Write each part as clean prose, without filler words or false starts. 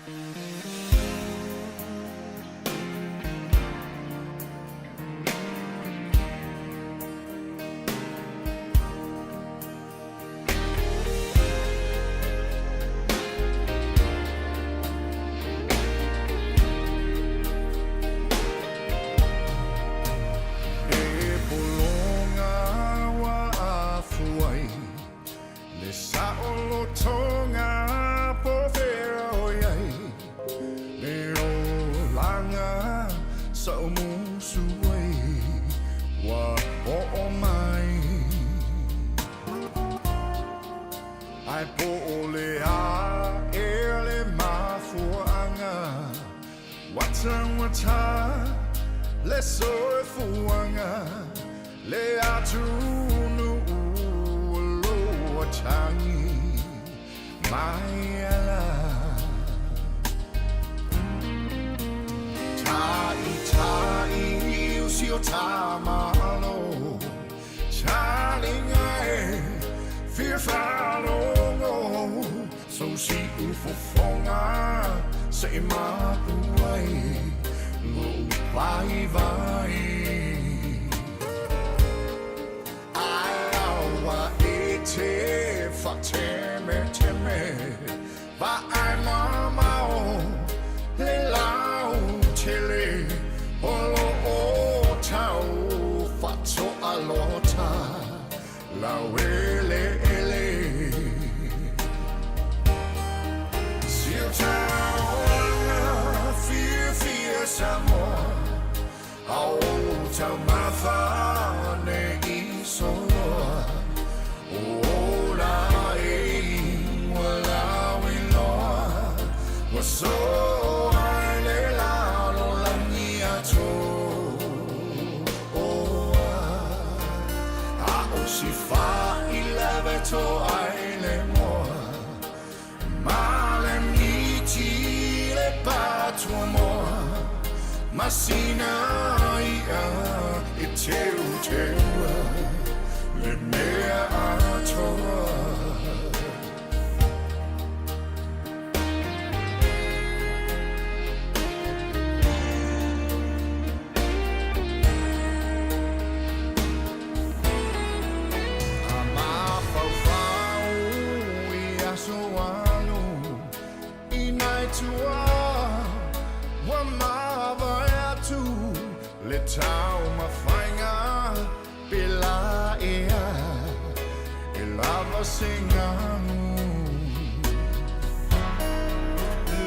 E pologa ua afu ai Le saolotoga po fea o i ai Le olaga sa ou musu ai Ua oo mai Ae po o le a ea le mafuaaga Ua taugata le soifuaga Le atunuu o lo o tagi mai ala Taʻitaʻi i si o ta Malo Talinga e fia faalogo So siʻu fofoga se i mapu ai Loʻu waiwai Ae aua e te faatemeteme Vaai mamao le lautele O lo o tau faatoa lota laueleele Si o ta olaga fiafia Samoa A o taumafa ne i soloa O ola e ua lauiloa Ua soa i le lalolagi atoa A o si faʻilave toa ai le moa Ma le miti le patuamoa Ma sina iʻa e teuteua Le mea atoa. A mafaufau i aso alu i nai tua ua mavae atu le taumafaiga pela ea e lava se ganu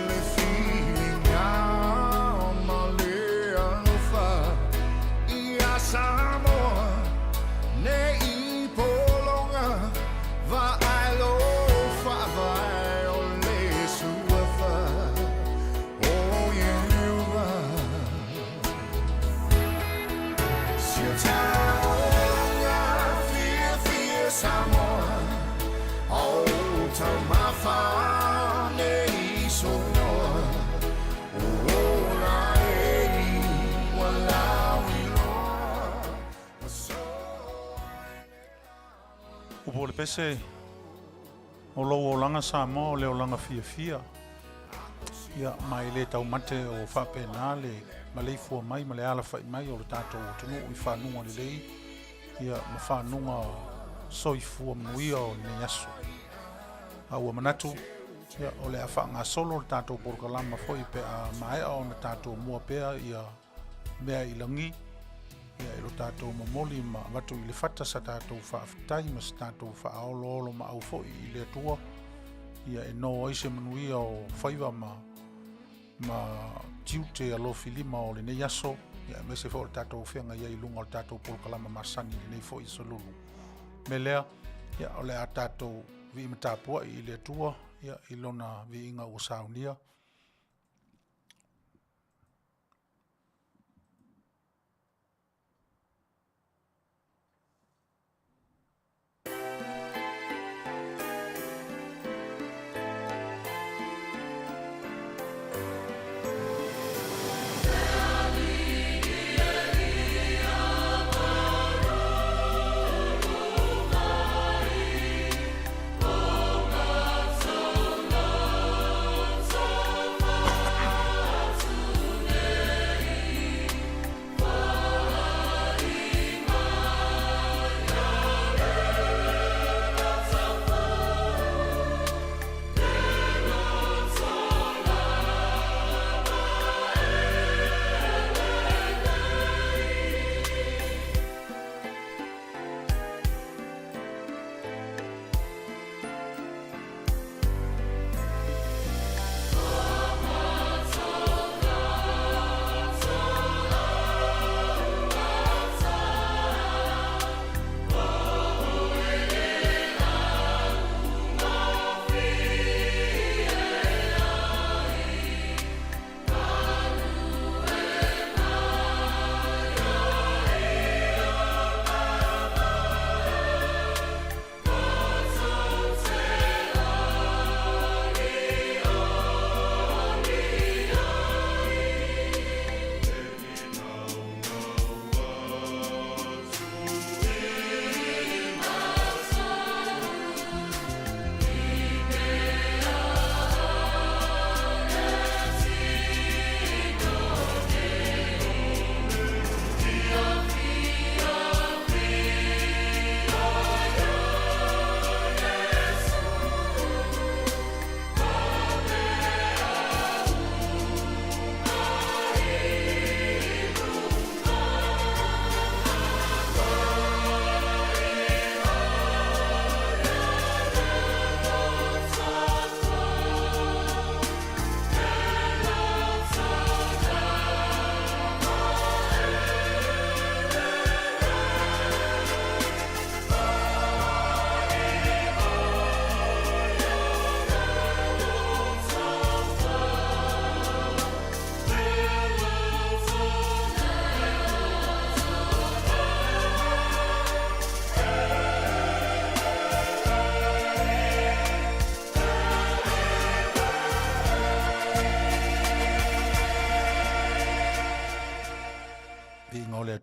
Le filiga ma le alofa ia Samoa ne i pologa vaai lo faavae o le suafa o Ieova. Si o ta olaga fiafia Samoa A o taumafa ne i soloa O ola e ua lauiloa Ua soa i le Upu o le pese, O lou olaga Samoa o le olaga fiafia, ia, ma e le taumate o faapena le maleifua mai ma le alafai mai o le tatou atunuu i fanuga lelei, ia, ma fanuga soifua manuia o lenei aso. A ua manatu, ia, o le a faagasolo le tatou polokalama foi pe a maea ona tatou mua pea ia mea i lagi, ia, e lo tatou momoli ma avatu i le fata sa tatou faafetai ma sa tatou faaoloolomaau foi i le Atua, ia e no ai se manuia o faiva ma ma tiute alofilima o lenei aso, ia aemaise foi o le tatou feagai ai i luga o le tatou polokalama masani i lenei foi aso lulu. Me lea, ia, o le a tatou vii matapuai i le Atua, ia, i lona viiga ua saunia.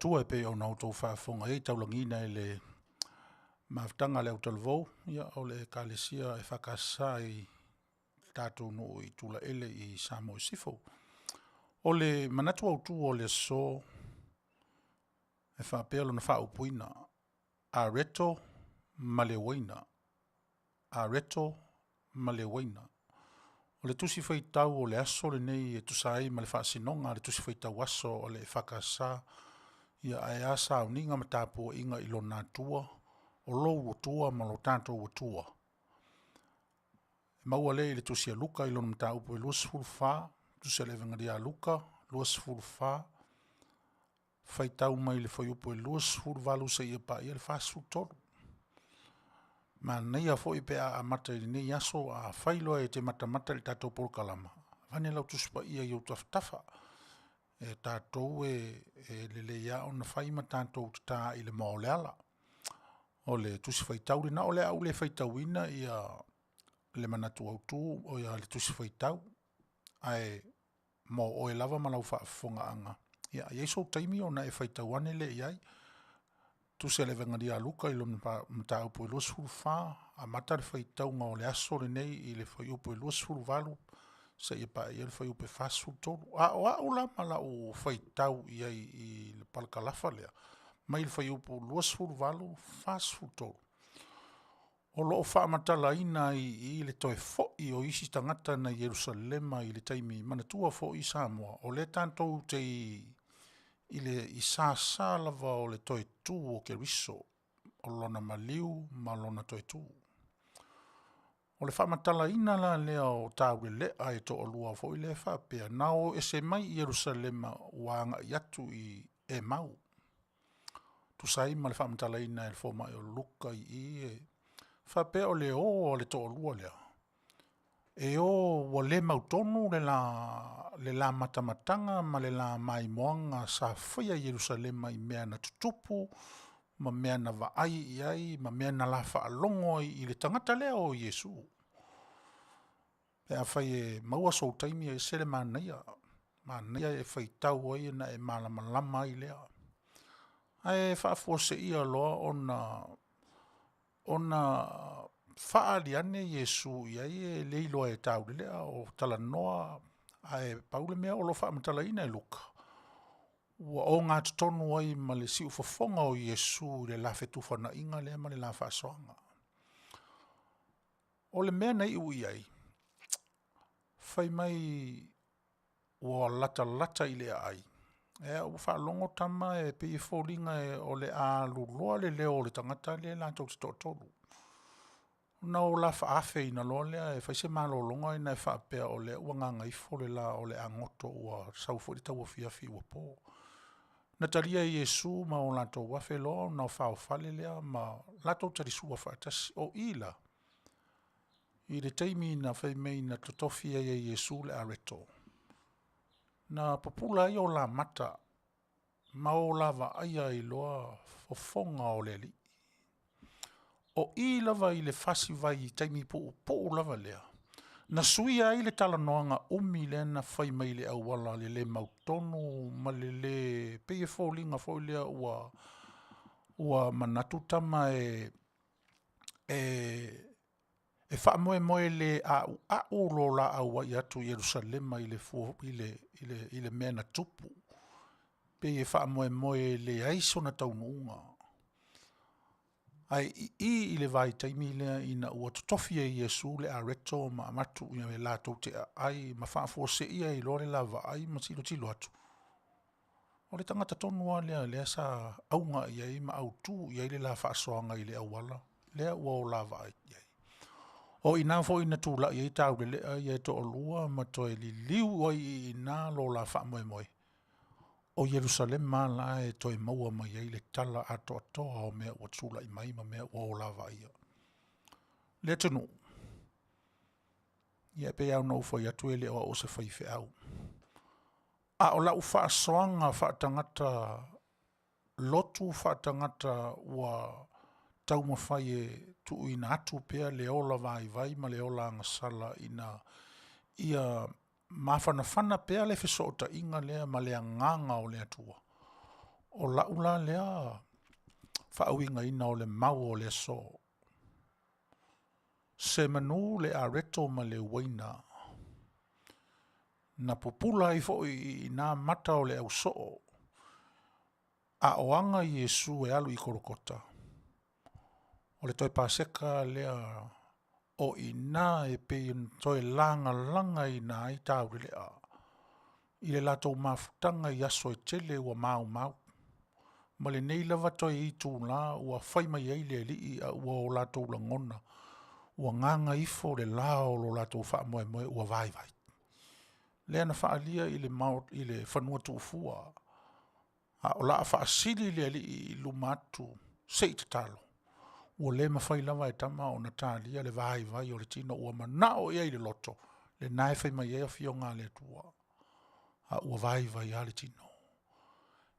Atua e pei ona outou faafofoga ai taulagiina i le mafutaga a le autalavou, ia o le Ekalesia EFKS i le tatou nuu i Tulaele i Samoa i Sisifo. O le manatu autu o le aso e faapea lona faaupuina, Areto ma le Uaina, Areto ma le Uaina. O le Tusi Faitau o le aso lenei e tusa ai ma le faasinoga a le Tusi Faitau Aso a le EFKS, ia ae a sauniga ma tapuaiga i Lona Atua, o lou Atua ma lo tatou Atua. E maua lea i le Tusi a Luka i lona mataupu e 24, Tusi a le Evangeli a Luka 24, faitau mai le fuaiupu e 28 seia paia le 43. Manaia foi pe a amata i lenei aso, afai loa e te matamata i le tatou polokalama, aveane lau Tusi Paia i ou tafatafa. E tatou e lelei lava ona fai ma tatou tata i le moa o le ala. O le Tusi Faitau lena. O le a ou le faitauina le manatu autu le Tusi Faitau, ae mo oe lava ma lau faafofogaaga, a i ai sou taimi ona e faitau ane lea i ai. Tusi a le Evegalia a Luka i lona mataupu e 24, amata le faitauga o le aso lenei i le fuaiupu e 28 seia paia le fuaiupu e 43. A o au la ma lau faitau i ai i le parakalafa lea mai le fuaiupu 28, 43, o lo o faamatalaina ai i i le toe foi o isi tagata na Ierusalema i le taimi. Manatua foi Samoa, o lea tatou te i sasa lava o le toe tu o Keriso, o lona maliu ma lona toe tu. O le faamatalaina la lea o taulelea e toalua foi lea faapea na o ese mai Ierusalema ua agai atu i Emau. Tusa ai ma le faamatalaina e le fomai o Luka i i e faapea o le o a le toalua lea, e o ua le mautonu le la matamataga ma le la maimoaga sa faia i Ierusalema i mea na tutupu ma mea na vaai i ai ma mea na la faalogo ai i le tagata lea o Iesu. Pe afai e maua sou taimi e ese le manaia, manaia e faitau ai ona e malamalama ai lea. Ae faafuaseia loa ona faaali ane Iesu i ai e le iloa e taulelea o talanoa, ae pau le mea o lo o faamatalaina e Luka, ua ogatotonu ai ma le siufofoga o Iesu i le la fetufanaiga lea ma le la faasoaga. O le mea na iu i ai, fai mai ua latalata i le aai, ua faalogo tama e pei e foliga o le a aluloa le leo o le tagata lea latou te toatolu. Ona o la faaafeina loa lea e fai se malologa ona e faapea o lea ua gagaifo le la o le a goto ua sau foi le tauafiafi ua po. Na talia e Iesu ma o latou afe loa ona faofale lea ma latou talisua faatasi. O i la i le taimi na fai mai na totofi ai e Iesu le areto, na pupula ai o la mata ma o la vaaia ai loa fofoga o le Alii. O i lava i le fasi vai i taimi puupuu lava lea, na suia ai le talanoaga umi lea na fai mai i le auala i le le mautonu ma le le pei e foliga foi lea ua manatu tama e faamoemoe le auau lo la auai atu i Ierusalema i le mea na tupu, pei e faamoemoe e leai sona taunuuga. Ae i i i le vaitaimi lea ina ua totofi e Iesu le areto ma avatu latou te aai ma faafuaseia ai loa le la vaai ma tilotilo atu, o le tagata tonu lava lea o lea sa auga i ai ma autu i ai le la faasoaga i le auala lea ua o la vaai i ai. O i ina foi na tulai ai taulelea ia e toalua ma toe liliu ai i ina lo la faamoemoe, o Ierusalema lava la e toe maua mai ai le tala atoatoa o mea ua tulai mai ma mea ua o la vaaia. Le atunuu, ia e pei lava ona ou fai atu e le o au o se faifeau, a o lau faasoaga faatagata lotu, faatagata ua taumafai e tuuina atu pea le ola vaivai ma le ola agasala ina ia mafanafana pea le fesootaiga lea ma le agaga o le Atua. O la'u la lea faauigaina o le mau o le aso. Se manu le areto ma le uaina, na pupula ai fo'i i ina mata o le ausoo, a o aga Iesu e alu i Kolokota, o le toe Paseka lea o i ina e pei ona toe lagalagaina ai taulelea i le latou mafutaga i aso e tele ua maumau, ma lenei lava toe itulā ua fai mai ai le Alii a ua o latou lagona ua gaga ifo le la o lo latou faamoemoe ua vaivai. Lea na faaalia i le i le fanua tuufua, a o le a faasili le Alii i luma atu se i tatalo, ua le mafai lava e tama ona talia le vaivai o le tino ua manao i ai le loto, lena e fai mai ai Afioga a le Atua, a ua vaivai lava le tino.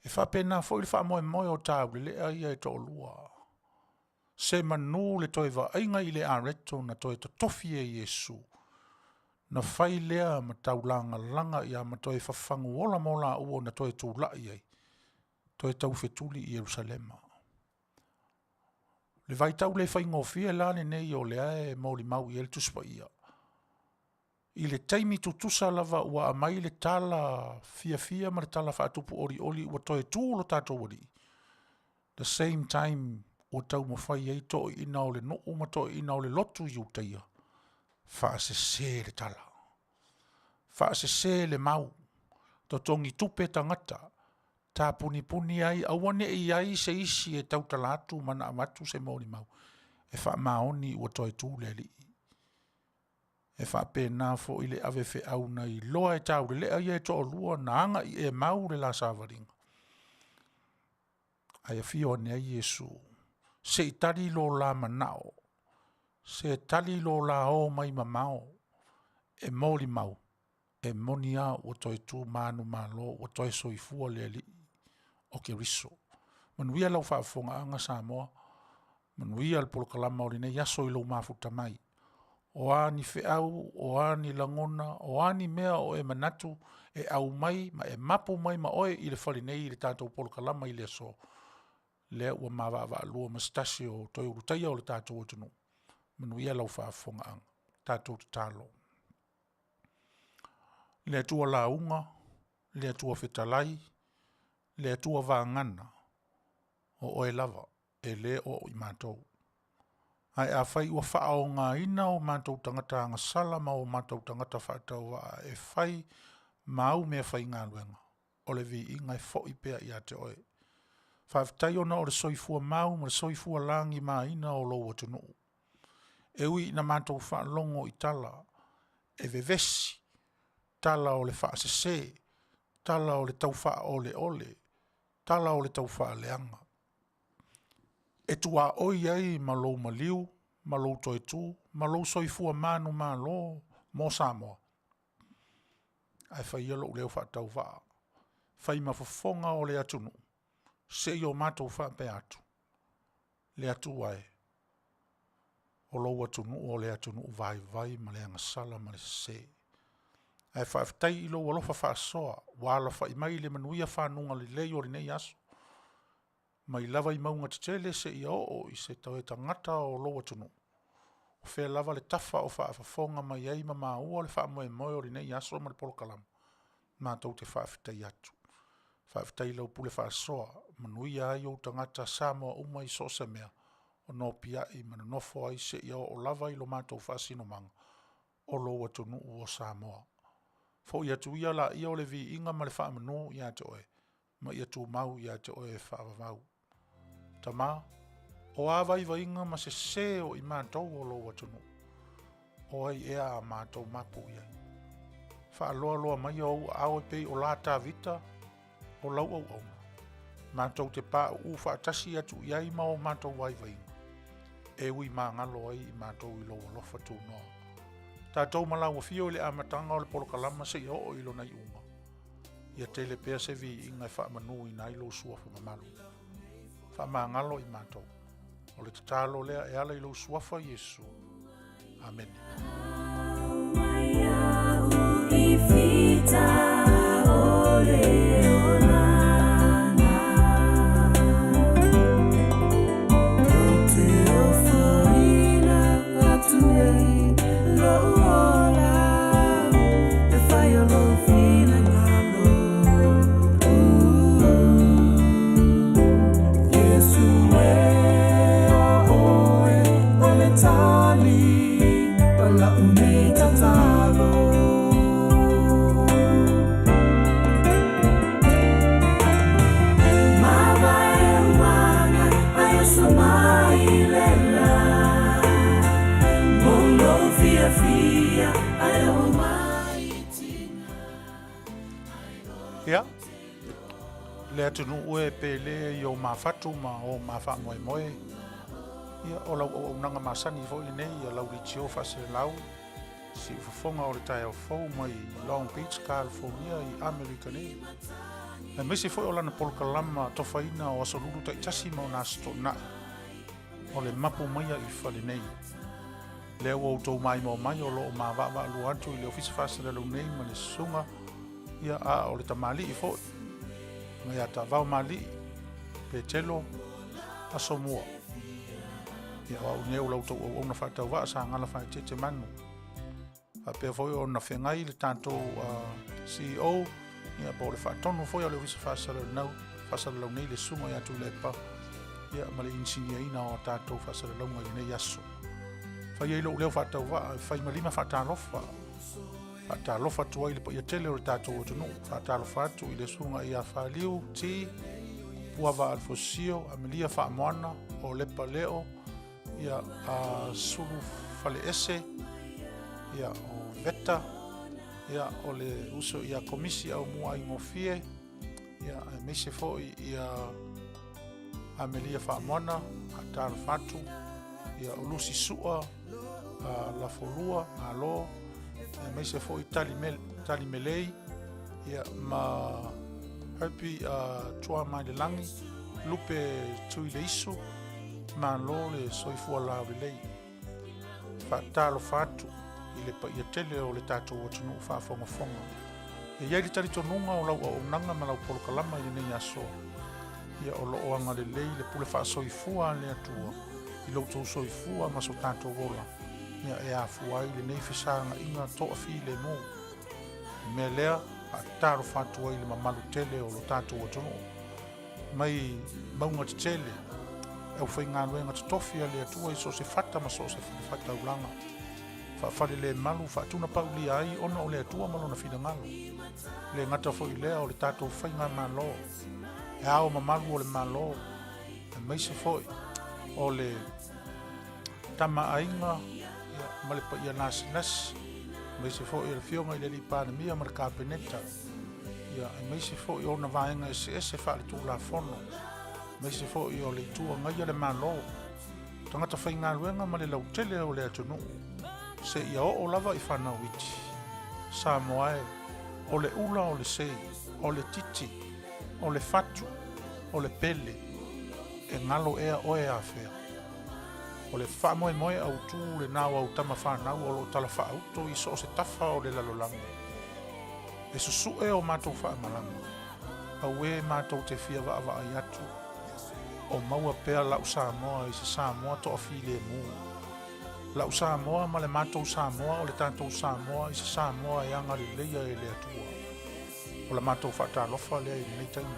E faapena foi le faamoemoe o taulelea ia e toalua, se manu le toe vaaiga i le areto na toe totofi e Iesu, na fai lea ma taulagalaga ia ma toe fafagu ola mo laua na toe tulai ai, toe taufetuli i Ierusalema. Le vaitau le faigofie la lenei o lea e molimau i ai le Tusi Paia. I le taimi tutusa lava ua aumai le tala fiafia ma le tala faatupu olioli ua toe tu lo tatou Alii, the same time ua taumafai ai toeaiina o le nuu ma toeaiina o le lotu i Iutaia, faasese le tala, faasese le mau, totogi tupe tagata, tapunipuni ai aua ne i i ai se isi e tautala atu ma na avatu se molimau e faamaoni ua toe tu le Alii. E faapena foi le ave feau na iloa e taulelea ia e toalua na aga i Emau le la savaliga, ae afio ane ai Iesu, se i tali lo la manao, se tali lo la o mai mamao e molimau, e moni lava ua toe tu manumalo ua toe soifua le Alii o Keriso. Manuia lau faafofogaaga Samoa, manuia le polokalama o lenei aso i lou mafuta mai. O a ni feau, o a ni lagona, o a ni mea o e manatu e aumai ma e mapu mai ma oe i le fale nei i le tatou polokalama i le aso, lea ua ma vaavaalua ma se tasi o toe Ulutaia o le tatou atunuu. Manuia lau faafofogaaga. Tatou tatalo. Le Atua lauga, le Atua fetalai, le Atua vagana, o oe lava, e le o i matou. Ae afai ua faaaogaina o matou tagata agasala ma o matou tagata faatauvaa e fai ma au meafaigaluega, o le viiga e foi pea ia te oe. Faafetai ona o le soifua mau ma le soifua lagimaina o lou atunuu. E ui ina matou faalogo i tala e vevesi, tala o le faasese, tala o le taufaaoleole, tala o le taufaaleaga, e tuaoi ai ma lou maliu ma lou toe tu ma lou soifua manumalo mo Samoa. Ae fai ia lou leo faatauvaa, fai ma fofoga o le atunuu, se i o matou faapea atu, le Atua e, o lou atunuu o le atunuu vaivai ma le agasala ma le sese. Ae faafetai i lou alofa faasoa ua alafai mai i le manuia fanuga lelei o lenei aso, mai lava i mauga tetele seia oo i se toe tagata o lou atunuu, o fea lava le tafa o faafofoga mai ai ma maua le faamoemoe o lenei aso ma le polokalama, matou te faafetai atu. Faafetai i lau pule faasoa, manuia ai ou tagata Samoa uma i so o se mea o nopiai ma nonofo ai seia oo lava i lo matou faasinomaga o lou atunuu o Samoa. Foi atu ia laia o le viiga ma le faamanu ia te oe, ma ia tumau ia te oe e faavavau. Tama, o a vaivaiga ma sesē o i matou o lou atunuu, o ai ea a matou mapu i ai? Faaloaloa mai ou aao e pei o la Tavita o lau auauna, matou te pauu faatasi atu i ai ma o matou vaivaiga, e ui magalo ai i matou i lou alofa tunoa. Tatou ma lau afio i le amataga o le polokalama seia oo i lona iuga, ia tele pea se viiga e faamanuina ai lou suafa mamalu. Faamagalo i matou. O le tatalo lea e ala i lou suafa Iesu. Amene. Ia, le atunuu e pele i o mafatu ma o mafaamoemoe, ia, o lau auaunaga masani foi lenei ia lau leitio faaselelau, siufofoga o le taeao fou mai Long Beach, California i Amerika nei. Aemaise foi o lana polokalama tofaina o Aso Lulu taitasi ma ona aso toonai, o le mapu maia i fale nei. Lea ua outou maimoa mai o lo o mavaavaalua atu i le Ofisa Faasalalau nei ma le susuga, ia a o le tamalii foi, mai ia Taavao Malii, Petelo, Asomua. Ia o au nei o la outou auauna faatauvaa sa gala faaeteete manu. Faapea foi ona fegai le tatou CEO, ia po o le faatonu foi o le Ofisa Faasalalau, faasalalau nei le susuga ia Tuilaepa, ia ma le inisiniaina o tatou faasalalauga i lenei aso. Fai ai lou leo faatauvaa e fai ma lima faatalofa. Faatalofa atu ai le paia tele o le tatou atunuu. Faatalofa atu i le susuga ia Faliu T, Puava Alfosio, Amelia Faamoana, Olepa Leo, ia a Sulu Faleese, ia o Veta, ia o le uso ia Komisi Aumua Aigofie, ia aemaise foi ia Amelia Faamoana, faatalofa atu, ia o Lusi Sua, a Lafolua, Malo, aemaise foi Tali, Mel, Tali Melei, ia ma Herbie Tua Mai le Lagi, Lupe Tui Leisu, Malo le soifua laulelei. Faatalofa atu i le paia tele o le tatou atunuu faafogafoga. E i ai le talitonuga o lau auaunaga ma lau polokalama i lenei aso, ia o lo o agalelei le pule faasoifua a le Atua i lo outou soifua ma so tatou ola, ia e afua ai lenei fesagaina toafilemu. O le mea lea, faatalofa atu ai i le mamalu tele o lo tatou atunuu, mai mauga tetele, e aufaigaluega totofi a le Atua i so o se fata ma so o se fataulaga, faafalelemalu faatunapaulia ai ona o le Atua ma Lona finagalo. E le gata foi i lea o le tatou faigamalo, e ao mamalu o le Malo, aemaise foi o le Tama Aiga ma le paia lasilasi, aemaise foi o le Afioga i le Alii Palemia ma le Kapeneta, ia, aemaise foi o ona vaega eseese faaletulafono, aemaise foi o le Itu Agaia le Malo, tagata faigaluega ma le lautele o le atunuu, seia oo lava i fanau iti. Samoa e, o le ula o le sei, o le titi, o le fatu, o le pele, e galo ea oe afea? O le faamoemoe autu lena o au tama fanau o lo o talafaauto i so o se tafa o le lalolagi. E susu'e o matou faamalama, auē matou te fia vaavaai atu, o maua pea la'u Samoa i se Samoa toafilemu. La'u Samoa ma le matou Samoa o le tatou Samoa i se Samoa e agaleleia e le Atua. O la matou faatalofa lea i lenei taimi.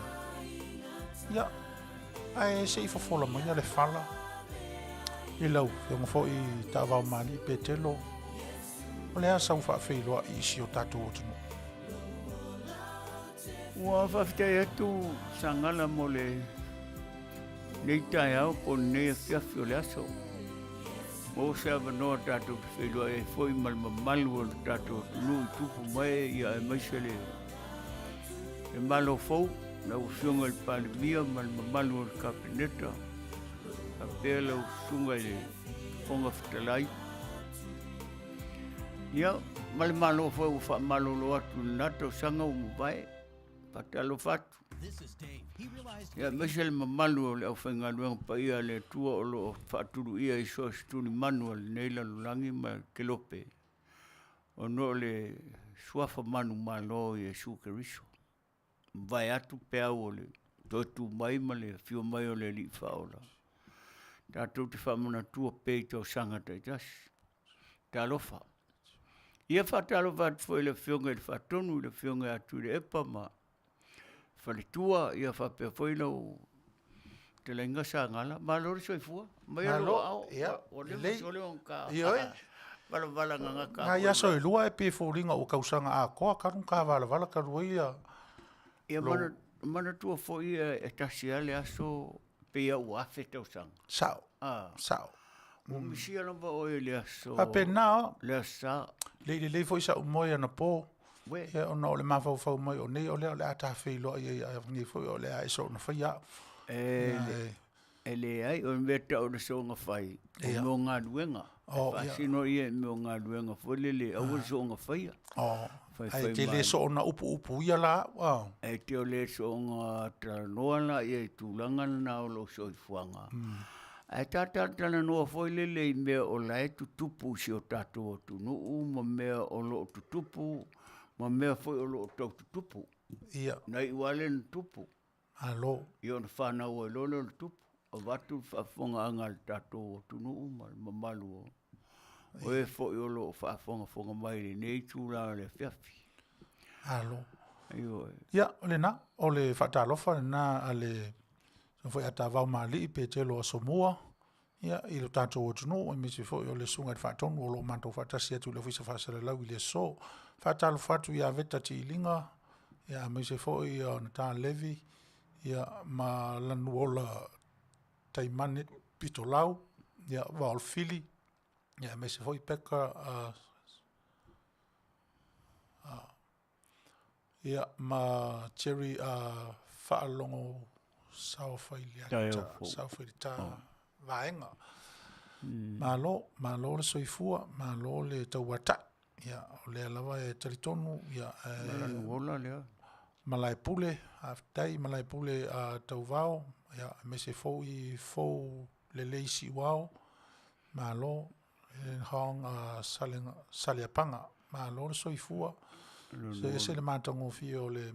Ia, ae se i fofola maia le fala i lau Afioga foi Taavao Malii Petelo, O le a sau faafeiloai i si o tatou atunuu? Ua faafetai atu Sagala mo le nei taeao po o lenei afiafi o le aso. Maua se avanoa tatou te feiloai ai foi ma le mamalu o le tatou atunuu i tupu mai ia aemaise le le Malo fou, lau Afioga i le Palemia ma le mamalu o le Kapeneta, faapea lau Susuga i le Fofoga Fetalai. Ia, ma le Malo foi ua faamalolo atu i lena tausaga ua mavae. Faatalofa atu. Ia, aemaise le mamalu o le aufaigaluega paia a le Atua o lo o faatuluia i so o se tulimanu a lenei lalolagi ma kelope, ona o le suafa manumalo o Iesu Keriso. Mavae atu peau o le toe tu mai ma le afio mai o le Alii Faaola. Tatou te faamanatua pea i tausaga taitasi. Talofa. Ia faatalofa atu foi i le Afioga i le Faatonu, i le Afioga ia Tuilaepa ma Faletua, ia faapea foi lau fetalaiga Sagala. Malo le soifua. Maia lou Malo, aao. ia, Ua leva lelei. sole ona ka Ioe. valavala gagata Nai foi aso e lua e pei e foliga ua kausaga atoa talu ona valavala talu ai ia Ia lou manatua foi e tasi lava le aso pei lava ua afe tausaga. Sao, Ah. sao. Ua misia lava oe i le aso. Faapena. Le aso Sa. Lei lelei foi sa'u moe anapo. Uē. Ia, ona o le mafaufau mai o nei o lea o le a ta feiloai ai a nei foi o le a e soona faia au. E, e leai, o le mea tau o le soona fai, o mea o galuega. E faasino ia i mea o galuega foi lele, aua le soona faia. Oh, ae te le soona upuupu ia la au, a. E te o le soona talanoa la ia i tulaga lena o lou soifuaga. Ae ta talatalanoa foi lele i mea o la e tutupu i si o tatou atunuu ma mea o lo o tutupu ma mea foi o lo o tau tutupu. Ia. Na iu lava lea ina tupu. Malo. Ia ona fanau ai loa lea o le tupu, avatu le faafofogaaga a le tatou atunuu ma le mamalu o e foi o lo o faafogafoga mai i lenei itula o le afiafi. Malo. Ioe. Ia, o lena, o le faatalofa lena a le foi a Tavao Mali'i Petelo Asomua, ia, i lo tatou atunuu, aemaise foi o le Susuga i le Faatonu o lo o matou faatasi atu i le Ofisa Faasalalau i le aso. Faatalofa atu ia Veta Tiiliga, ia, aemaise foi o Nata Levi, ia, ma Lanuola Taimane Pitolau, ia, Vaolofili, ia, aemaise foi Peka, ia, ma Jerry Faalogo Saofaileata, Saofaileta Vaega. Malo, malo le soifua, malo le tauatai. Ia, o lea lava e talitonu, ia, Lanuola lea. Malaepule, faafetai Malaepule a Tauvao, ia, aemaise foi Fou Lelei Siuao, malo, Hong Saleapaga, malo le soifua. Se ese le matagofie o le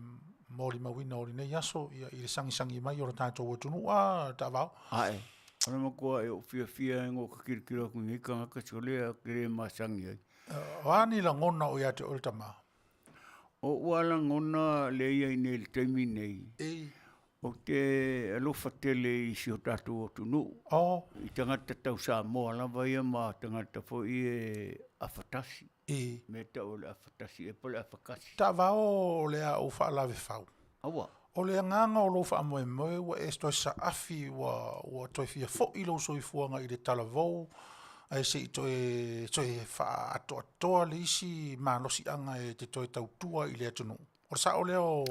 molimauina o lenei aso, ia, i le sagisagi mai o le tatou atunuu, a Taavao. Ae, o le matua e ou fiafia ai ina ou tilotilo atu i nei tagata sole ou te le masani ai. O a ni lagona o ia te oe le tama? O ou lava lagona lea e i ai nei i le taimi nei, ou te alofa tele i si o tatou atunuu, i tagata tau Samoa lava ia ma tagata foi ia e afatasi, mea e tau o le afatasi ea po o le afakasi. Taavao o le a ou faalavefau. Aua. O le agaga o lou faamoemoe ua e toe saafi ua toe fia foi lou soifuaga i le talavou ae se i toe toe faaatoatoa le isi malosiaga e te toe tautua i le atunuu. O le sao lea o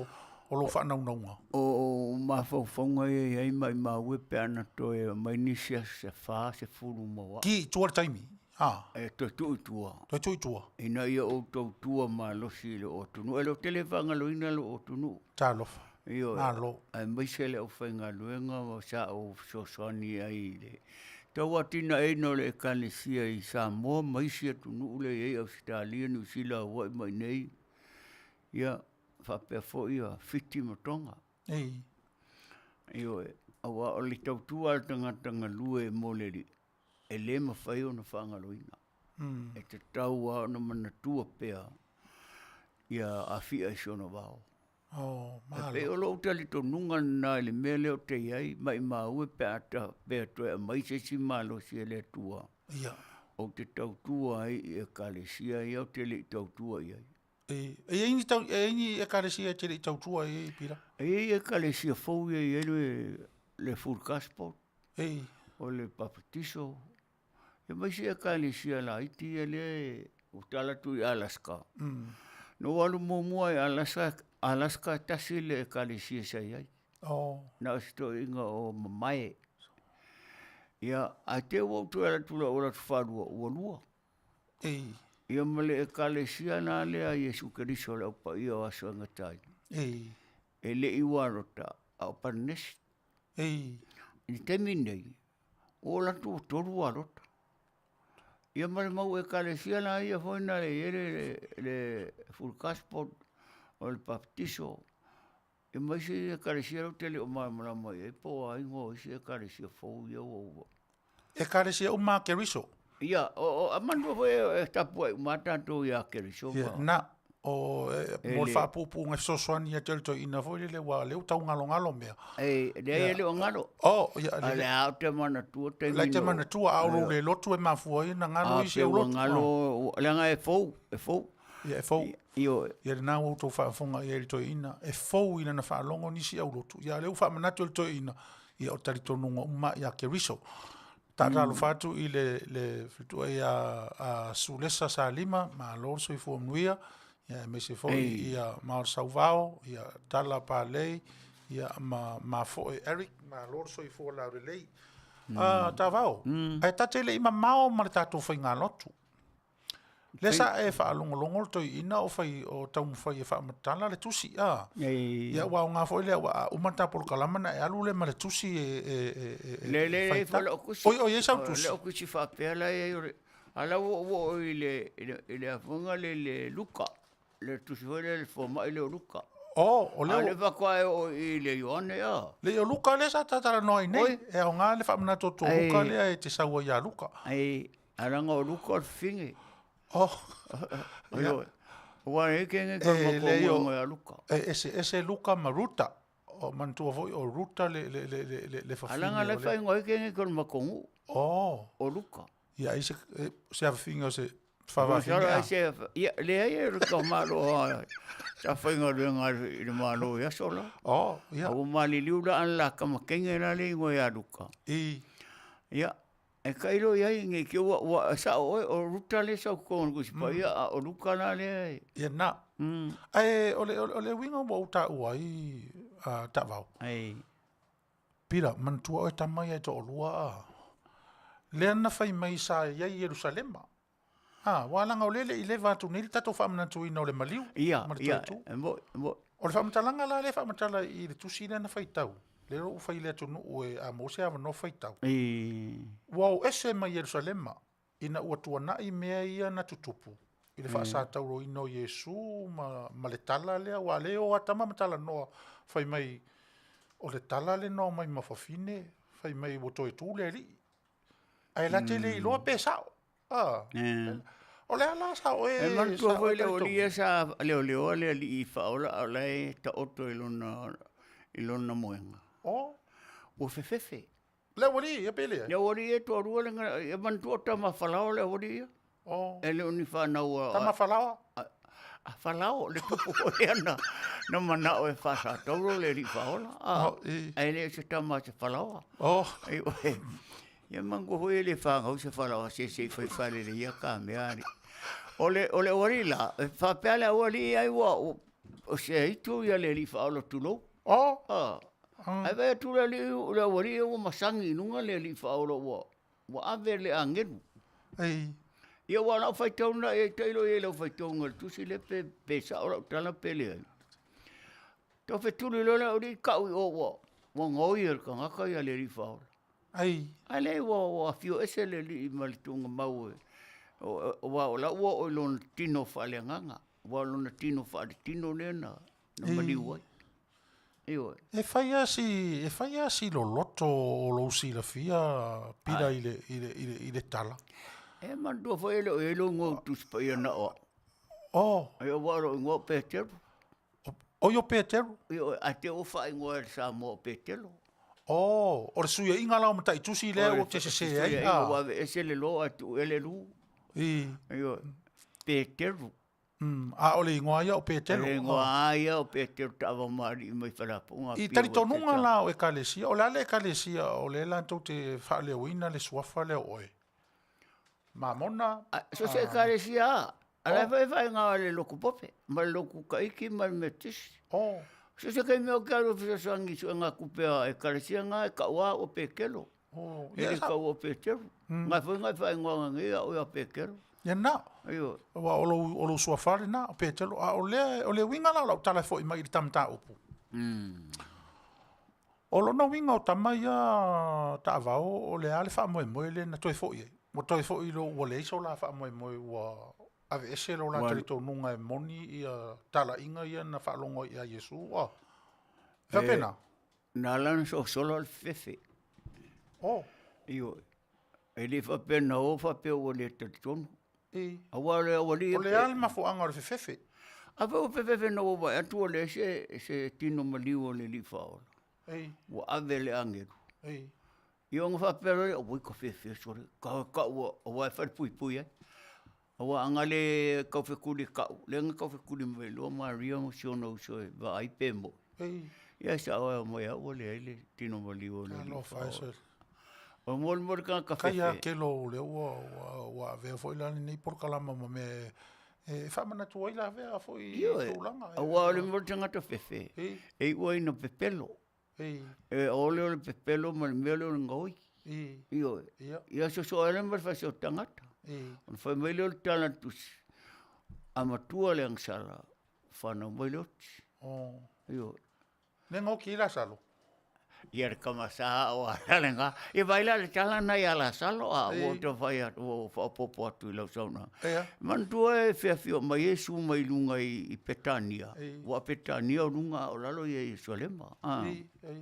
lou faanaunauga? O mafaufauga ia e i ai maimau e pe ana toe aumai nisi aso se 40 mo au. Ki i tua le taimi, a? E toe tuu i tua. Toe tuu i tua. Ina ia ou tautua malosi i lou atunuu. E le o tele faagaloina lou atunuu. Talofa. Ioe. Malo. Aemaise le aufaigaluega sa ou fesoasoani ai i le tauatinaeina o le Ekalesia i Samoa ma isi atunuu lea e i ai Ausetalia, Niu Sila, Hawaii ma i inei, ia faapea foi ia Fiti ma Toga. Ei. Ioe, aua o le tautua a le tagata galue mo le Alii, e le mafai ona faagaloina. E tatau lava ona manatua pea ia Afia i si ona vao. Oh, E pei o lou talitonuga lena i le mea lea ou te i ai, maimau e pe a faapea e toe aumai se isi malosi e le Atua, Ia. ou te tautua ai i Ekalesia ia ou te le i tautua i ai. E i ai ni tau, e i ai ni Ekalesia e te le i tautua i ai, Pila? E i ai Ekalesia fou ia e i ai le, le Full Gospel, Ei. o le Papatiso, E ma isi Ekalesia laiti ia lea e ua tala atu i Alaska. Na ou alu muamua i Alaska, Alaska e tasi le Ekalesia sa i ai. Oh. Na o se toeaiina o Mamae. Ia, ae te i ua ou toe alu atu loa ua alu atu faalua, ua lua. Ei. Ia ma le Ekalesia la lea a Iesu Keriso o le Au Paia o Aso e Gata ai. Ei. E le i ualota, a o Palinesi. Ei. I le taimi nei, Ua ola atu ua tolu alota. Ia ma le mau Ekalesia la ia foi na le i ai le, le Full Gospel, o le Baptiso, ia ma isi Ekalesia lea ou te le o malamalama i ai po o a igoa o isi Ekalesia fou ia ua ou Ekalesia uma a Keriso. Ia, o, o, a manatua foi e tapuai uma lava tatou ia Keriso ma. Na, o e, mo le faapuupuuga e fesoasoani ia te oe le toeaina foi lele aua o lea ua taugalogalo mea. E, leai e le o galo. Oh, ia, A le a ou te manatua taimi La e te manatua, a o lou le lotu e mafua ai ona galo isi au lotu. A, pe ua galo, leaga e fou, e fou. Ia, e fou. Ioe. Ia lena ua outou faafofoga i ai i le toeaina, e fou i lana faalogo nisi au lotu. Ia, o lea ua faamanatu e le toeaina, ia o talitonuga uma ia Keriso. Tatalofa atu i le, le faletua ia a Sulesa Salima, malo le soifua manuia. Ia aemaise foi ia ma o le Sauvao, ia Tala Palei, ia ma Mafoe Eric, malo le soifua laulelei. Ah, Tavao, ae ta te le i mamao ma le tatou faigalotu. Lea sa e faalogologo le toeaina o fai o taumafai e faamatala le tusi a. Ia ua aoga foi lea aua a uma le ta polokalama ona e alu lea ma le tusi e e e e Le le le foi lau tusi. Oi oi ai sau tusi. O lau tusi faapea la e i ai o le a la ua ou oo i le i le afoga le le Luka. Le tusi foi lea le fomai lea o Luka. Oh, o lea. A lea faatoa e oo i le Ioane a. Le o Luka lea sa ta talanoa ai nei. E aoga le faamanatu atu o Luka lea e te sau ai ia Luka. Ai, a leaga o Luka o le fafine. Oh. Ia. Ua e ke nge ka mako ia Luka. E ese ese Luka ma Ruta. O manatua foi o Ruta le le le le le fafine. A leaga le faaigoa ai ke nge ka mako Oh. O Luka. Ia ai se se afafine o se faavafine a. Se ia leai e le ka malo a sa faigaluega i le Malo i aso la. Oh, ia. A ua maliliu la ana la kamakenge la le igoa ia Luka. I. Ia, e tailo i ai nei te ua ua sao oe o Ruta le sau totonu o le Tusi Paia a o Luka la lea e. Ia na. Ae o le o le uiga ua ou taua ai a taavao. Ai. Pila, manatua oe tama ia e toalua a. Lea na fai mai sa i ai i Ierusalema. A, ua leaga o lea e le i leva atu nei le tatou faamanatuina o le maliu Ia, ma le ia, toe tu. e mo'i, e mo'i. O le faamatalaga la lea e faamatala i le tusi lea na faitau, lea ua fai i le atunuu e a maua se avanoa faitau. I. Ua o ese mai Ierusalema ina ua tuanai mea ia na tutupu i le faasatauroina o Iesu ma, ma le tala lea, aua o lea e o lava tama ma talanoa fai mai, o le tala lea na omai ma fafine, fai mai ua toe tu le Alii. Ae la te le iloa pe sao. Ah. O le a la sa oe. E manatua foi le aualii ia sa leoleoa le alii faaola a o la e taoto i lona, i lona moega. Oh. Ua fefefe. Le aualii ia pe leai? Le aualii ia e toalua le, e manatua o tama Falao le aualii ia. Oh. E le o ni fanau a... Tama Falaoa? A Falao, le tupu foi lea na, na manao e faasatauro le alii faaola. A, Oh, i. ae le o se tama a se Falaoa. Oh. Ai, oe, ia manatua foi e le fanau se Falaoa se se i fai faaleleia ka mea alii. O le, o le aualii la, e faapea le aualii ai ua, o se aitu ia le alii faaola tulou. Oh. A, ae vaai atu le alii, le aualii ua masagi i luga le alii faaola ua, Ua ave le agelu. Ei. Ia aua o lau faitau lena i ai tailo i ai lau faitauga i le tusi lea pe, pe sao lau tala pe leai. Tau fetuli loa le aualii kau i o ua, ua gaoi e le tagata ia le alii faaola. Ai. Ae leai ua, ua afio ese le alii ma le tuugamau e, aua o la ua oo i lona tino faaleagaga, aua o lona tino faaletino lea na, na maliu ai. Ioe. E fai lava si, e fai lava si loloto o lou silafia pila i le, i le, i le, i le tala. E manatua foi e le o i ai lou igoa o Tusi Paia na o au. Oh. Ai aua o lou igoa o Peteru. Oi o Peteru? Ioe, ae te ua faaigoa e le Samoa o Petelo. Oh, o le suiaiga la o Mataitusi lea ua te sese ai. O le suiaiga ua aveese le lo ae tuu i ai le lu. I. Ioe, Peteru. Mm, a o le igoa ia o Petelo. O le igoa a ia o Petelo taava ma alii mai Faleapuga. I talitonuga la o Ekalesia, o le a le Ekalesia o lea latou te faaleoina le suafa lea o oe? Mamona? A, so se Ekalesia a, a la foi e faaiga le lotu pope, ma le lotu Kaiti ma le Metotisi. Oh. So se taimi ou te alu e fesoasoani i suegatupe a Ekalesia na e tau a au o Petelo. Oh, E le tau o Petelo. Ngai foi ngai faaigoaga nei au ia Petelo. Ia na. Ioe. Aua o lou, o lou suafa lena, o Petelo. A o lea, o le uiga la o lau tala e foi mai i le ta mataupu. O lona uiga o tama ia taavao, o le a le faamoemoe lea na toe foi ai? Ua toe foi loa ua leai so la faamoemoe ua aveese lo la talitonuga e moni ia talaiga ia na faalogo ai ia Iesu. Ua faapena. Na ala ona sosola o le fefefe. Oh. Ioe. E le faapea na o faapea ua le talitonu. I. Aua o le aualii. O le a le mafuaaga o le fefefe? A foi ua fefefe ina ua vaai atu ua leai se, se tino maliu o le Alii Faaola. Ei. Ua ave le agelu. Ei. Ia ona faapea loa lea, auoi ka fefe sole, ka kau aua e falepuipui ai. Aua a na le taufetuli kau, lea na taufetuli mai loa Maria ma si ona uso e vaai pe mo'i. Ei. Ia e sao e omai au ua leai le tino maliu o le Alii Alofa e Faaola. sole. O molimoli tagata Kai fefe. a kelo o lea ua, ua, ua avea foi la lenei polokalama ma mea e, E faamanatu ai lavea foi i Ioe, tulaga. aua o le mea o le tagata fefe, Ei. e iu ai ina pepelo. Ei. E ole o le pepelo ma le mea lea o le gaoi. Ei. Ioe. Ia. Ia soso ai ma le faasoa tagata. Ei. Ona fai mai lea o le tala a le tusi, a matua le agasala, fanau mai le oti. Oh. Ioe. Le gaoki ai Lasalo. Ia le kama sa o ala le ga. Ia vai la le tala na ia Lasalo a ua ta fai atu ua faaopoopo atu i lau saunoaga. Ea. Manatua e feafioai mai Iesu mai luga i Petania, Ei. ua Petania o luga a o lalo ia Ierusalema. A. Ei, ei.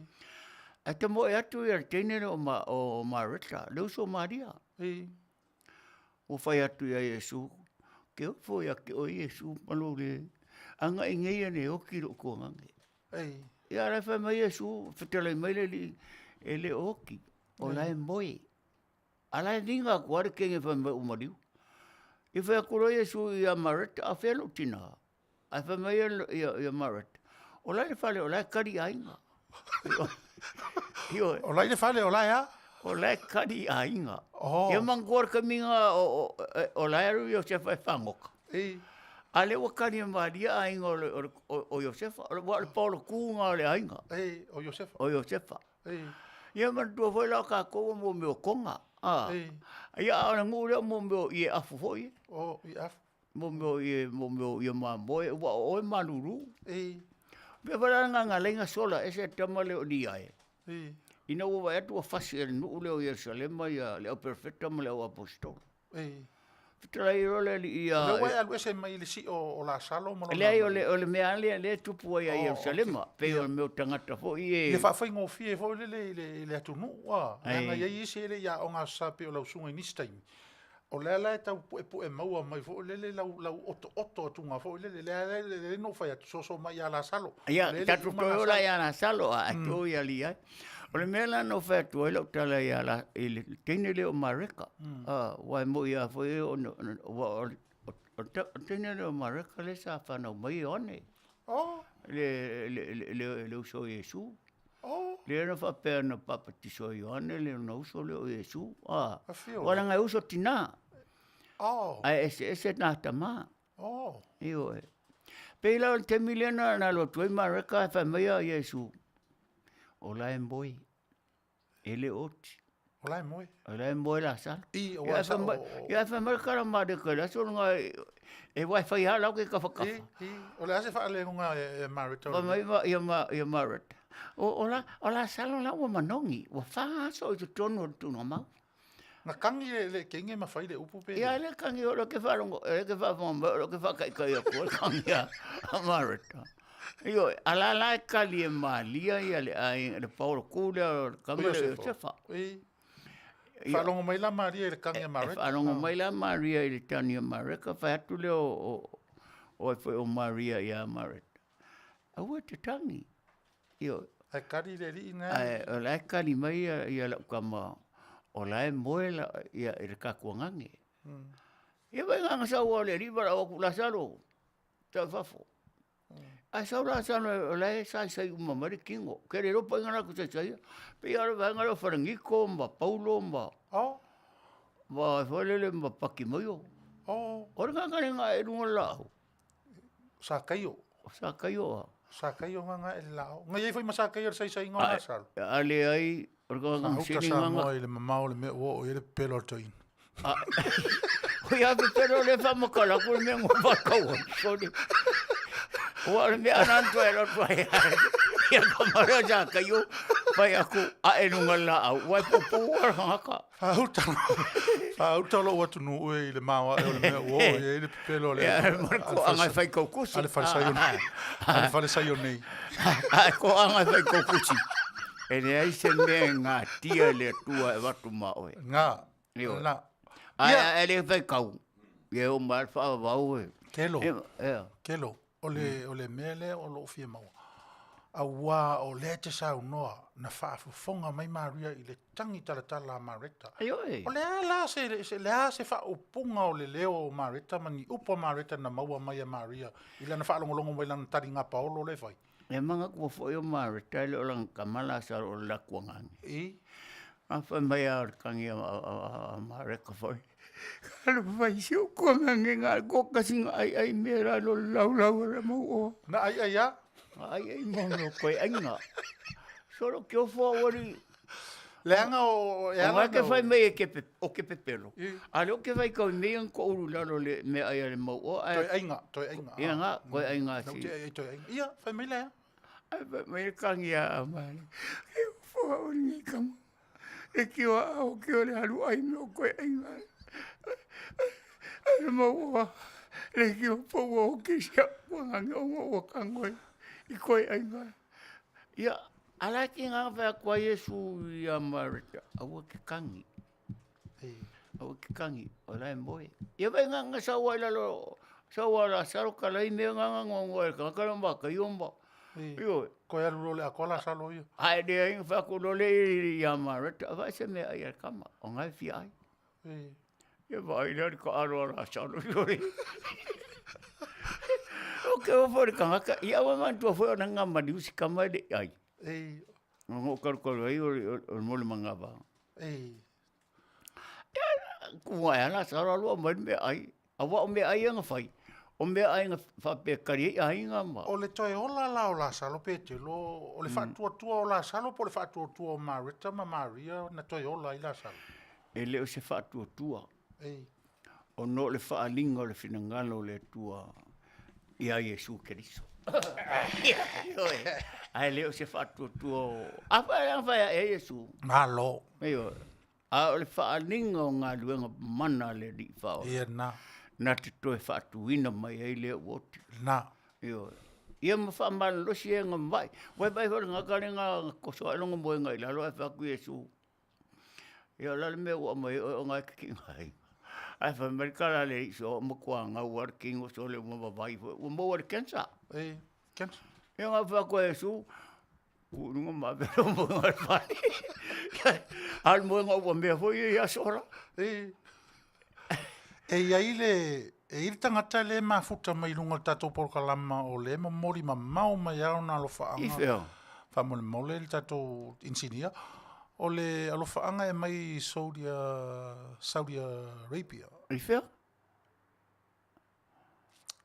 Ae tamoe atu ia le teine lea o Ma, o Mareta, le uso o Maria. Ei. Ua fai atu ia Iesu, Ke ofo ia te oe Iesu ma lou le agai nei ane e oti lou tuagage. Ei. Ia la e fai mai Iesu, fetalai mai le alii, e le o oti, o la e moe. A la e niga atu lava le kene fai mai ua maliu. Ia fai atu loa Iesu ia Mareta, a fea lou tina? Ae fai mai ia Mareta, o la e i le fale, o la e kali aiga. Ioe. O la i le fale, o la e a? O la e kali aiga. Oh. Ia manatua le taimi lena o la e alu Iosefa e fagota. Ei. A lea ua kali e Maria aiga o, le, o, le, o, o Iosefa. Ua o le paolotu lena o le aiga. Ei, o Iosefa. O Iosefa. Ei. Ia manatua foi la o tatou o mo mea o Toga. Ah. Ei. Ia a o le nuu lea mo mea o ie afu foi. O, ie afu. Mo mea o ie, mo mea o ie mamoe, ua o oe malulu. Ei. Mea foi la nga nga lainga sola ese tama lea o Liae. Ei. Ina ua vaai atu ua fasi e le nuu lea o Ierusalema ia le au perofeta ma le au aposetolo. Ei. Fetalai loa le alii ia... O lea ua e alu ese mai le sio o Lasalo ma lona... Leai, o le, o le mea lea lea e tupu ai ia Ierusalema. Pei o le mea o tagata foi e... I le faafaigofie foi lele i le, i le atunuu, a. Leaga e i ai isi e le i aoga Aso Sa pei o lau susuga i nisi taimi. O lea la e tau puepue maua mai foi lele lau, lau otooto atuga foi lele, lea la lea na ou fai atu, soso mai ia Lasalo. Ia, O lea e le i tatou uma toe ola Lasalo. ia Lasalo, a to ia alii ai. O le mea la na ou fai atu ai lau tala ia La, i le teine lea o Mareka, a, aua e moi lava foi ona, ona, aua o le, o, o le teine lea o Mareka lea sa fanau mai Ioane. Oh. Le, le, le, le, le uso o Iesu. Oh. Lea na faapea na papatiso e Ioane le ona uso lea o Iesu. A, Afio. ua leaga e uso tinā. Oh. Ae eseese nā tamā. Oh. Ioe. Pei la o le taimi lea na, na alu atu ai Mareka ae fai mai ia Iesu, o la e moe, e le oti. O la e moe. O la e moe Lasalo. I, o Ia asa, fai mai, o, o. ia fai mai le kala Mareka i le aso lena e, e uae fai lava lau ke kafakafa. I, i, o le a se faalegoga e, e Mareta o Fai le mai ma, ia, ma, ia Mareta, o, o, la, o Lasalo la ua manogi, ua fa aso i totonu o le tuugamau. Na kagi le, le kenge ma fai le upu pe Ia le. le kagi o le ke faalogo, e le ke faafofoga mai, o le ke faakaikai atu ai le kagi a, a Mareta. Ioe, a la la e kali e Malia ia le aiga, le paoloku lea o le kama lea o Iosefa. I. Ia. Faalogo mai la Maria i le kagi a E Mareta. faalogo mai la Maria i le tani a Mareka, fai atu lea o, o, o ai foi o Maria ia Mareta. Aua e te tagi. Ioe. Ae kali le alii na. Ae o la e kali mai ia, ia lau kama, o la e moe la, ia, i le kakuagage. Ia vai nganga sau o le alii valaau atu Lasalo, tau i fafo. Ae sau Lasalo o la e saisai uma mai le tino. Ke le iloa paʻiga latou saisaia. Pei lava o le vaega lea o Falaniko ma Paulo ma Oh. ma foi lele ma Pakimoio. Oh. O le gagalega e luga o le laau. Sa kaio. O sa kaio a. Sa kaio nganga e le laau. Ngai ai foi ma sa kaio le saisaiga o Lasalo. A leai, o le Sa gagaga uta sili Samoa nganga. i le mamao o le mea ua oo i ai le pepelo a le toeaina. O ia pepelo le whamakala ku le mea ngō whakaua. Soni. Ua o le mea ana antua e lotu ai. Ia ka marea sa kaio. Pai aku a e lunga la au. Wai pupu ua hangaka. Faauta faauta lou atunuu e i le maoae o le mea ua oo i ai le pepelo a le Ia marko anga whai kaukusi. a le falesai o nei. A le falesai o nei. A ko anga whai kaukusi. E leai se mea e ngā tia le atua e watu ma oe. Ngā. Ioe. La. Ai Ia. e le whai kau. Ia o mar whaavau e. Kelo. E, e. Kelo. O le, o le mea lea o loo fia maua. Auā o lea e te saunoa na faafofoga mai Maria i le tagi talatala a Mareta. Ioe. O le a la se, se, le a se faaupuga o le leo o Mareta ma ni upu a Mareta na maua mai e Maria i lana faalogologo mai lana taliga paolo lea e fai? E manga kua foi o Mareta e le o langa kamala sa o le lakuangani. I. A whai mai a o le kangi a, a, a, a Mareka foi. Talofa i si ou tuagagega ko kasi nga ai ai mea la lo lau lau ala mau oa. Na ai ai a? Ai ai mo no koe ai nga. Solo ke ofo au ali. Leaga o e ala. O ke fai mai e ke pe, o ke pepelo. A le o ke fai kau mei ang ko ulu lalo le mea ai ale mau oa. Toi ai nga, toi ai nga. Ia nga, koe ai nga si. Ai ai toi ai. Ia, fai mai lea. Ai fai mai kangi a amale. Ke ofo au ni kama. E ki o au ki o le alu ai me o koe ai nga. Ai mau oa. Le ki o po o ki sia kua ngange o o kangoi. I koe ai nga. Ia, ala ki ngā whea kua Iesu i a Mareta, aua ke kangi. Aua ke kangi, o la e moe. Ia whai ngā ngā saua i lalo, saua la saro ka lai mea ngā ngā ngā ngā ngā ngā ngā ka iomba. Io. Koe alu lole a kola salo ia. Hae le ai whea ko lole i a Mareta, whai se mea ai a kama, o ngai fia ai. Ia vaai lea le kaalo a Lasalo i oi. O ke ofo le kangaka, ia aua manatua foi ona nga maliu si kama e le i ai. Nga o kalukalu ai o le mo le mangava. Ia, ku ai a Lasalo aloa mai le mea ai. Aua o mea ai ia nga fai. O mea ai nga faapea kari ai aiga ma. O le toe ola la o Lasalo Petelo, o le faatuatua o Lasalo po o le faatuatua o Mareta ma Maria na toe ola ai Lasalo? E le o se faatuatua, ona o le faaaliga o le finagalo o le Atua ia Iesu Keriso. Ioe, ae le o se faatuatua o... A fai a fai ae Iesu. Malo. Ioe. A o le faaaliga o galuega mana a le Alii Faaola. Ia na. Na te toe faatuina mai ai lea ua oti. Na. Ioe. Ia ma faamalolosi e nga mai. Wai vai foi nga ka le nga koso ai longa moenga i lalo ae fai atu Iesu. Ia o le a le mea ua aumai ai oe o nga e kikiga ai. Ae fai mai le tala a le alii so matua gau lava le tino sole ua vavai foi ua maua i le cancer. Ei, cancer. Ia na fai atu ai e Iesu, tuu i luga ma ave lou moega i le fale. A o le moega ua mea foi ia i aso la. Ei. E i ai le, e i ai le tagata lea e mafuta mai i luga o le tatou polokalama o lea e momoli mamao mai lava ona alofaaga. I fea? Faamolemole le tatou inisinia. O le alofaaga e aumai i Saudia, Saudi Arabia. I fea?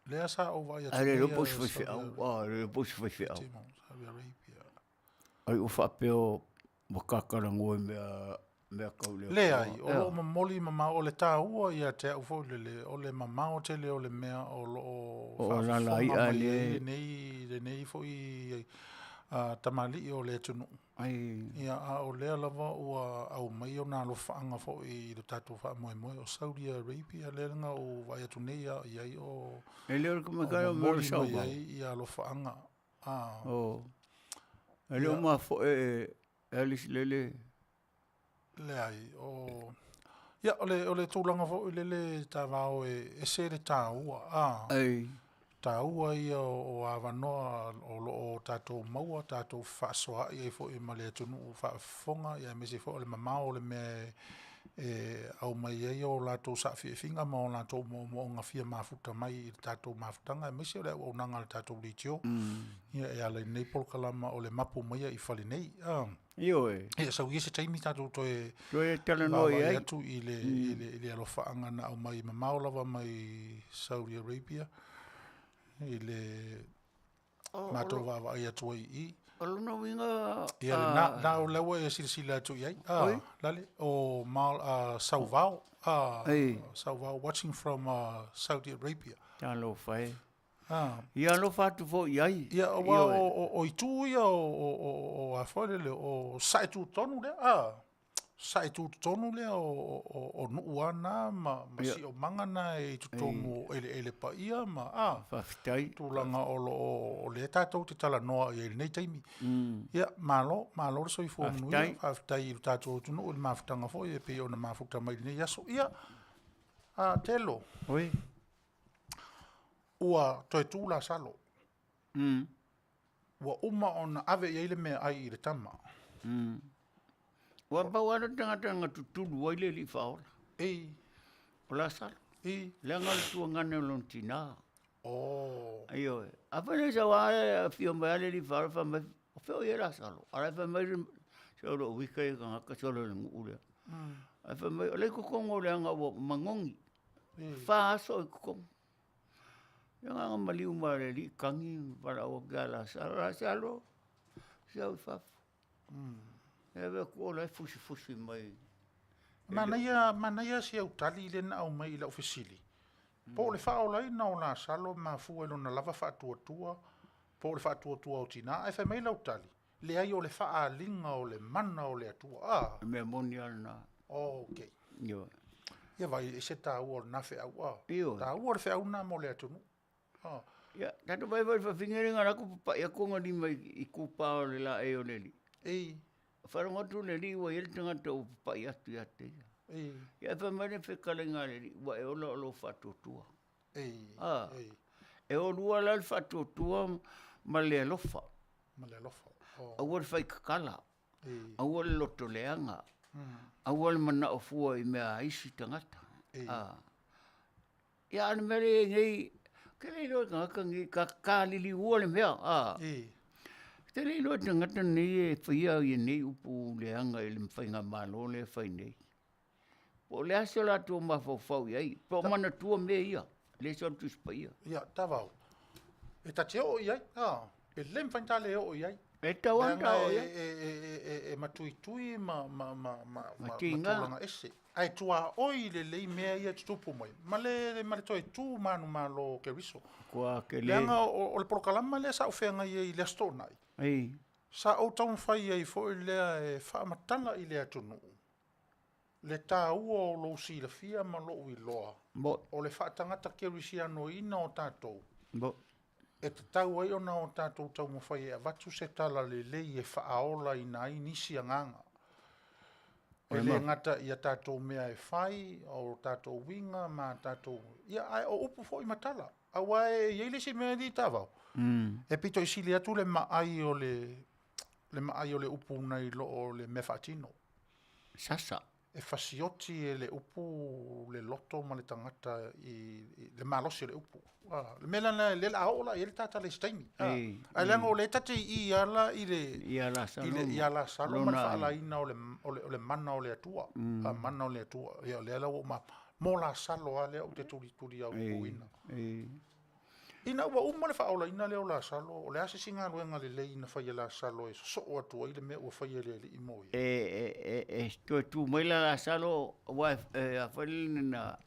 Lea sa ou vaai atu. Ai le po se faifeau, a le po se faifeau. Saudi Arabia. Ai ua faapea ua kakalagoa i mea mea kau le Leai, o loo momoli mamao, o le taua ia te au foi lele, o le mamao tele o le mea o loo faafofoga mai ai lenei, lenei foi tamalii o le atunuu. Ia, a o lea lava ua aumai ona alofaaga foi i lo tatou faamoemoe, o Saudi Arabia lea na ou vaai atu nei i ai o E le o le momoli mai ai ia alofaaga. E le o mafoe e Alice Lele. Leai, o ia o le o le tulaga foi lele tavao e ese le taua a. Ai. Taua ia o avanoa o lo o tatou maua, tatou fefaasoaai ai foi ma le atunuu faafofoga, ia aemaise foi o le mamao o le mea e aumai ai o latou saafiafiga ma o latou moomooga fia mafuta mai i le tatou mafutaga, aemaise o le auaunaga a le tatou leitio, ia e ala i lenei polokalama o le mapu maia i fale nei. Ioe. Ia sau ia se taimi tatou toe toe talanoa i ai atu i le, i le, i le alofaaga na aumai mamao lava mai Saudi Arabia i le matou vaavaai atu ai i i. O lona uiga... Ia, lena, na o lea ua e silasila atu i ai. Ah, lale, o Mal, Sauvao, Sauvao watching from Saudi Arabia. Talofa e. Ia alofa atu foi i ai. Ia, aua o itu ia o a foi lele, o sae tutotonu lea, a, sae tutotonu lea o nuu lava na ma siomaga na e i totonu o eleele paia ma, a, Faafetai. tulaga o lo o, o lea tatou te talanoa i ai i lenei taimi. Ia, malo, malo le soifua manuia, faafetai i lo tatou atunuu i le mafutaga foi e pei ona mafuta mai i lenei aso. Ia, a, Telo. Oi. Ua toe tu Lasalo. Ua uma ona ave i ai le meaai i le tama. Ua pau lava le tagata na tutulu ai le alii faaola. Ei. O Lasalo. Ei. Leaga o le tuagane o lona tinā. Oh. Ioe. Afai nei sau lava afio mai lava le alii faaola fai mai, o fea o i ai Lasalo? A o la e fai mai se o lou ika ia tagata solo i le nuu lea. Ae fai mai, o la e i totonu leaga ua magogi, fa aso o i totonu. Ia na ona maliu mai lava o le alii tagi valaau atu ia Lasalo, Lasalo, se au i fafo. Ia vaai atu o la e fusifusi mai. Manaia, manaia si au tali lea na aumai i lau fesili, po o le faaolaina o Lasalo mafua i lona lava faatuatua, po o le faatuatua o tina, ae fai mai lau tali, leai o le faaaliga o le mana o le Atua. A. O le mea moni lava lena. Ok. Ioe. Ia vaai, e ese taua o lena feau, a. Ioe. Taua le feau lena mo le atunuu. A. Ia, tatou vaai foi i le fafine lea na alu atu papa'i atu ona lima i kupa o le laei o le alii. Ei. Faalogo atu le alii ua i ai le tagata ua papa'i atu ia te ia. Ei. Ia ae fai mai le fetalaiga a le alii, ua e ola o lou faatuatua. Ei. A. Ei. E olua la le faatuatua ma le alofa. Ma le alofa. Oh. Aua le faitatala. Ei. Aua le loto leaga. Aua le manao fua i mea a isi tagata. Ei. A. Ia a o le mea lea e i ai nei, ou te le iloa i tagata nei, ka kaliliua le mea, a. Ei. Ou te le iloa i tagata nei e faia ia nei upu leaga i le faigamalo lea e fai nei. Po o le a se latou mafaufau i ai, po o manatua mea ia, lea sa o le Tusi Paia. Ia, tavao. E ta te oo i ai, a, e le mafai ona ta le oo i ai. E tatau lava ona ta oo i ai. E matuitui ma, ma, ma, ma, ma tulaga ese. Ae tuaoi lelei mea ia e tutupu mai, ma le, ma le toe tu manumalo o Keriso. Kua ke le. Leaga o le polokalama lea sa ou feagai ai i le Aso Toonai, Ei. sa ou taumafai ai foi lea e faamatala i le atunuu le taua o lou silafia ma lou iloa o le faatagata kerisianoina o tatou, e tatau ai ona o tatou taumafai e avatu se tala lelei e faaolaina ai nisi agaga. E le gata i a tatou mea e fai, o tatou uiga ma a tatou... Ia, ae o upu foi ma tala. Aua e i ai le isi mea alii taavao, e pito i sili atu le maai o le, le maai o le upu nai lo o le mea faatino. Sasa. E fasioti e le upu le loto ma le tagata i le malosi o le upu. A, le mea la lena, lea o le a oo la i ai le ta tala i se taimi. A, ae leaga o lea ta te i i ala i le, Ia Lasalo i le, ia Lasalo ma le faalaina o le, o le, o le mana o le Atua. A, mana o le Atua. Ia, o lea la ua ou ma, mo Lasalo lava lea ou te tulituliaupuina. Ina ua uma le faaolaina lea o Lasalo, o le a se isi galuega lelei na fai e Lasalo e sosoo atu ai le mea ua fai e le Alii mo ia? E toe tu mai la Lasalo, aua e a foi le na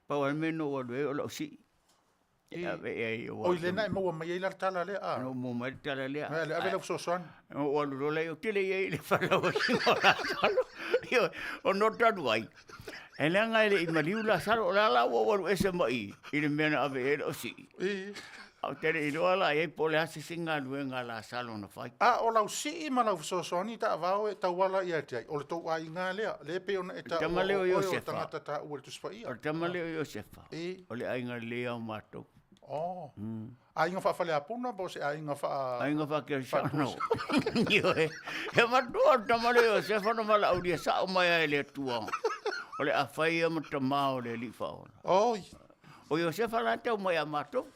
pau lava le mea na ou alu ai o lau sii. E ave i ai aua. Oi, lea na e maua mai ai la le tala lea, a? Na ou maua mai le tala lea. Ae ave lau fesoasoani. Na ou alu loa lea, ou te le i ai i le falauaiga o Lasalo. Ioe, ona ou talu ai, E leaga e le i maliu Lasalo, o la la ua ou alu ese mai i i le mea na ave i ai lau sii. A ou te le i iloa la i ai po o le a se isi galuega a Lasalo na fai. A o lau sii ma lau fesoasoani taavao e tauala ia te ai, o le tou aiga lea, lea e pei ona e taua o oe o le tagata taua i le Tusi Paia. O le tama lea o Iosefa, o le aiga lelei lava o matou. Oh. Aiga faa-Faleapuna po o se aiga faa... Aiga faa-Kerisiano. Ioe. E matua le tama lea o Iosefa na valaaulia sao mai lava e le Atua. O le a fai ia ma tama o le Alii Faaola. Oi. O Iosefa la e tau mai ia matou.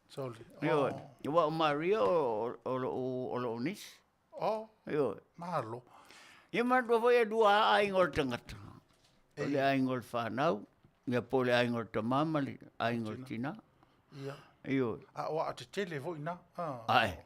Sole. Ioe. Aua o Maria o, o, o lou nisi. Oh. Ioe. Malo. Ia manatua foi e lua lava aiga o le tagata. O le aiga o le fanau, ia po o le aiga o le tama ma le aiga o le tina. Ia. Ioe. A o aa tetele foi na. Ae.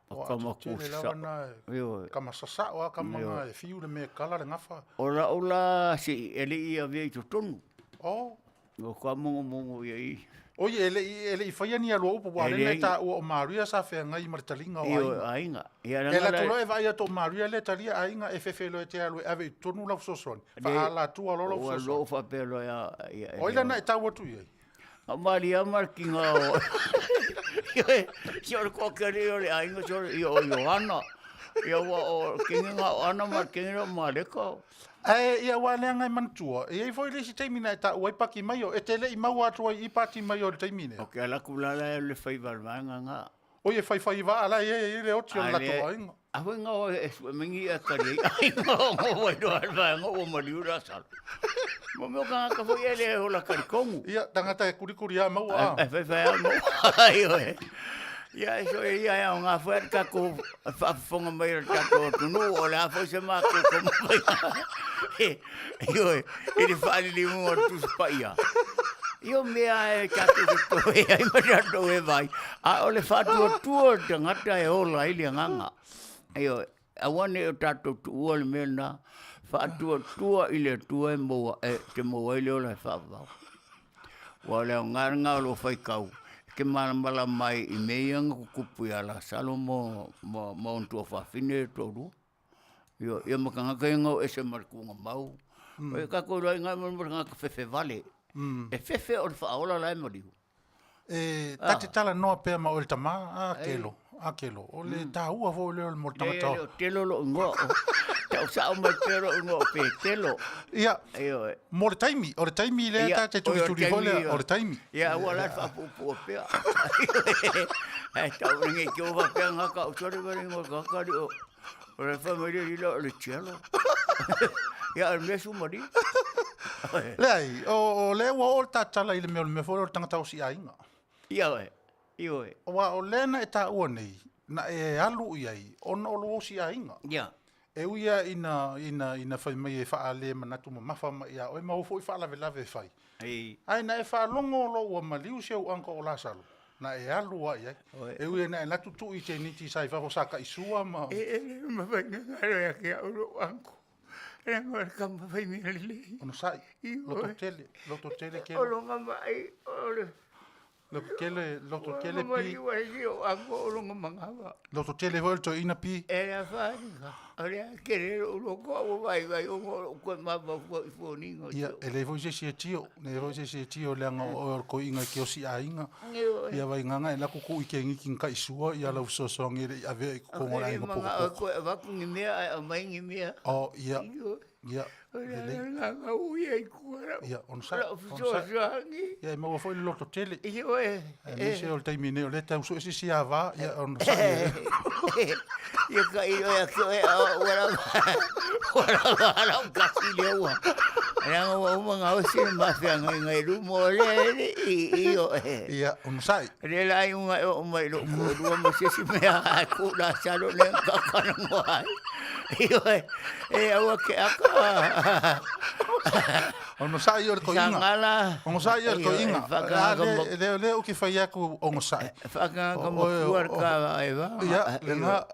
O aa tetele lava na. Ioe. Kama sasao lava kama na e fiu le mea e kala le gafa. O lau la sii e le i avea i totonu. Oh. Ua ka mogomogo ia i. Oi, e le i, e le i faia ni alua upu, ua lena e taua o Maria sa feagai ma le taliga o aiga. Aiga. Ia, e alu atu loa e vaai atu o Maria lea e talia aiga, e fefe loa e te alu e ave i totonu lau fesoasoani. Faaala atua loa lau fesoasoani. Ua loo faapea loa ia, ia. O ai la na e tau atu i ai? A Maria ma le kiga o... Si o le toatele o le aiga, si o le o Ioana. Ia ua o kiga o Ana ma le kiga o Mareka. Ae ia aua leaga e manatua, e i ai foi le isi taimi na e taua ai paki mai o, e te le i maua atu ai i pati mai o i le taimi lea. O ke ala aku la la le faiva o le vaega nga. Oi e faifai vaa la e i ai le oti o le latou aiga. A foi nga o e sue mai ni ia tali ai aiga o ngo wai roa le vaega ua maliu Lasalo. Mo mea o tagata foi e le ola talitonu. Ia, tagata e kurikuri a maua a. E faifai a maua. Ioe. Ia, e so ia e aoga foi le tatou faafofoga mai o le tatou atunuu, o le a foi se matou taumafaiga. Ioe, i le faaliliuga o le Tusi Paia. Ia o mea e tatou te toe ai ma tatou e vai, a o le faatuatua o le tagata e ola ai le agaga. Ioe, aua ne i o tatou tuua le mea lena, faatuatua i le Atua e maua, e te maua ai le ola e faavavau. Aua o le aoga lena o lou faitau, e te malamalama ai i mea ia na tutupu ia Lasalo ma ma ona tuafafine ia e toalua. Ioe, ia ma tagata ia na o ese ma le tuugamau. E tatou iloa ai na mo tagata fefe vale. E fefe o le faaola la e maliu. E ta te talanoa pea ma oe le tama, a Kelo, a Kelo, o le taua foi lea mo le tagata. Leai, o Telo lou igoa, tau sao mai pea lou igoa o Petelo. Ia, Ioe. mo le taimi, o le taimi lea ta te tulituli foi lea, o le taimi. Ia, aua la le faapuupuu pea. Ae tau nei te ua faapea gata o sole wale ngo gata li o o le fa mai le o le tialo. Ia o le mea sumali. Leai, o lea ua oo le ta tala i le mea o le mea foi lea o le tagata osi aiga. Ia oe, ioe. Aua o lea na e taua nei, na e alu i ai ona o lou osi aiga. Ia. E ui lava ina, ina, ina fai mai e faale manatu mamafa mai ia oe ma ou foi faalavelave e fai. Ei. Ae na e faalogo loa ua maliu si ou uncle o Lasalo, na e alu lava i ai. E ui ina e alu atu tuu i teniti sa i fafo sa taisua ma... E, e le mafai ona galo ia te au lou uncle. Leaga o le tama fai mea lelei. Onosai, loto tele, loto tele kelo. O lona ma'i, o le Loto tele, loto tele pi. Loto tele foi le toeaina pi. E la wharinga, o le a kere lou loko a ua vaivai ona o lou koe mafaufau i foniga o Ia, e leai foi se isi e tio, leai foi se isi e tio leaga o oe o le toeaina e te osi aiga. Ia Vaigaga e laku tuu i keniki na taisua ia lau fesoasoani e le i avea i totonu o le aiga pokopoko. E koe avatu ni mea ae aumai ni mea. Oh, ia. Ia, lelei. Ia, onosai, onosai. Ia, e maua foi le loto tele. Aemaise o le taimi nei o lea e tau sue se isi ava, ia, onosai. Ia ka i oe ake oe a ua lava, ua lava lau kasi lea ua. Leaga ua uma ona osi le mafeagaiga i luma o lea e le i i oe. Ia, onosai. Le la iuga e oo mai i lou toalua ma se isi mea ae ku Lasalo lea na talanoa ai. Ioe, e aua ke aka. Onosai o le toeaina. Sangala. Onosai o le toeaina. Le le ou te fai atu onosai. Whaakanga matua le ka ai va. Ia, lena,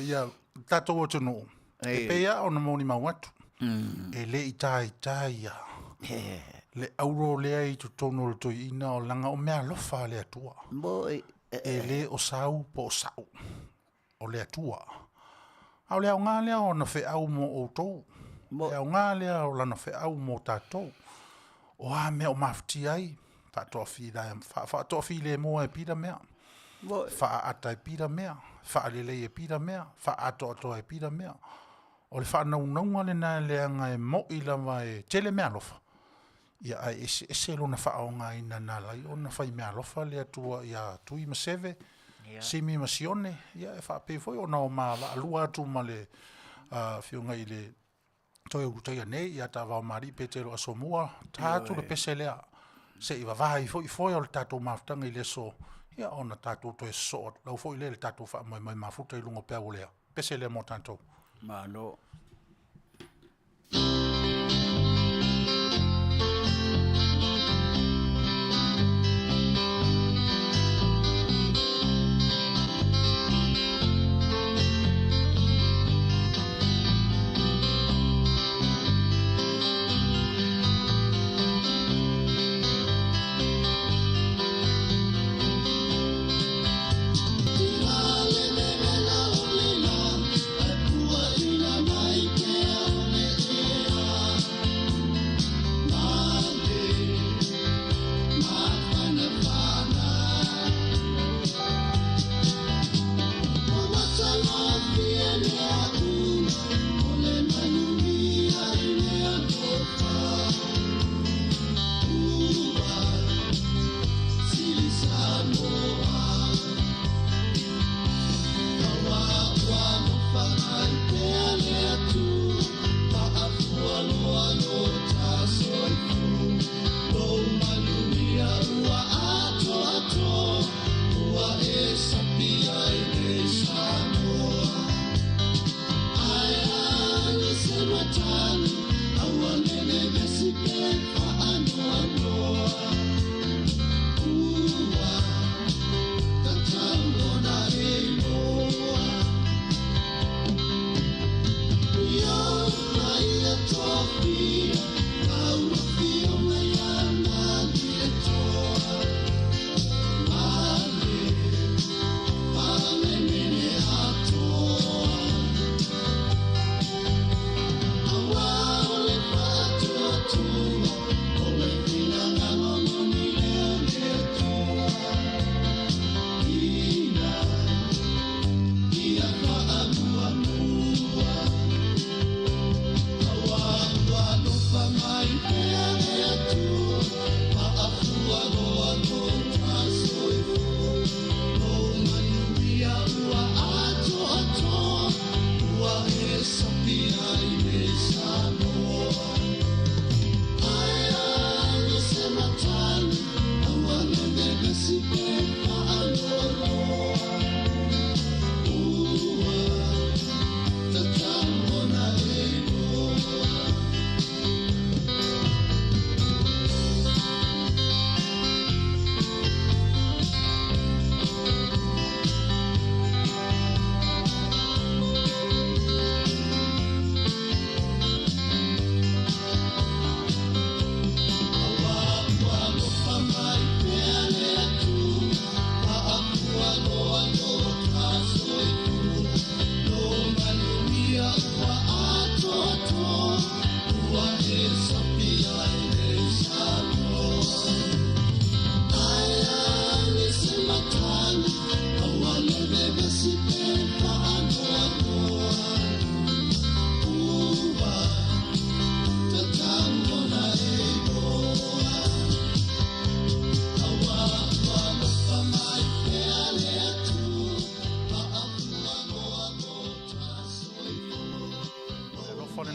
ia, tatou atunuu. E pei lava ona molimau atu. E le i taitai ia le auro lea i totonu o le toeaina o leaga o meaalofa a le Atua. E le o sau po o sa'u. o le Atua. A o le aoga lea o ana feau mo outou, le aoga lea o lana feau mo tatou. O a mea o mafatia ai, faatoafilemu ai e pila mea, faaata e pila mea, faalelei e pila mea, faaatoatoa e pila mea. O le faanaunauga lena leaga e mo'i lava e tele meaalofa, Ia, ae eseese lona faaaogaina na ala ai ona fai meaalofa le Atua ia Tui ma Seve, Simi ma Sione, ia e faapea foi ona o ma vaalua atu ma le Afioga i le Toe Ulutaia nei ia Tavaomalii Petelo Asomua, ta atu le pese lea se i vava ai foi foe o le tatou mafutaga i le aso, ia ona tatou toe sosoo atu lau foi lea i le tatou faamoemoe mafuta i luga o peau o lea pese lea mo tatou. Malo.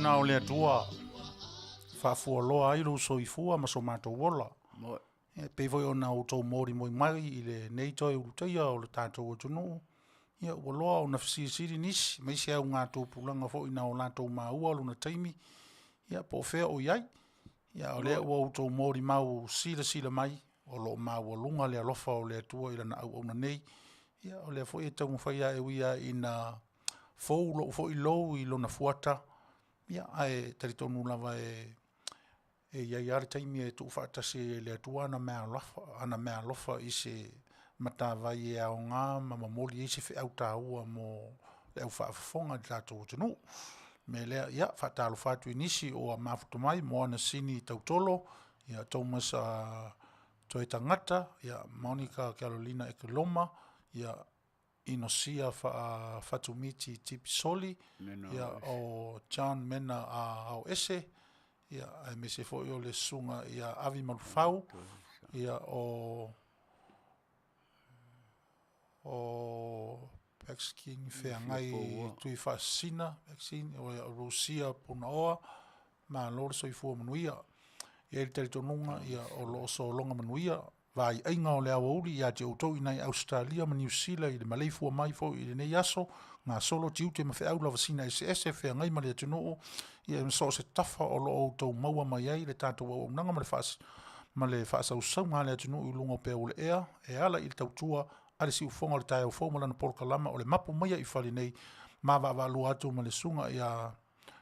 lena o le Atua, faafualoa ai lou soifua ma so matou ola. E pei foi ona outou molimoli mai i lenei toe ulutaia o le tatou atunuu, ia ua loa ona fesilisili nisi ma isi augatupulaga foi na o latou maua lona taimi, ia po o fea o i ai. Ia o lea ua outou molimau silasila mai, o lo o maualuga le alofa o le Atua i lana auauna nei. Ia o lea foi e taumafai lava e ui lava ina fou lou foi lou i lona fuata, ia ae talitonu lava e e i ai lava le taimi e tuufaatasi ai e le Atua ana meaalofa, ana meaalofa i se matavai e aoga ma momoli ai se feau taua mo le au faafofoga i le tatou atunuu. O le mea lea, ia, faatalofa atu i nisi ua mafuta mai, Moana Sini Tautolo, ia Thomas Toetagata, ia Monica Carolina Ekeloma, ia Inosia Faafatumiti Tipisoli, ia o John Mena Aoese, ia aemaise foi o le susuga ia Avi Malufau, ia o o Paxking Feagai Tuifaasisina, Paxking, o Rusia Punaoa, malo le soifua manuia. E i ai le talitonuga ia o lo o sologa manuia vaiaiga o le aoauli ia te outou i inā i Ausetalia ma Niu Sila i le maleifua mai foi i lenei aso, gasolo tiute ma feau lavasina eseese feagai ma le atunuu, ia ma so o se tafa o lo o outou maua mai ai le tatou auaunaga ma le faas, ma le faasausauga a le atunuu i luga o peau o le ea e ala i le tautua a le siufofoga o le taeao fou ma lana polokalama o le mapu maia i fale nei ma vaavaalua atu ma le susuga ia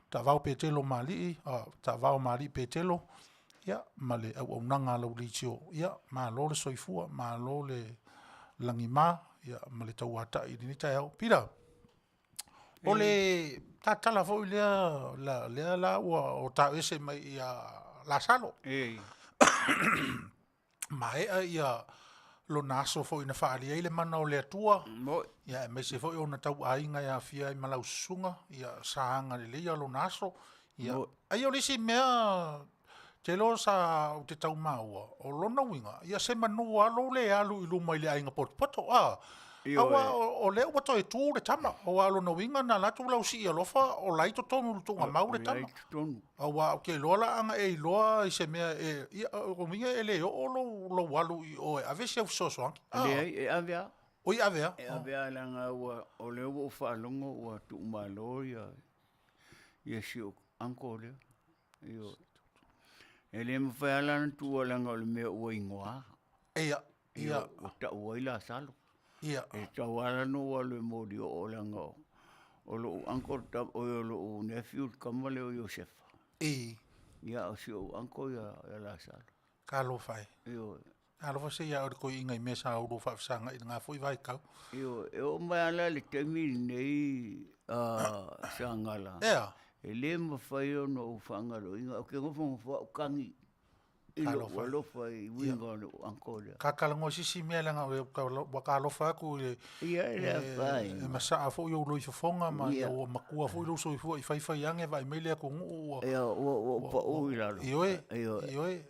Taavao Petelo Malii, Taavao Malii Petelo, ia, ma le auaunaga a lau leitio. Ia, malo le soifua, malo le lagima, ia, ma le tauatai i lenei taeao. Pita, o le tatala foi lea, la, lea la ua o taoese mai ia Lasalo. Ei. Maea ia lona aso foi na faaalia ai le mana o le Atua, Moi. ia aemaise foi ona tauaiga e aafia ai ma lau susuga, ia sa agaleleia lona aso. Ia, Moi. ai o le isi mea te iloa sa ou te tau maua, o lona uiga, ia se manu lava lou le alu i luma i le aiga potopoto, a. Ioe. Aua o lea ua toe tu le tama, aua o lona uiga na alu atu lau sii alofa o la e i totonu i le tuugamau le O la e tama. i totonu. Aua ou te iloa la ana e iloa i se mea e, ia, o lona uiga e le oo lou, lou alu i o e ave si au fesoasoani. Ah. Leai, e ave lava. Oi, ave lava. E ave lava leaga ua, o lea ua ou faalogo ua tuumalo ia, ia si ou uncle lea. Ioe. E le mafai lava la ona tuua leaga o le mea ua igoa. Ia, ia. Ua tau ai Lasalo. Ia. E tatau lava la ona ou alu e moli oo leaga o, o lou uncle, oi o lou nephew le tama lea o Iosefa. I. Ia o si ou uncle ia, ia Lasalo. Talofa e. Ioe. Talofa se ia o le toeaina i mea sa oulua faafesagai i lena foi vaitau. Ioe, e oo mai lava la i le taimi lenei Sagala. Ea. E le mafai ona ou faagaloina, ou te nofonofo lava ou tagi i lou alofa i uiga o lou uncle lea. Ka talanoa i se isi mea leaga ua ta alofa atu i le Ia e le afaina. E masaa foi ou loifofoga ma ua matua foi lou soifua i faifai ane vaai mai le atunuu ua Ia ua ou pau i lalo. Ioe, ioe.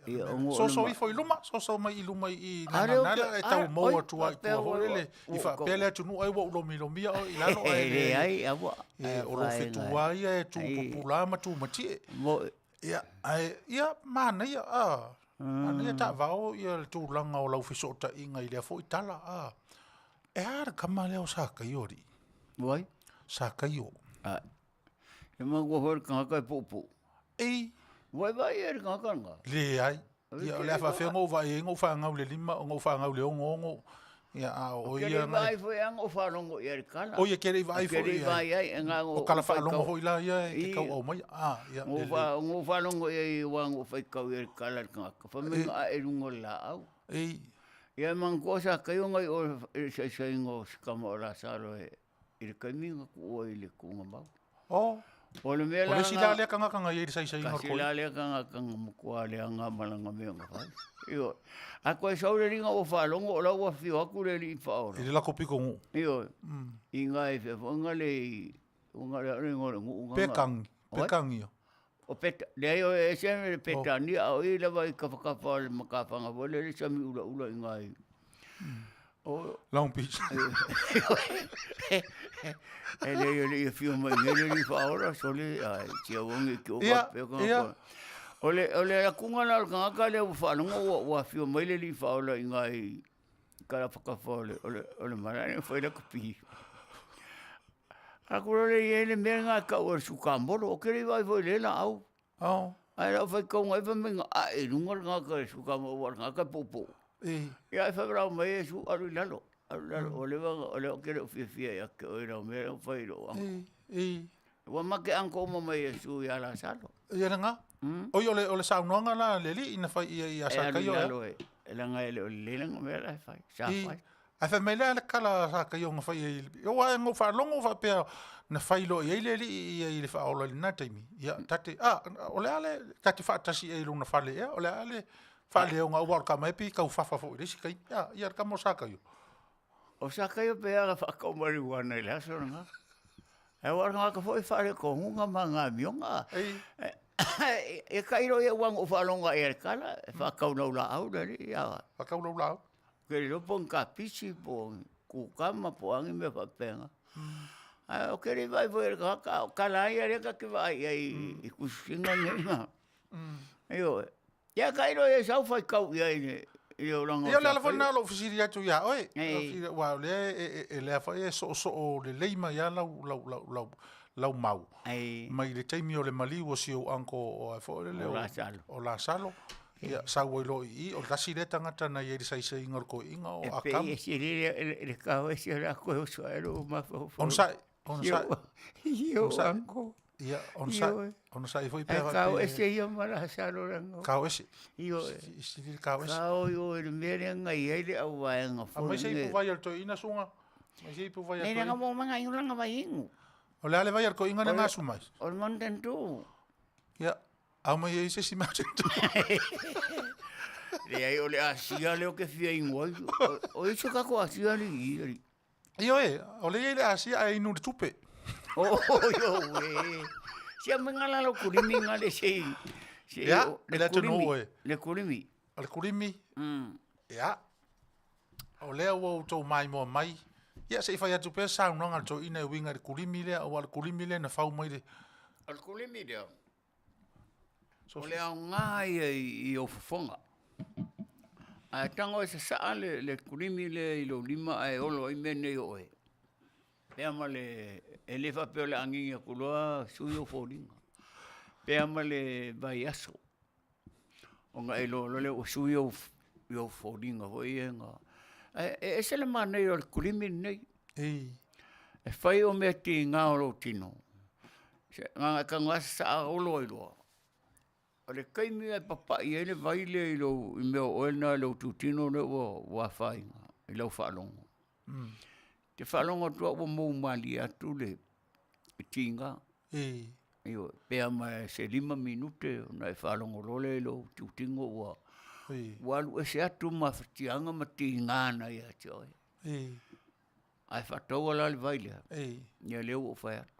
Soso ifo i luma, soso mai i luma i i Nanala e tau maua atu ai i tua foi lele i faapea le atunuu ai ua ou lomilomia oe i lalo ae leai. Aua. O lou fetu lava ia e tu pupula ma tu matie. Moe. Ia, ae, ia, manaia, a, manaia taavao ia le tulaga o lau fesootaiga i lea foi tala, a. E a le tama lea o Sakaio, alii? Wai? Sakaio. A, e manatua foi le tagata e puupuu. Ei. Vaivai e le tagata lena. Leai. Ia, o le a faafefea ona ou vaai ai ona ou fanau i le lima, ona ou fanau i le 66, ia, a o ia Ou te le i vaai foi lava na ou faalogo i ai i le tala. O ia e te le i vaai foi i ai. Ou te le i vaai ai, na ona ou O tala faalogo foi la ia e te tau aumaia. A, ia, lelei. Na ou faalogo i ai aua na ou faitau i ai i le tala a le tagata, fai mai na ae i luga o le laau. Ei. Ia e manatua sa taio nai o i le saisaiga o si tama o Lasalo e i le taimi na tuua i le tuugamau. Oh. O le mea la. O le isi la lea tagata na i ai i le saisaiga o le Kasi la lea tagata na matua leaga ma lana mea na fai. Ioe. A koe sau le alii na ua faalogo o la ua afio atu le alii faaola. I le lako pitonuu. Ioe. I na e fea foi na le i ona le le igoa o le nuu na. Pekangi. Pekangi. O Peta, leai o ese le Petania a o i lava i kafakafa o le matafaga foi lele sami ulaula i na i. Long Beach. E leai e le i afio mai nei le Alii Faaola, sole, ai, si auaga i te o faapea ka. O le, o le akuga la o le tagata lea ua faalogo ua, ua afio mai le Alii Faaola i ina i Kalafatafa o le, o le, o le malae lea na fai ai lata pi. Aku loa lea i ai le mea lena e tau o le sukamolo, ou te le i vaai foi i lea laau. Ae o lau faitauga ai fai mai na ae i luga le tagata i le sukamolo aua o le tagata e puupuu. Ia ae faapea mai Iesu, alu i lalo, alu i lalo, ua leva ona, o lea ou te le o fiafia ia te oe i lau mea lea ua fai i lou uncle. Ua ma te uncle uma mai Iesu ia Lasalo. Ia lena. Oi o le o le saunoaga la a le alii na fai ia ia Sakaio. E alu i lalo e, leaga e le o lelei lana mea la e fai, sa fai. Ae fai mai lea le kala a Sakaio na fai ai, aua na ou faalogo faapea na fai loa i ai le alii ia i le faaola i lena taimi. Ia ta te, a, o le a le, ta te faatasi i ai i lona fale ea, o le a le faaleoga aua o le tama e pei e tau fafa foi i le isi taimi. A, ia le tama o Sakaio. O Sakaio pei lava na faatau mariuana i le aso lena. Aua o le tagata foi e faaletonuga ma ana amioga. E tailo ia aua na ou faalogo lava i ai i le tala, e faatau laulaau le alii a. Faatau laulaau. Ou te le iloa po o ni kapisi po o ni kukama po o a ni mea faapena. Ae ou te le i vaai foi i le tagata, a o tala lava ia lea ta te vaai i ai i tusitusiga nei ma. Ioe. Ia tailo ia sau faitau i ai i le olaga o Ia o le ala foi lena o lou fesili atu ia oe, aua o lea e lea foi e soosoo lelei mai lava lau lau lau lau lau mau mai le taimi o le maliu o si ou uncle o a foi lele o Lasalo. Ia, sau ai loa i i, o le tasi lea tagata na i ai i le saisaiga o le toeaina o Akamu. E pei e sili le kao ese o le a koe oso ae lou mafaufau. Onosai, onosai. Io uncle. Ia, onosai, onosai foi pea. Kao ese ia ma Lasalo langa. Kao ese. Io. Sili le kao ese. Kao io i le mea lea na i ai le au vaega foi. Aumai se ipu vai a le toeaina suga. Aumai se ipu vai a le toeaina. Nei, mo manga i langa vai inu. O le a le vai a le toeaina lea na asu mai? O le Mountain Dew. Ia, Aumai ai se isi Mountain Dew. Leai, o le Asia lea ou te fia inu ai. O i se tatou Asia le i i. Ioe, o lea e i ai le Asia ae inu i le tupe. Oh, ioe. Sia mai ngā lalo kulimi ngā le sei. Ia, e le atunuu e. Le kulimi. O le kulimi. Ia, o lea ua outou maimoa mai. Ia, se i fai atu pea saunoaga a le toeaina e uiga i le kulimi lea, aua o le kulimi lea na fau mai le... O le kulimi lea, O le aoga ia i ou fofoga. Ae tago e sasaa le kulimi lea i lou lima ae olo ai mea nei o oe. Pea ma le, e le faapea o le a anini atu loa sui ou foliga. Pea ma le vaiaso, ona e iloa loa lea ua sui ou foliga foi ia na... Ae e ese le manaia o le kulimi lenei. E fai o mea tiga o lou tino, Na ona e tago lava sasaa olo ai loa. O le taimi e papai ai le vai lea i lou i mea o oe lena i lou itutino lea ua afaina i lau faalogo. E te faalogo atu lava ua mou malie atu le tiga. Ioe, pe a ma se 5 minute ona e faalogo loa lea i lou itutino ua ua alu ese atu mafatiaga ma tiga na ia te oe. Ae faataua la le vai lea, ia lea ua ou fai atu.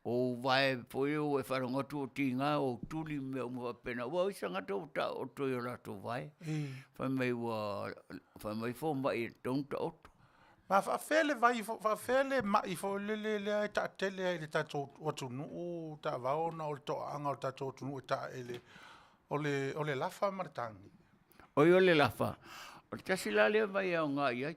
O ou vae foi lea ua e faalogo atu ua tiga ou tuli ma mea uma faapena, aua o isi tagata ua taooto i o latou vae, fai mai ua fai mai fomai e tatau ona taoto. Ma faapefea le vai, faapefea le mai foi lele lea e taatele ai i le tatou atunuu taavao ona o le toaaga o le tatou atunuu e taele, o le o le lafa ma le tagi. Oi o le lafa, o le tasi la lea vai e aoga i ai.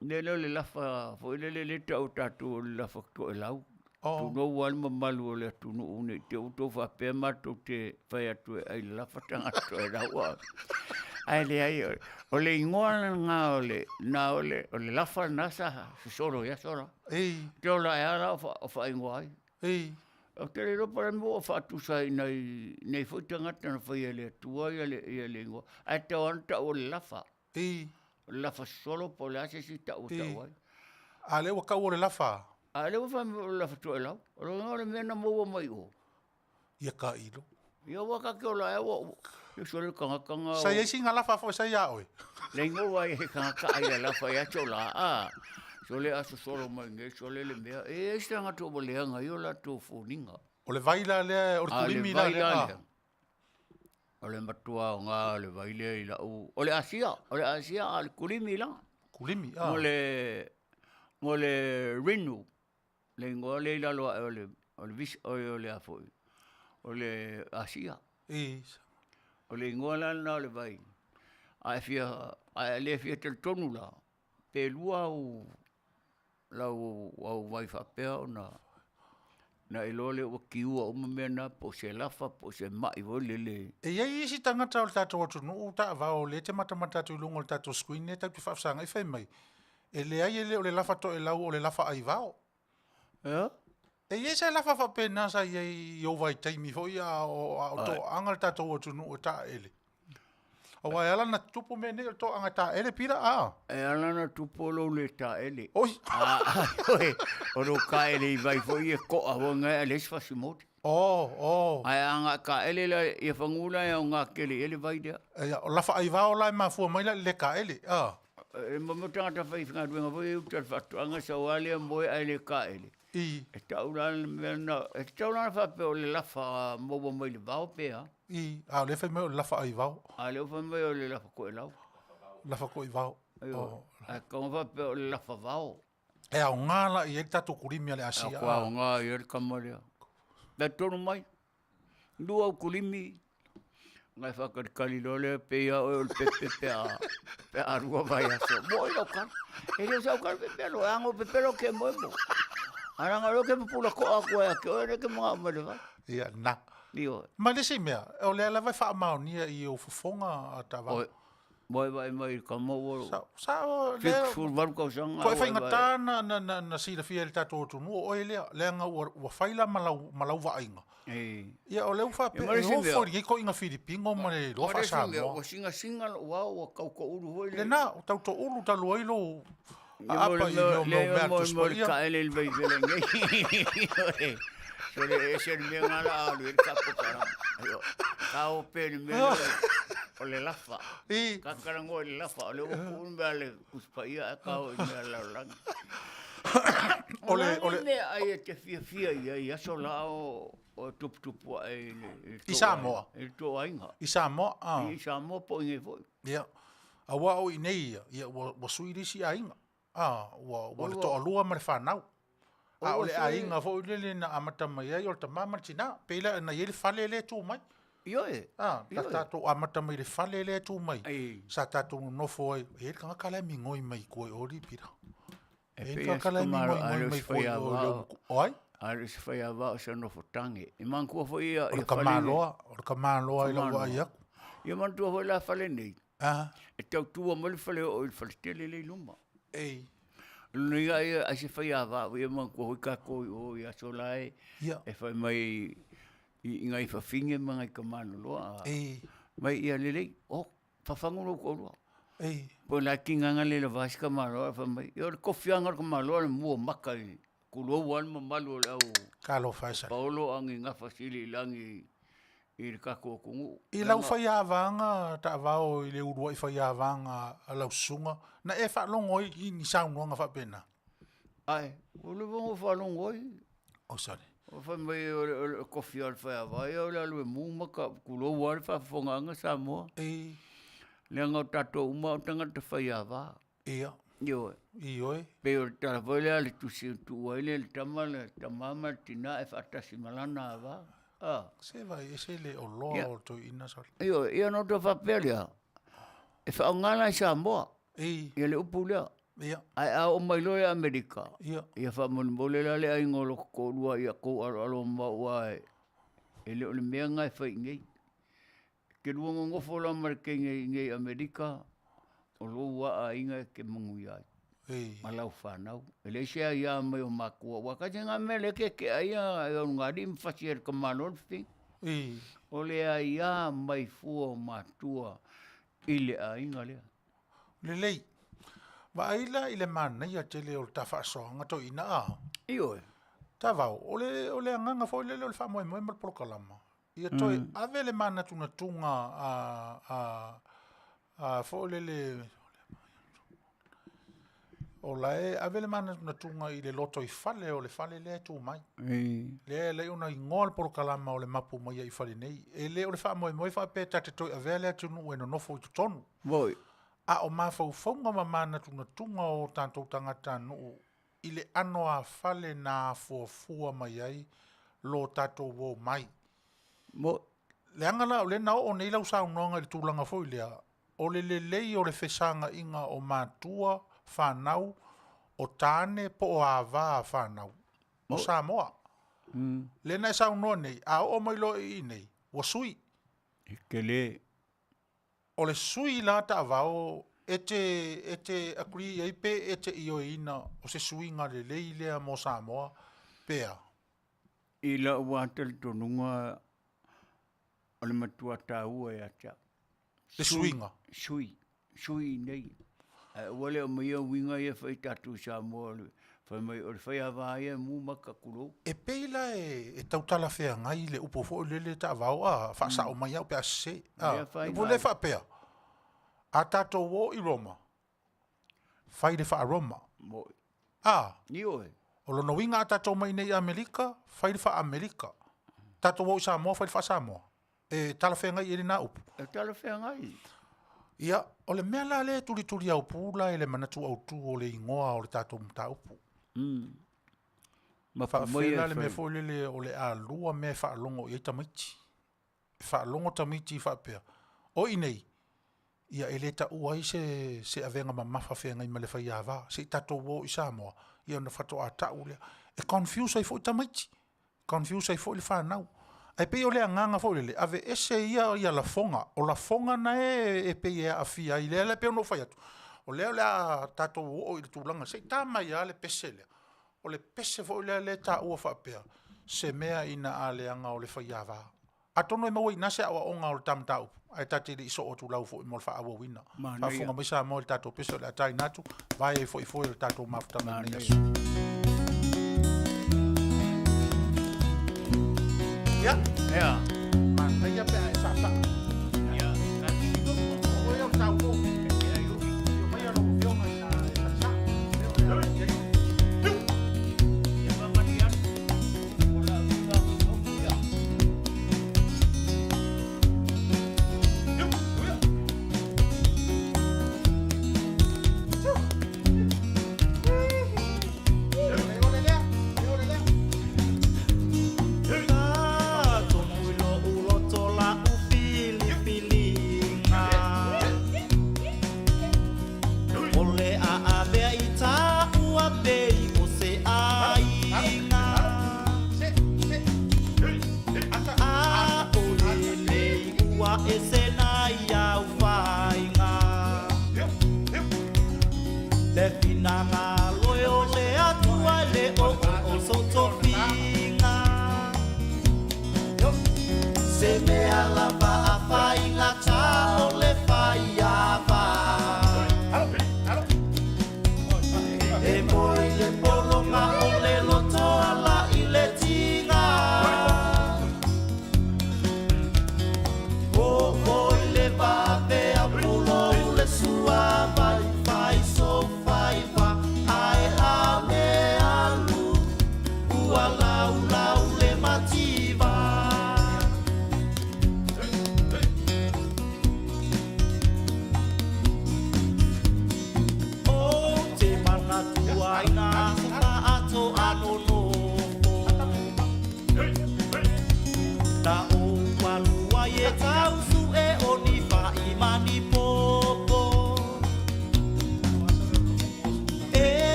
Mea lea o le lafa foi lele lea e tau e tatou o le lafa toelau. Oh. Tulou lava le mamalu o le atunuu ne i te i ua outou faapea matou te fai atu e ai le lafa tagata toelau. Ae leai, o le igoa lena o le, na o le, o le lafa lena sa sosolo i aso la. Ei. Te ola ae a la o faaigoa ai. Ei. Ou te le iloa po o le a le mea ua faatusa ai i nai, nei foi tagata na faia e le Atua ia le, ia le igoa. Ae tatau lava ona tau o le lafa. I. O le lafa sosolo po o le a se isi tau e tau ai. A lea ua tau o le lafa? A lea ua fai mai o le lafa toelau. O lona o le mea na maua mai o. Ia tailo. Ia ua ka ke ola e ua ia sole tagata nga. Sa i ai sina lafa foi sa ia oe. Le ingoa ai he tagata ai le lafa ia te ola a. Sole a sosolo mai nei sole le mea. E ai se tagata ua leaga i o latou foliga. O le vai la lea, o le kulimi la lea. O le matua aoga o le vai lea i lau... O le Asia, o le Asia a o le kulimi la. Kulimi, a. Mo le, mo le rinu, le igoa lea i lalo ae o le, o le visa, oi o le a foi, o le Asia. I. O le igoa la lena o le vai. A e fia, a e le fia talitonu la, pe lua au lau au vai faapea ona na iloa lea ua kiua uma mea na, po o se lafa po o se mai foi lele. E i ai isi tagata o le tatou atunuu taavao o lea e te matamata atu i luga o le tatou screen lea tatou te faafesagai fai mai, e leai e le o le lafa toelau o le lafa aivao. Ea? E i ai se lafa faapena sa i ai i ou vaitaimi foi a o, a o toaaga le tatou atunuu e taele? Aua e ala ona tutupu mea nei o le toaaga e taele pila, a? E ala ona tupu o lou le taele. Oi! Ioe, o lou kaele i vai foi e koa foi ngai a leai se fasimoli. Oh, oh. Ae a agai kaele la ia fagu la e aoga tele i ai le vai lea. Ia, o lafa aivao la e mafua mai la i le le kaele, a? E momo tagata faigaluega foi e uta i le faatoaga sau lava lea moe ae le kaele. I. E tau la le mea lena, e tatau la ona faapea o le lafa maua mai le vao pe a? I, a o lea fai mai o le lafa ai vao. A lea ua fai mai o le lafa koelau. Lafa koe vao. Ioe. Ae tatau ona faapea o le lafa vao. E aoga la i ai le tatou kulimi a le Asia. E aoga i ai le tama lea. Talitonu mai, lua au kulimi, ngai faakalikali loa lea pei lava oe o le pepe pe a pe a lua vaiaso. Moe lau kala. E le o sau kala pepelo, e ago pepelo ke moe mo. A leaga o lea ke pupula koa atu ai ia te oe, lea ke manao mai le vai. Ia, na. Ioe. Ma le isi mea, o lea lava e faamaonia i ou fofoga a Tavao. Oi, moe vaai mai i le kama ua Sa, sa, o lea, 78 tausaga. Toe faigata na, na, na, na silafia e le tatou atunuu o oe lea, leaga ua, ua fai la ma lau, ma lau vaaiga. Ei. Ia, o lea ua faapea, Ma le e isi o mea- foi i lenei toeaiina Filipino ma le iloa Ma le isi mea, faa-Samoa. ua singasinga lou ao, ua tau toulu foi le... Lena, ua tau toulu talu ai lou Ia, mo aapa le i mea- mea o le- mea mo- Tusi mo le Paia. kaele i le vaivele nei. So le ese le mea ngā la alu i le kapo ka. Aio, ka o pe le mea lea o le lafa. I, Ka karango i le lafa, o le ua kuu le mea le Tusi Paia ae ka o i mea lalolagi. O le- o le- mea ai e te fiafia i ai i aso la o o tuputupu ae i le i le I Samoa. I le tou aiga. I Samoa, a. I Samoa po o i inei foi. Ia, aua o i inei ia, ia ua, ua sui le isi aiga. A, ua, ua le toalua ma le fanau. A o le aiga foi lele na amata mai ai o le tama ma le tina. Pei la na i ai le fale lea e tu mai. Ioe. A, na tatou amata mai i le fale lea e tu mai. Ei. Sa tatou nonofo ai. E i ai le tagata la e migoi mai i tua i o Lipira. E E i ai le pei tagata la e malo, migoi a le o mai se tua i o i le faiava, O ai? a le o se faiava o se nofotage. E manatua foi ia, O le ia fale tama nei. loa, o le tama loa i lau vaai atu. Ia manatua foi la fale nei. A. E tautua mai le fale oo i le faletele lea i luma. Ei. O lona uiga ia ai se faiava ia manatua foi tatou i o i aso la e, Ia. e fai mai i nai fafine ma nai tama loloa. Ei. Mai ia lelei, oh, fafagu lou toalua. Ei. Po o le a tigaga le lava si tamaloa fai mai, ia o le tofiaga o le tamaloa le mua maka i tulou lava le mamalu o le au Talofa e sala. paolo a ni gafa sili i lagi i le tatou atunuu. I lau faiavaga taavao i le uluai faiavaga a lau susuga, na e faalogo ai i ni saunoaga faapena? Ae, ua leva ona ou faalogo ai. O sale. O fai mai o le tofi o le faiava ia o le alu e mu maka, tulou lava le faafofogaaga Samoa. Ei. Leaga o tatou uma o tagata faiava. Ia. Ioe. Ioe. Pei o le tala foi lea a le tusi na tuu ai le tama, le tama ma le tina e faatasi ma lana ava. A. Se vai ese le oloa o le toeaina sale. Ioe, ia ona ou faapea lea, e faaaoga la i Samoa. Ei. Ia le upu lea. Ia. Ae a oo mai loa i Amerika, Ia. ia faamolemole la le aiga o lota toalua ia tou aloalo ma aua e le o le mea lena e fai i inei. E te lua nonofo la ma le teine i inei i Amerika, o lou lava aiga e te manuia ai. Ei. Ma lau fanau. E leai se aia mai o matua, aua kasi na mea lea e keke'a ai e onogalii ma fasi e le tamaloa le fafine. Ei. O le aia mai fua o matua i le aiga lea. Lelei. Vaai la i le manaia tele o le ta faasoaga toeaina a. Ioe. Tavao, o le, o le agaga foi lele o le faamoemoe ma le polokalama, ia toe ave le manatunatuga a, a, a foi lele, o la e ave le manatunatuga i le lotoifale o le fale lea e tu mai. Lea e alai ona igoa le polokalama o le mapu mai ai i fale nei. E le o le faamoemoe faapea ta te toe avea le atunuu e nonofo i totonu. Moi. A o mafaufauga ma manatunatuga o o tatou tagatanuu i le ʻano afale na afuafua mai ai lo tatou o mai. Mo. Leaga la o lea na oo nei lau saunoaga i le tulaga foi lea, o le lelei o le fesagaʻiga o matua, fanau, o tane po o ava a fanau o Samoa. Lea na e saunoa nei, a oo mai loa i inei, ua sui. E tele. O le sui la taavao e te, e te agree i ai pe e te ioeina o se suiga lelei lea mo Samoa pe a? I la'u lava talitonuga o le matua taua ia te a'u. Le suiga? Sui, sui nei. Ae aua le aumaia uiga ia e fai tatou i Samoa o le fai mai o le faiava ia e mu maka tulou. E pei la e tau talafeagai le upu foi lele taavao a, faasao mai au pe a sese. A, le upu lea faapea, a tatou o i Roma, fai le faa-Roma. A, o lona uiga a tatou omai iinei i Amerika, fai le faa-Amerika. Tatou o i Samoa, fai le faa-Samoa. E talafeagai i ai lena upu? E talafeagai. Ia, o le mea la lea e tulituliaupu la i le manatu autu o le igoa o le tatou mataupu. Ma Faafefea la le mea foi lele o le a lua mea e faalogo i ai tamaiti. E faalogo tamaiti faapea, o i nei, ia e le taua ai se, se avega mamafa feagai ma le faiava, se i tatou o i Samoa, ia ona faatoa tau lea. E confuse ai foi tamaiti, confuse ai foi le fanau. Ae pei o le agaga foi lele, aveese ia ia lafoga, o lafoga na e pei e aafia ai, lea la e pei ona ou fai atu, o lea o le a tatou oo i le tulaga, se i ta mai lava le pese lea. O le pese foi lea e taua faapea, se mea ina a leaga o le faiava. Atonu e maua i ina se aoaoga o le ta mataupu, ae ta te le i soo atu foi mo le faaauauina. Faafofoga mai Samoa i le tatou pese o le a taina atu, vae ai foi foe o le tatou mafutaga i lenei aso. Ia, Ea. manaia pe a e saasaa. Ia, O oe o le taupou. Afio maia lau Afioga ina e saasaa.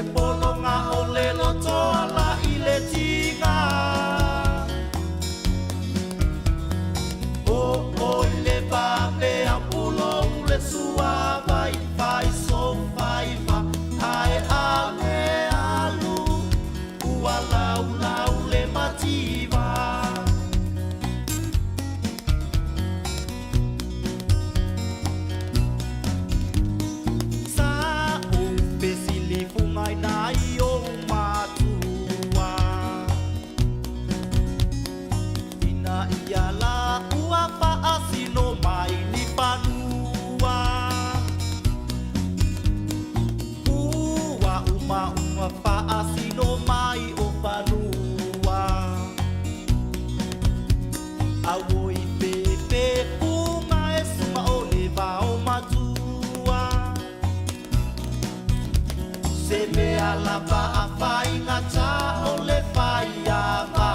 le pologa o le loto ala i le tiga. O oi le vave a pulo le suava i fai so fai fa ae ale alu ua lau lau le mativa. Sa o pesili fungai nai o matua. Ina ia la ua faasino mai ni fanua. Ua uma uma faasino mai o fanua. Auoi pepe funga e suma o le vao matua. Se mea lava a faigata o le faiava.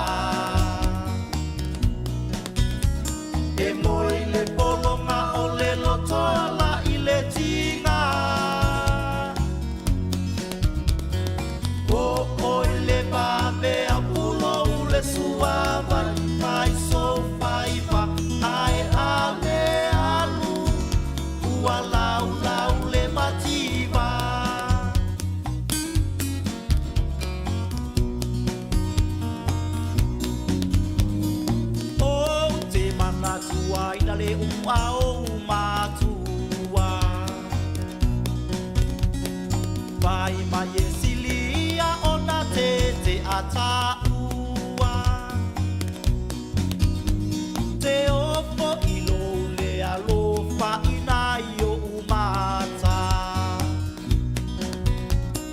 E moi le pologa o le loto ala i le tiga. O oi le vave a pulo le suava fai so fai fa ae ale alu ua lau lau le mativa. O te manatua ina le ua o matua. Vai mai e silia ona te te ataua. Te ofo i lo le alofa ina i o umata.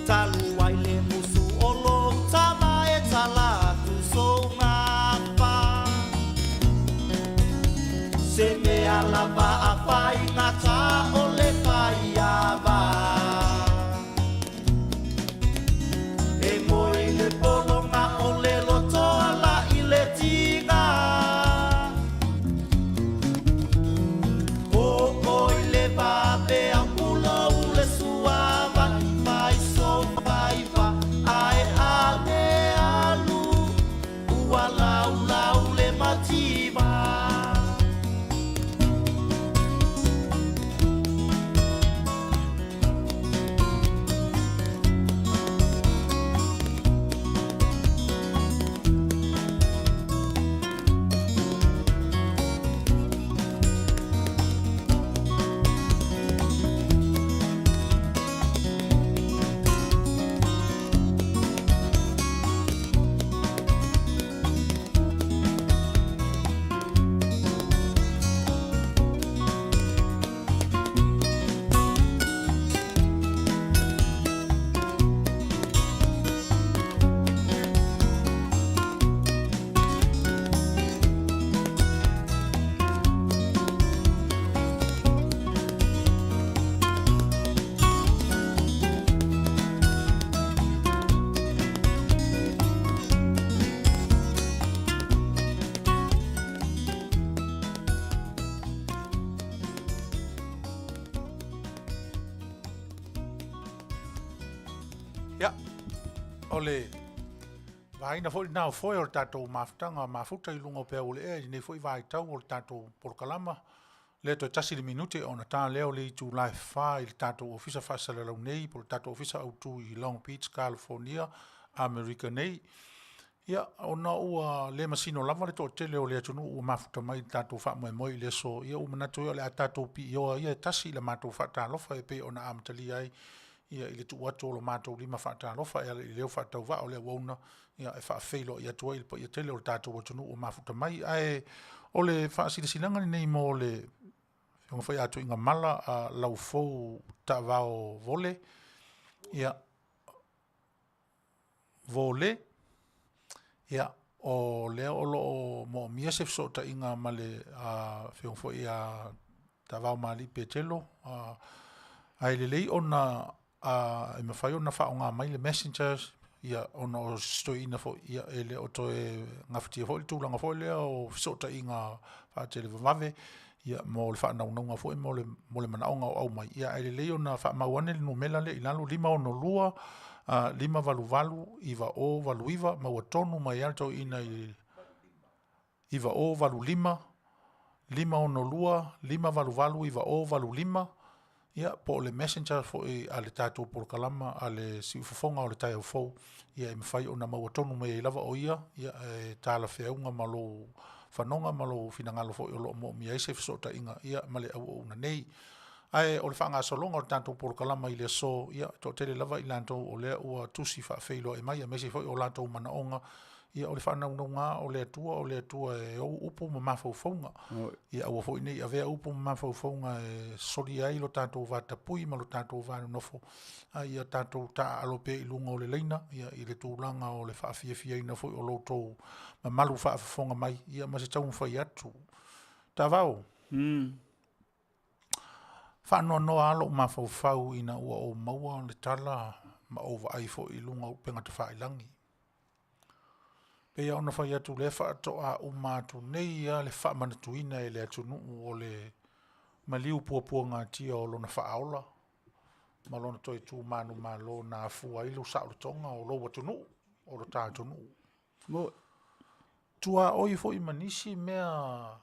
Talu ai le musu o lo tama e talatu so ngapa. Se mea lava a faigata o le faiava. E moi le pologa o le loto ala i le tiga. O oi le vave a pulo le suava fai so fai fa ae ale alu ua lau lau le mativa. Ia, o le vaaiga foi lena o foe o le tatou mafutaga mafuta i luga o peau o le ea i lenei foi vaitau o le tatou polokalama. Lea toe tasi le minute ona ta lea o le itula e 4 i le tatou ofisa faasalalau nei po o le tatou ofisa autu i Long Beach, California, Amerika nei. Ia, ona ua le masino lava le toatele o le atunuu ua mafuta mai i le tatou faamoemoe i le aso, ia ua manatu ai o le a tatou piioa ia e tasi i le matou faatalofa e pei ona amatalia ai ia i le tuu atu o lo matou lima faatalofa e ala i le leo faatauvaa o le auauna ia e faafeiloai atu ai i le paia tele o le tatou atunuu ua mafuta mai. Ae o le faasilasilaga lenei mo le afioga foi ia Tuigamala a Laufou Taavao Vole, ia Vole, ia o lea o lo o moomia se fesootaiga ma le afioga foi ia Taavao Malii Petelo, ae lelei ona e mafai ona faaaoga mai le messenger ia ona o se toeaina foi ia e le o toe gafatia foi le tulaga foi lea o fesootaiga faatelevavave ia mo le faanaunauga foi mo le manaoga o aumai ia ae lelei ona faamau ane le numera lea i lalo 562 588 9089, maua tonu mai lava le toeaina i 9085, 562 588 9085, ia po o le messenger foi a le tatou polokalama a le Siufofoga o le Taeao Fou, ia e mafai ona maua tonu mai ai lava o ia, ia e talafeauga ma lou fanoga ma lou finagalo foi o lo o moomia ai se fesootaiga ia ma le auauna nei. Ae o le faagasologa o le tatou polokalama i le aso, ia e toatele lava i latou o lea ua tusi faafeiloai mai aemaise foi o latou manaoga, ia o le faanaunauga o le Atua, o le Atua e ou upu ma mafaufauga. Ia aua foi ne i avea upu ma mafaufauga e solia ai lo tatou vatapuia ma lo tatou va nonofo, a ia tatou taaalo pea i luga o le laina ia i le tulaga o le faafiafiaina foi o lo outou mamalu faafofoga mai, ia ma se taumafai atu. Tavao. Faanoanoa lava lou mafaufau ina ua ou maua le tala ma ou vaai foi i luga o upega tafailagi. E pei lava ona fai atu o lea faatoa uma atu nei lava le faamanatuina e le atunuu o le maliu puapuagatia o lona faaola ma lona toe tu manumalo na afua ai lou saolotoga o lou atunuu, o lo ta atunuu. Tuaoi foi ma nisi mea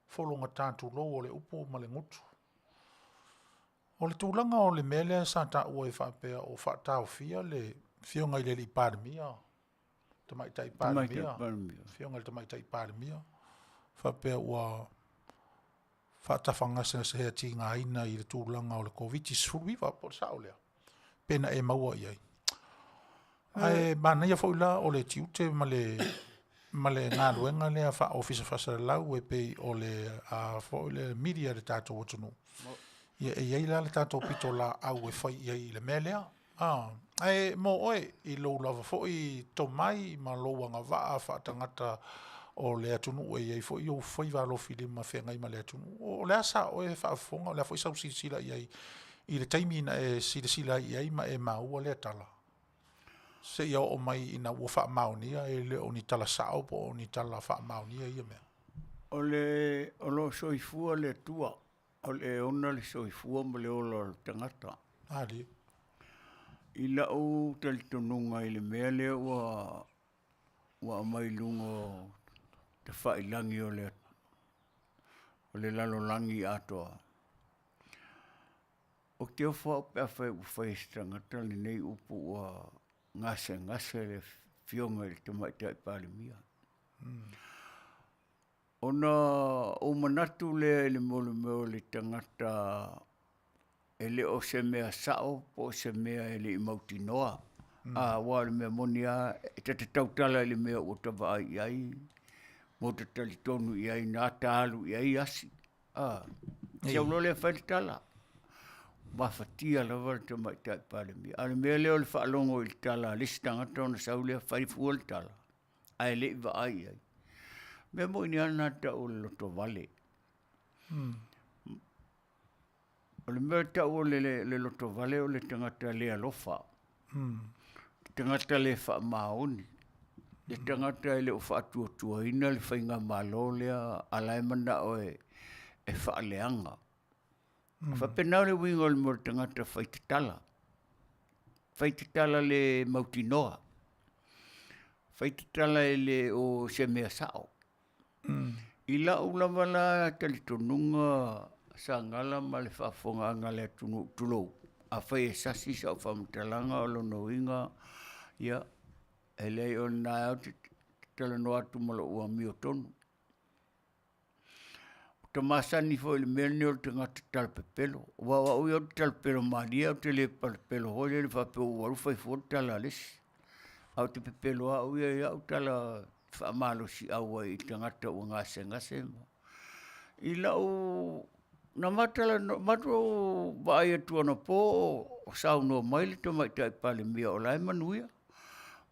fologata tulou o le upu ma le gutu. O le tulaga o le mea lea sa taua e faapea o faataofia le afioga i le alii Palemia, Tamaitai Palemia, afioga i le Tamaitai Palemia, faapea ua faatafagasegase tigaina i le tulaga o le Koviti-19, po o le sao lea? Pe na e maua i ai? Ae manaia foi la o le tiute ma le ma le galuega lea faa-Ofisa Faasalalau e pei o le a foi le media i le tatou atunuu. Ia e i ai la le tatou pitolaau e fai i ai i le mea lea. A, ae mo oe i lou lava foi tomai ma lou agavaa faatagata o le atunuu e i ai foi ou faiva alofilima feagai ma le atunuu, o le a sa oe faafofoga, o le a foi sau silasila i ai i le taimi na e silasila ai i ai ma e maua lea tala, seia oo mai ina ua faamaonia, e le o ni tala sao po o ni tala faamaonia ia mea? O le, o lo o soifua le Atua, o le e ona le soifua ma le ola o le tagata. Malie. I la'u talitonuga i le mea lea ua ua aumai i luga o tafailagi o le o le lalolagi atoa, ou te ofo au pe afai ua fai e se tagata lenei upu ua gasegase le Afioga i le Tamaitai Palemia. Ona ou manatu lea i le mea o le tagata e le o se mea sao po o se mea e le i mautinoa. Aua o le mea moni lava, e ta te tautala i le mea ua ta vaai i ai ma ta talitonu i ai na ta alu i ai asi. Sau loa lea fai le tala, mafatia lava le Tamaitai Palemia. A o le mea lea o le faalogo i le tala a le isi tagata ona sau lea fai fua le tala, ae le i vaai i ai. O le mea moni lava lena e tau o le lotovale. O le mea e tau o le lotovale o le tagata le alofa, le tagata le faamaoni, le tagata e le o faatuatuaina le faigamalo lea a o la e manao e faaleaga. E faapena le uiga o le mea o le tagata faitatala, faitatala le mautinoa, faitatala e le o se mea sao. I la'u lava la talitonuga sa gala ma le faafofogaaga a le atunuu, tulou, afai e sasi sau faamatalaga o lona uiga, ia, e leai o lena lava ou te talanoa atu ma lou amiotonu. Ou te masani foi i le mea lenei o le tagata talapepelo, aua o au ia ou te talapepelo malie ae ou te le talapepelo foi lele faapea ua ou alu fai fua le tala a le isi. Ae ou te pepelo lava au ia i au tala faamalosiau ai i tagata ua gasegase. I la'u na matou vaai atu anapo o saunoa mai le Tamaitai Palemia o la e manuia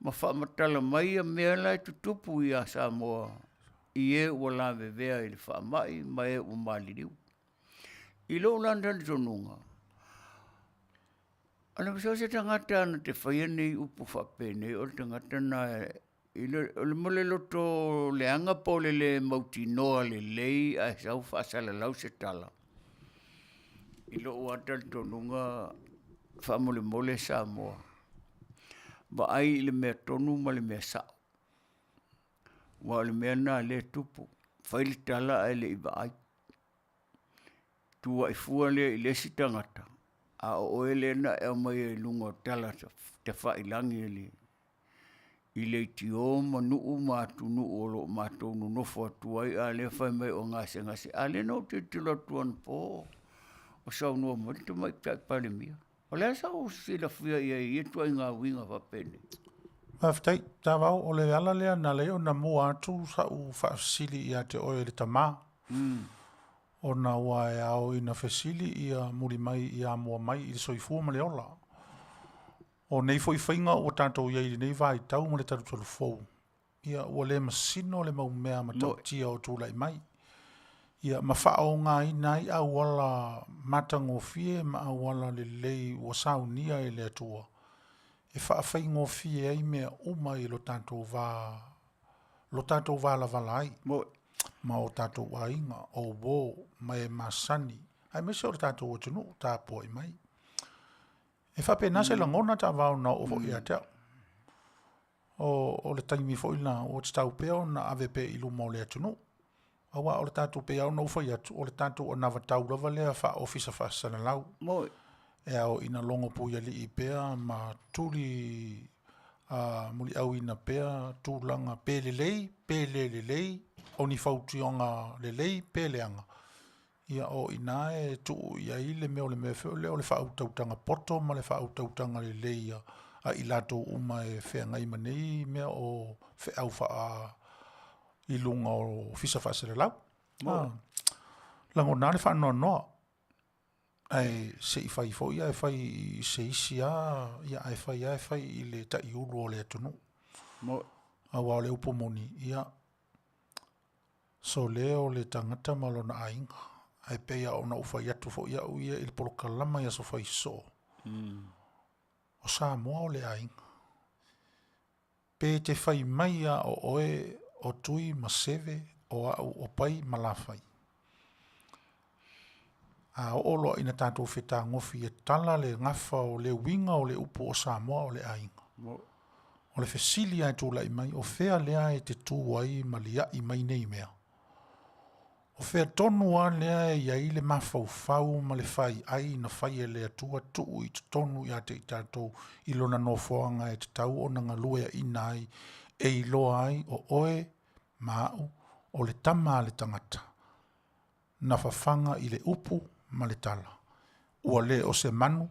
ma faamatala mai ia mea la e tutupu ia Samoa i e ua lavevea i le faamai ma e ua maliliu. I lou la talitonuga, so o se tagata na te faia nei upu faapenei, o le tagata lena o le loto leaga po o le le mautinoa lelei ae sau faasalalau se tala. I lou lava talitonuga faamolemole Samoa. Vaai i le mea tonu ma le mea sao. Aua o le mea lena lea e tupu, fai le tala ae le i vaai. Tuuai fua lea i le isi tagata, a o oe lea na e aumaia i luga o tala tafailagi a le i leitio ma nuu ma atunuu o lo o matou nonofo atu ai, a o lea e fai mai o gasegase. A o lea na ou tilotilo atu anapo o saunoa mai le Tamaitai Palemia. O le a sau silafia i ai i ia ituaiga uiga faapenei? Faafetai. Tavao, o le ala lea na ala ai ona mua atu sau faafesili ia te oe le tama, ona ua e ao ina fesili ia muli mai ia mua mai i le soifua ma le ola. O nei foi faiga ua tatou i ai i lenei vaitau ma le talutalu fou, ia ua le masino le mau mea matautia o tulai mai, ia ma faaaogaina ai auala matagofie ma auala lelei ua saunia e le Atua e faafaigofie ai mea uma i lo tatou va lo tatou valavala ai ma o tatou aiga, o uo ma e masani, aemaise o le tatou atunuu tapuai mai. E faapena se lagona taavao na oo foi ia te au. O le taimi foi lena ua tatau pea ona ave pea i luma o le atunuu. Aua o le tatou, pei lava ona ou fai atu, o le tatou anavatau lava lea faa-Ofisa Faasalalau. E ao ina logo puialii pea ma tuli muliauina pea tulaga pe lelei pe le lelei, o ni fautuaga lelei pe leaga, Ia, o i ina e tuu i ai le mea o le mea foi lea o le faautautaga poto ma le faautautaga lelei a i latou uma e feagai ma nei mea o feau faa i luga o Ofisa Faasalalau. Ah, lagona lava le faanoanoa, ae se i fai foi ae fai i se isi lava, ia ae fai lava e fai i le taiulu o le atunuu. Aua o le upu moni, ia, Sole o le tagata ma lona aiga, ae pei lava ona ou fai atu foi au ia i le polokalama i aso fai soo, o Samoa o le aiga. Pe te fai mai lava o oe o Tui ma Seve, o au o Pai ma Lafai. A oo loa ina tatou fetagofi e tala le gafa o le uiga o le upu o Samoa o le aiga. O le fesili lava e tulai mai, o fea lea e te tu ai ma lia'i mai nei mea? O fea tonu lava lea e i ai le mafaufau ma le faiai na fai e le Atua tuu i totonu ia te i tatou i Lona nofoaga e tatau ona galueaina ai e iloa ai o oe ma a'u o le tama a le tagata na fafaga i le upu ma le tala, ua le o se manu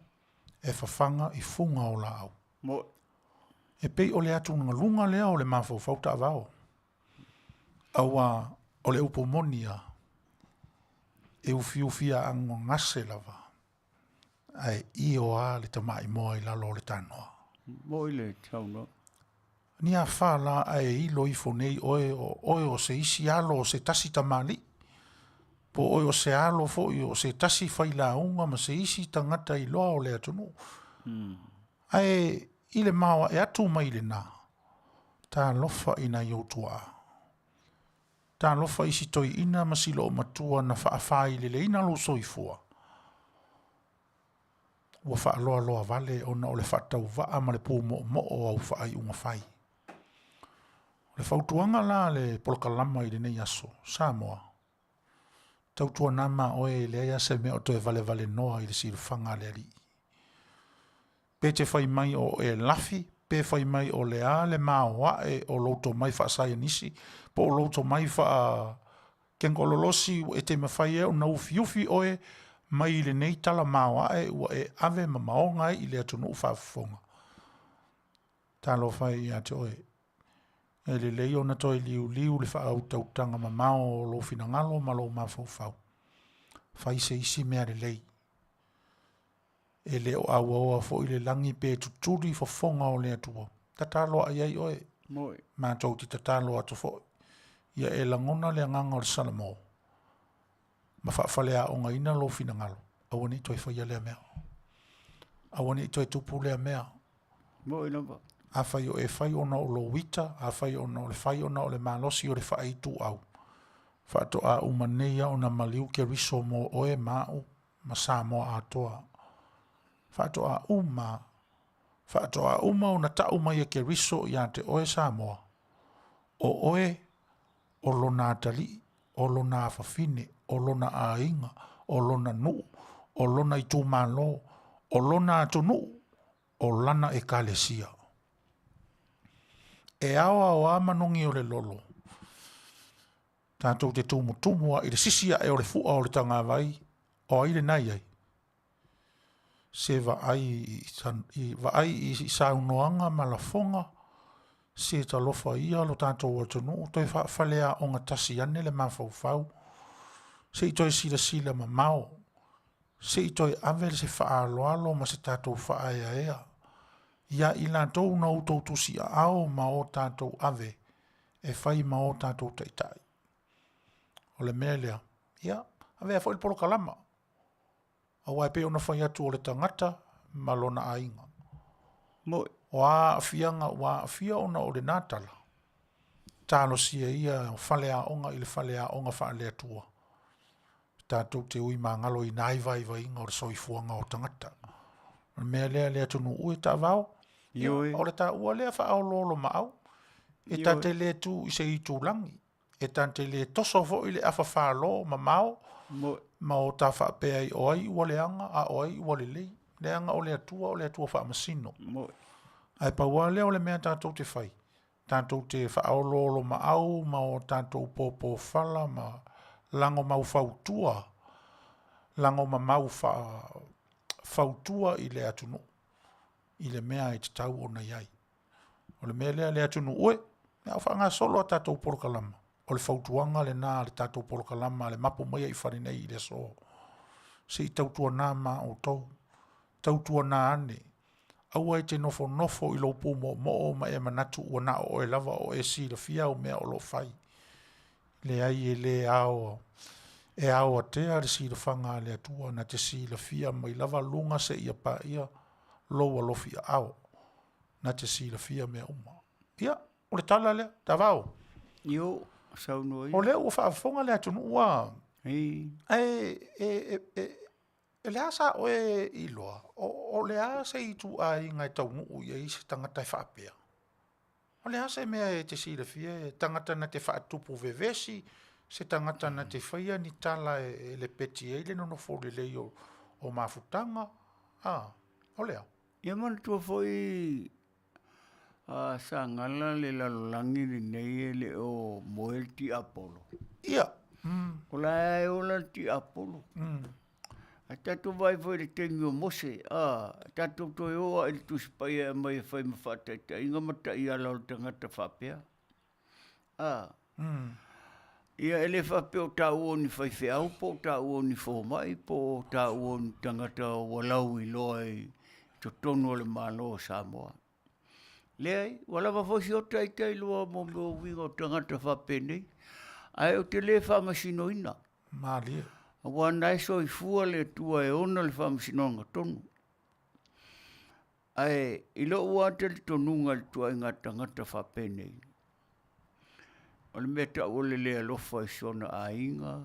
e fafaga i fuga o laau. E pei o le atugaluga lea o le mafaufau taavao, aua o le upu moni lava, e ufiufi aagogase lava, ae io lava le tamaimoa i lalo o le tanoa. Moi le saunoaga. Ni afa la ae ilo ifo nei oe o oe o se isi alo o se tasi tamalii, po o oe o se alo foi o se tasi failauga ma se isi tagata iloa o le atunuu. Ae i le maoae atu mai lena, talofa i nai ou tuaa. Talofa i si toeaina ma si loomatua na faafaileleina lou soifua. Ua faaloaloa vale ona o le faatauvaa ma le pumoomoo o au faaiuga fai. O le fautuaga la a le polokalama i lenei aso, Samoa, tautuana ma oe e leai lava se mea o toe valevalenoa i le silafaga a le Alii. Pe te fai mai o e lafi, pe fai mai o le a le maoae o lou tomai faasaienisi, po o lou tomai faa Kengololosi e te mafai ai ona ufiufi oe mai lenei tala maoae ua e ave ma maoga ai i le atunuu faafofoga. Talofa e ia te oe, e lelei ona toe liuliu le faautautaga mamao o lou finagalo ma lou mafaufau. Fai se isi mea lelei. E le o auaoa foi le lagi pe tutuli fofoga o le Atua. Tatalo aa i ai oe. Matou te tatalo atu foi. Ia e lagona le agaga o le Salamo ma faafaleaogaina lou finagalo, aua ne i toe faia lea mea. Aua ne i toe tupu lea mea. Moi lava. Afai o e fai ona o lou ita, afai ona o le fai ona o le malosi o le faaituau, faatoa uma nei lava ona maliu Keriso mo oe ma a'u ma Samoa atoa. Faatoa uma lava. Faatoa uma ona tau mai e Keriso ia te oe Samoa, o oe o lona atalii, o lona afafine, o lona aiga, o lona nuu, o lona itumalo, o lona atunuu, o lana ekalesia. E ao aoā manogi o le lolo, tatou te tumutumu ai i le sisi ae o le fua o le tagavai, o ai lena i ai? Se vaai i, vaai i saunoaga ma lafoga, se talofa ia lo tatou atunuu, toe faafaleaoga tasi ane le mafaufau, se i toe silasila mamao, se i toe ave se faaaloalo ma se tatou faaeaea ia i latou na outou tusiaao ma o tatou ave e fai ma o tatou taitai. O le mea lea, ia, avea foi le polokalama, aua e pei ona fai atu o le tagata ma lona aiga. Moi. O a aafiaga ua aafia ona o lena tala, talosia ia o faleaoga i le faleaoga faale-Atua, tatou te ui magalo i nai vaivaiga o le soifuaga o tagata. O le mea lea le atunuu e taavao, Ioe. o le taua lea faaoloolomaau, e ta te le tu i se itulagi, e ta te le toso foi le afa falo mamao, Moi. ma o ta faapea ai o ai ua leaga a o ai ua lelei. Leaga o le Atua o le Atua faamasino. Moi. Ae pau lava lea o le mea tatou te fai, tatou te faaoloolomaau ma o tatou pōpōfala ma lagomau fautua, lagomamau fautua i le atunuu i le mea e tatau ona i ai. O le mea lea le atunuu e, a o faagasolo a tatou polokalama, o le fautuaga lena a le tatou polokalama a le Mapu Mai i Fale nei i le aso. Se i tautuana ma outou, tautuana ane, aua e te nofonofo i lou pumoomoo ma e manatu ua na o oe lava o e silafia au mea o lo o fai. Leai e le ao, e aoatea le silafaga a le Atua na te silafia mai lava luga seia paia lou alofi aao, na te silafia mea uma. Ia, o le tala lea, Tavao. Io, saunoa ia. O lea ua faafofoga le atunuu a, Ei. ae e, e, e, e le a sa oe iloa, o, o le a se ituaiga e taunuu i ai se tagata e faapea? O le a se mea e te silafia e tagata na te faatupu vevesi, se tagata na te faia ni tala e, e lepeti ai le nonofo lelei o, o mafutaga, a, o lea. Ia manatua foi a Sagala le lalolagi lenei e le o moe le tiapolo. Ia. O la e ola le tiapolo. Ae tatou vaai foi i le taimi o Mose, a, tatou toe o lava i le Tusi Paia e aumai e fai ma faataitaiga ma taiala o le tagata faapea. A, ia e le faapea o taua o ni faifeau po o taua o ni fomai po o taua o ni tagata ua lauiloa i totonu o le Malo o Samoa. Leai, ua lava foi si ota ita iloa mo mea o uiga o tagata faapenei, ae ou te le faamasinoina. Malie. Aua na e soifua le Atua e ona le faamasinoga tonu. Ae i lou lava talitonuga i le ituaiga tagata faapenei, o le mea tau o le le alofa i sona aiga,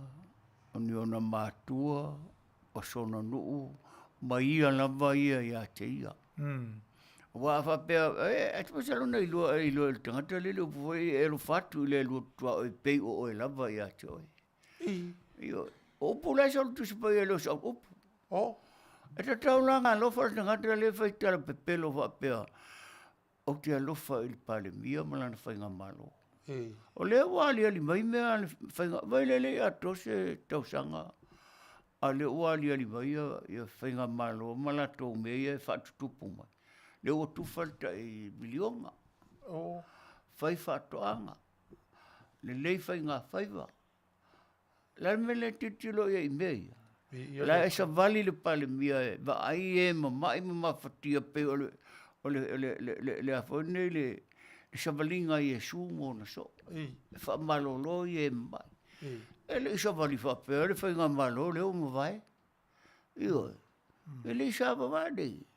o ni ona matua, o sona nuu, ma ia lava ia ia te ia. Aua a faapea, e te masalo na iloa e iloa e le tagata lea le upu foi e alofa atu i le lua tuaoi e pei o oe lava ia te oe. Ioe. O upu la e sau i le Tusi Paia e le o sau upu. O. E tatau la ona alofa le tagata lea e fai tala pepelo faapea, ou te alofa i le Palemia ma lana faigamalo. O lea ua aliali mai mea a le faiga, vaai la e le i atoa se tausaga a o lea ua aliali mai ia faigamalo ma latou mea ia e faatutupu mai. Lea ua tufa le tai miliona, fai faatoaga, lelei faigafaiva. O le a le mea e le tilotilo i ai i mea ia? O la e savali le Palemia e vaai e mamai ma mafatia pei o le o le o le le a foi lenei le savaliga a Iesu ma ona soo. E faamalolo e mamai. E le i savali faapea le faigamalo lea ua mavae. Ioe. E le i savavali.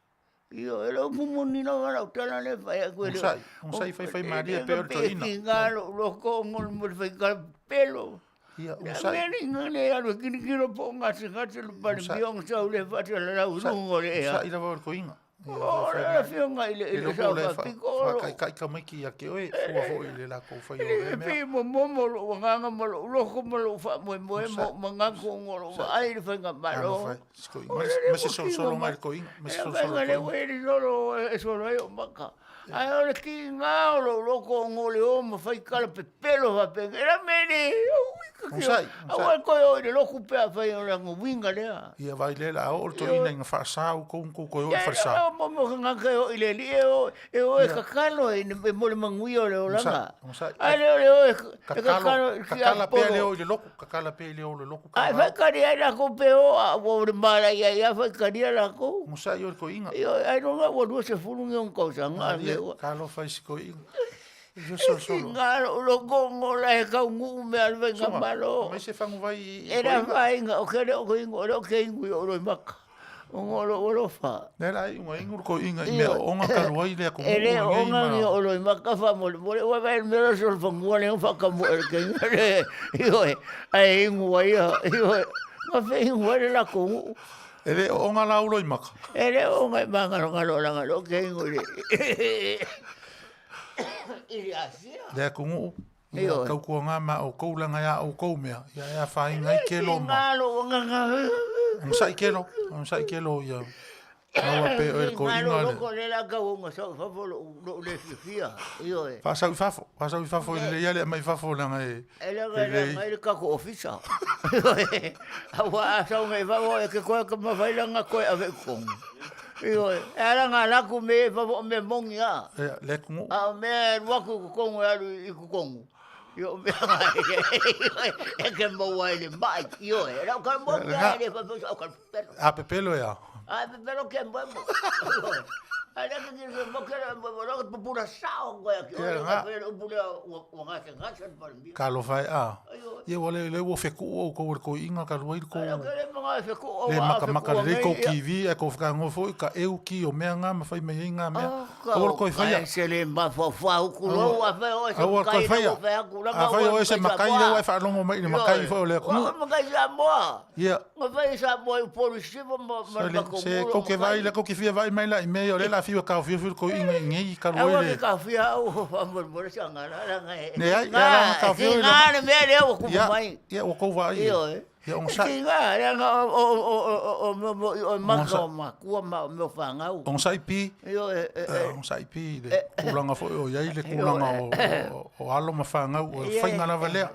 Ioe, e le o upu moni lava lau tala lea e fai atu e le o. Onosai, onosai faifaimalie pea o le toeaina. E tiga lou loto mo le faitala pepelo. Ia, Le onosai. mea le iga le alu e kilokilo po o gasegase le Palemia ona sau lea e faasalalau i luga o le ea. Onosai lava o le toeaina. O le afioga i le Sao Faapito o lo o faataitai tamaiti ia te oe, fua foi i le latou faia o lea mea. E pei e momomo lou agaga ma lou loto ma lou faamoemoe ma ou manatu ona o lou vaai i le faigamalo. Ma se solosolo mai le toeaina, ma se solosolo mai le toeaina. E le solo e solo ai ou maka. Ae o le tiga o lou loto ona o le o ma fai tala pepelo faapena. E la mea le Onosai, aua e toe o i le lotu pe afai o lana uiga lea. Ia vaai lea o le a oo le toeaina ina faasa outou ona tou toe oo i le falesa. E mo mo tagata e oo i le Alii e o e o e tatalo mo le manuia o le olaga. Ae le o le o e tatalo i le Tatala pea le o i le lotu, tatala pea i le o i le lotu. Ae faitalia ai latou pe o a ua malaia ai lava faitalia latou. Onosai oe i le toeaina. Ioe, ailoga ua 20 ni ona tausaga. Talofa i si toeaina. Tiga lou logo la e taunuu mea a le faigamalo. Aumai se faguvai i E le afaina, ou te le o inu, e le o ke inu i ou loimaka, ona o lou alofa. Lea la iuga inu le toeaina i mea ooga talu ai le atunuu E le ooga ni ou loimaka faamolemole, ua vaai i le mea lea o le solofanua lea na faatamoe e le toeaina lea, ioe, ae inu ai ia, ioe, na feinu ai le latou nuu. E le ooga la ou loimaka? E le ooga e magalogalo leaga o lea ou te inu i le I le Asia. Le atunuu, ia tautuana ma outou leaga e a outou mea, ia e afaina ai kelo ma. Onosai kelo, onosai kelo ia maua pea oe le toeaina le. Faasau i fafo, faasau i fafo e lelei lava le aumai i fafo leaga e. E leaga e leaga ai le tatou ofisa. Aua a sau nei i fafo e te toe mafai la ona toe ave i totonu. Ioe, e ala ona alu atu mea ia i fafo o mea moni lava. Ia, le atunuu. A o mea e alu atu i totonu e alu i totonu, ia o mea na e te maua ai le mai. Ioe, e le o tala moni lava e le faapea o se aukala pepelo. A pepelo e a? A pepelo ke moemo. Ioe. A lea ke kilo mo ke moemo lo pupula sao koe ake. O le le upu lea ua gasegase le Palemia. Talofa e a. Ia ua le le ua fetuu outou e le toeaina talu ai le tou le makamaka lelei tou TV ae tou fakagoa foi ka eu ki o mea na ma fai mai ai na mea. Aua le toe faia. Se le mafaufau kulou a fai oe se Aua le toe faia. A fai oe se makai lea ua e faalogo mai i le makai foi o le atunuu. Makai Samoa. Ia. Na fai i Samoa i Upolu i Sisifo ma le matou Se tou te vaai la tou te fia vaai mai la i mea ia o lea o le a fiu e taofiofi le toeaina i inei talu ai le. Aua ke taofia au faamolemole se agaga leaga e. Leai, e ala ona taofia oe. E tiga le mea lea ua tupu mai. Ia, ua tou vaai. Ioe. Ia onosai. E tiga leaga o mea o maka o matua ma o mea o fanau. Onosai pi. Ioe. Onosai pi i le tulaga foi o i ai le tulaga o alo ma fanau, o le faiga lava lea.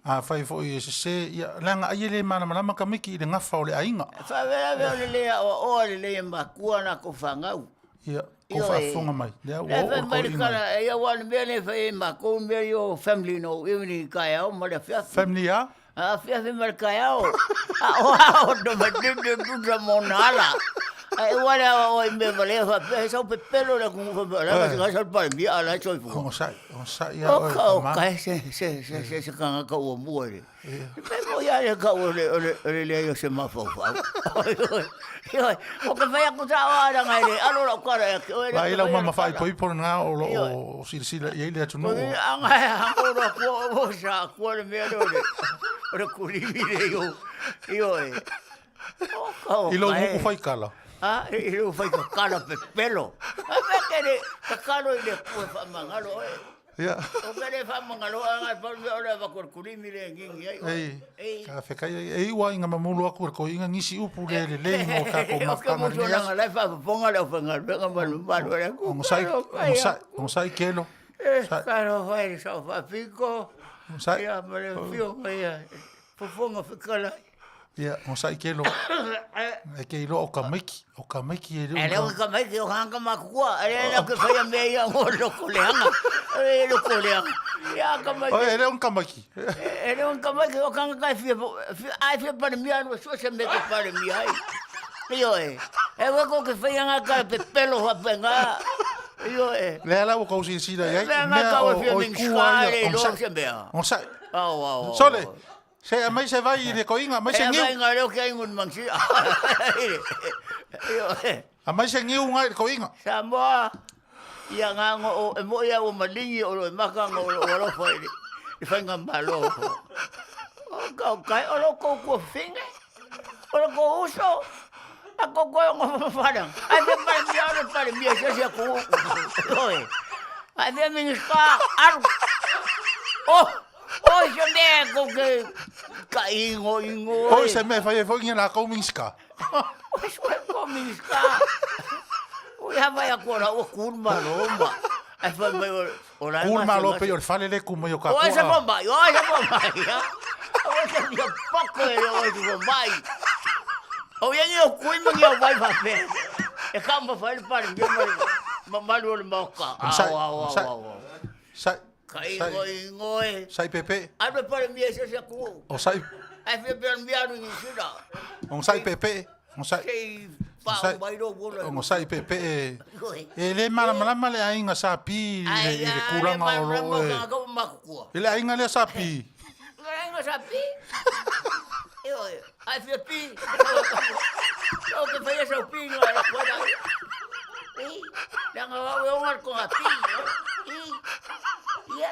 Afai foi e sese, ia, leaga ai e le malamalama tamaiti i le gafa o le aiga. E faalavelave o le le aoaoa lelei e matua latou fanau. Ia, kou faafofoga mai, lea ua oo le fai mai le tala, ia aua o le mea lea e fai ai matou mea ia o family no evening i taeao ma le afiafi. Family a? Afiafi ma le taeao. Aoao no ma tete tusa ma ona ala. Ae ua le aoaoa i mea valea faapea, he sau pepelo le atunuu faapea, o le a gasegase le Palemia a o la e soifua. Onosai, onosai ia oe tama. O ka se se tagata ua mua i le. Mea foi lava lea tau o le leai o se mafaufau. Ioe, o ke fai atu sao lava leaga e le alo lau tala ia te oe. Vaai lau mama faaipoipo lena o lo o silasila i ai le atunuu. Aga e hangolo atu o sa atua le mea lea o le kulimi le ioe. I lou moku faikala. A, i lou faikakala pepelo. A mea ke le tatalo i le Atua e faamagalo oe. Ia. O ke le faamagalo oe aga e pau le mea o le avatu o le kulimi le e gigi ai oe. Ei, ka fekai ai. E iu lava ina mamulu atu e le toeaina nisi upu le lelei mo tatou mafutaga i lenei aso. O ke motu la e faafofoga le aufaigaluega ma le mamalu o le atunuu. Onosai, onosai, onosai Kelo. E, talofa i le Sao Faapito. Onosai. Ia ma le afioga ia Fofoga Fetalai. Ia, onosai Kelo. E ke iloa o tamaiti, o tamaiti e le o. E le o tamaiti o tagata matutua. E le o ke faia mea ia o loko leaga. E loko leaga. Ia tamaiti. E le o ni tamaiti. E le o ni tamaiti o tagata e fia, a e fia Palemia alu e sue se mea e te Palemia ai. Ioe. E aua kou te faia ngā tala pepelo faapena. Ioe. Lea la ua tou silasila i ai. Lea ngā tau e fia Minisita e le iloa se mea. Onosai. Ao, ao, ao. Sole, se aumai se vai i le toeaina, aumai se niu. E aumai ngā reo ki a ingo ni mangsi. Ioe. Aumai se niu ngai i le toeaina. Samoa, ia ngā ngo o, e moi au o malingi o lo e maka ngo o lo alofa i le faigamalo. O kau kai, o lo kou kua finge, o lo kou uso. A ko koe o ngā whawhara. Ai fia palemia o le palemia se se ko. Oi. Ai fia minista aru. Oh, oh se mea ko ke ka ingo ingo. Oi se mea fai e foi ngi la kou minista. Oi se ko minista. Oi ha vai a kora o kurma roma. Ai fai mai o o la Kurma lo pe o le fale le ku mai o ka Oi se ko mai, oi se ko mai. Oi se mea pako e oi se ko mai. O ia ni o kui ma ni o vai fa pe. E ka ma fai le pare mea ma mamalu o le maoka. Au, au, au, au. Sai. Ka ingo ingo e. Sai pepe. Alu e pare mea se se ku. O sai. Ai fia pea mea alu i sira. O sai pepe. O sai. Sei fa mai ro wola. O sai pepe e. E le malamalama le aiga sa pi i le tulaga o lo o e. I le aiga lea sa pi. Le aiga sa pi. E oe, ai fia pi. O ke whaia sau pi ngā la koe I, langa wau e onga ko ngā pi. I, ia.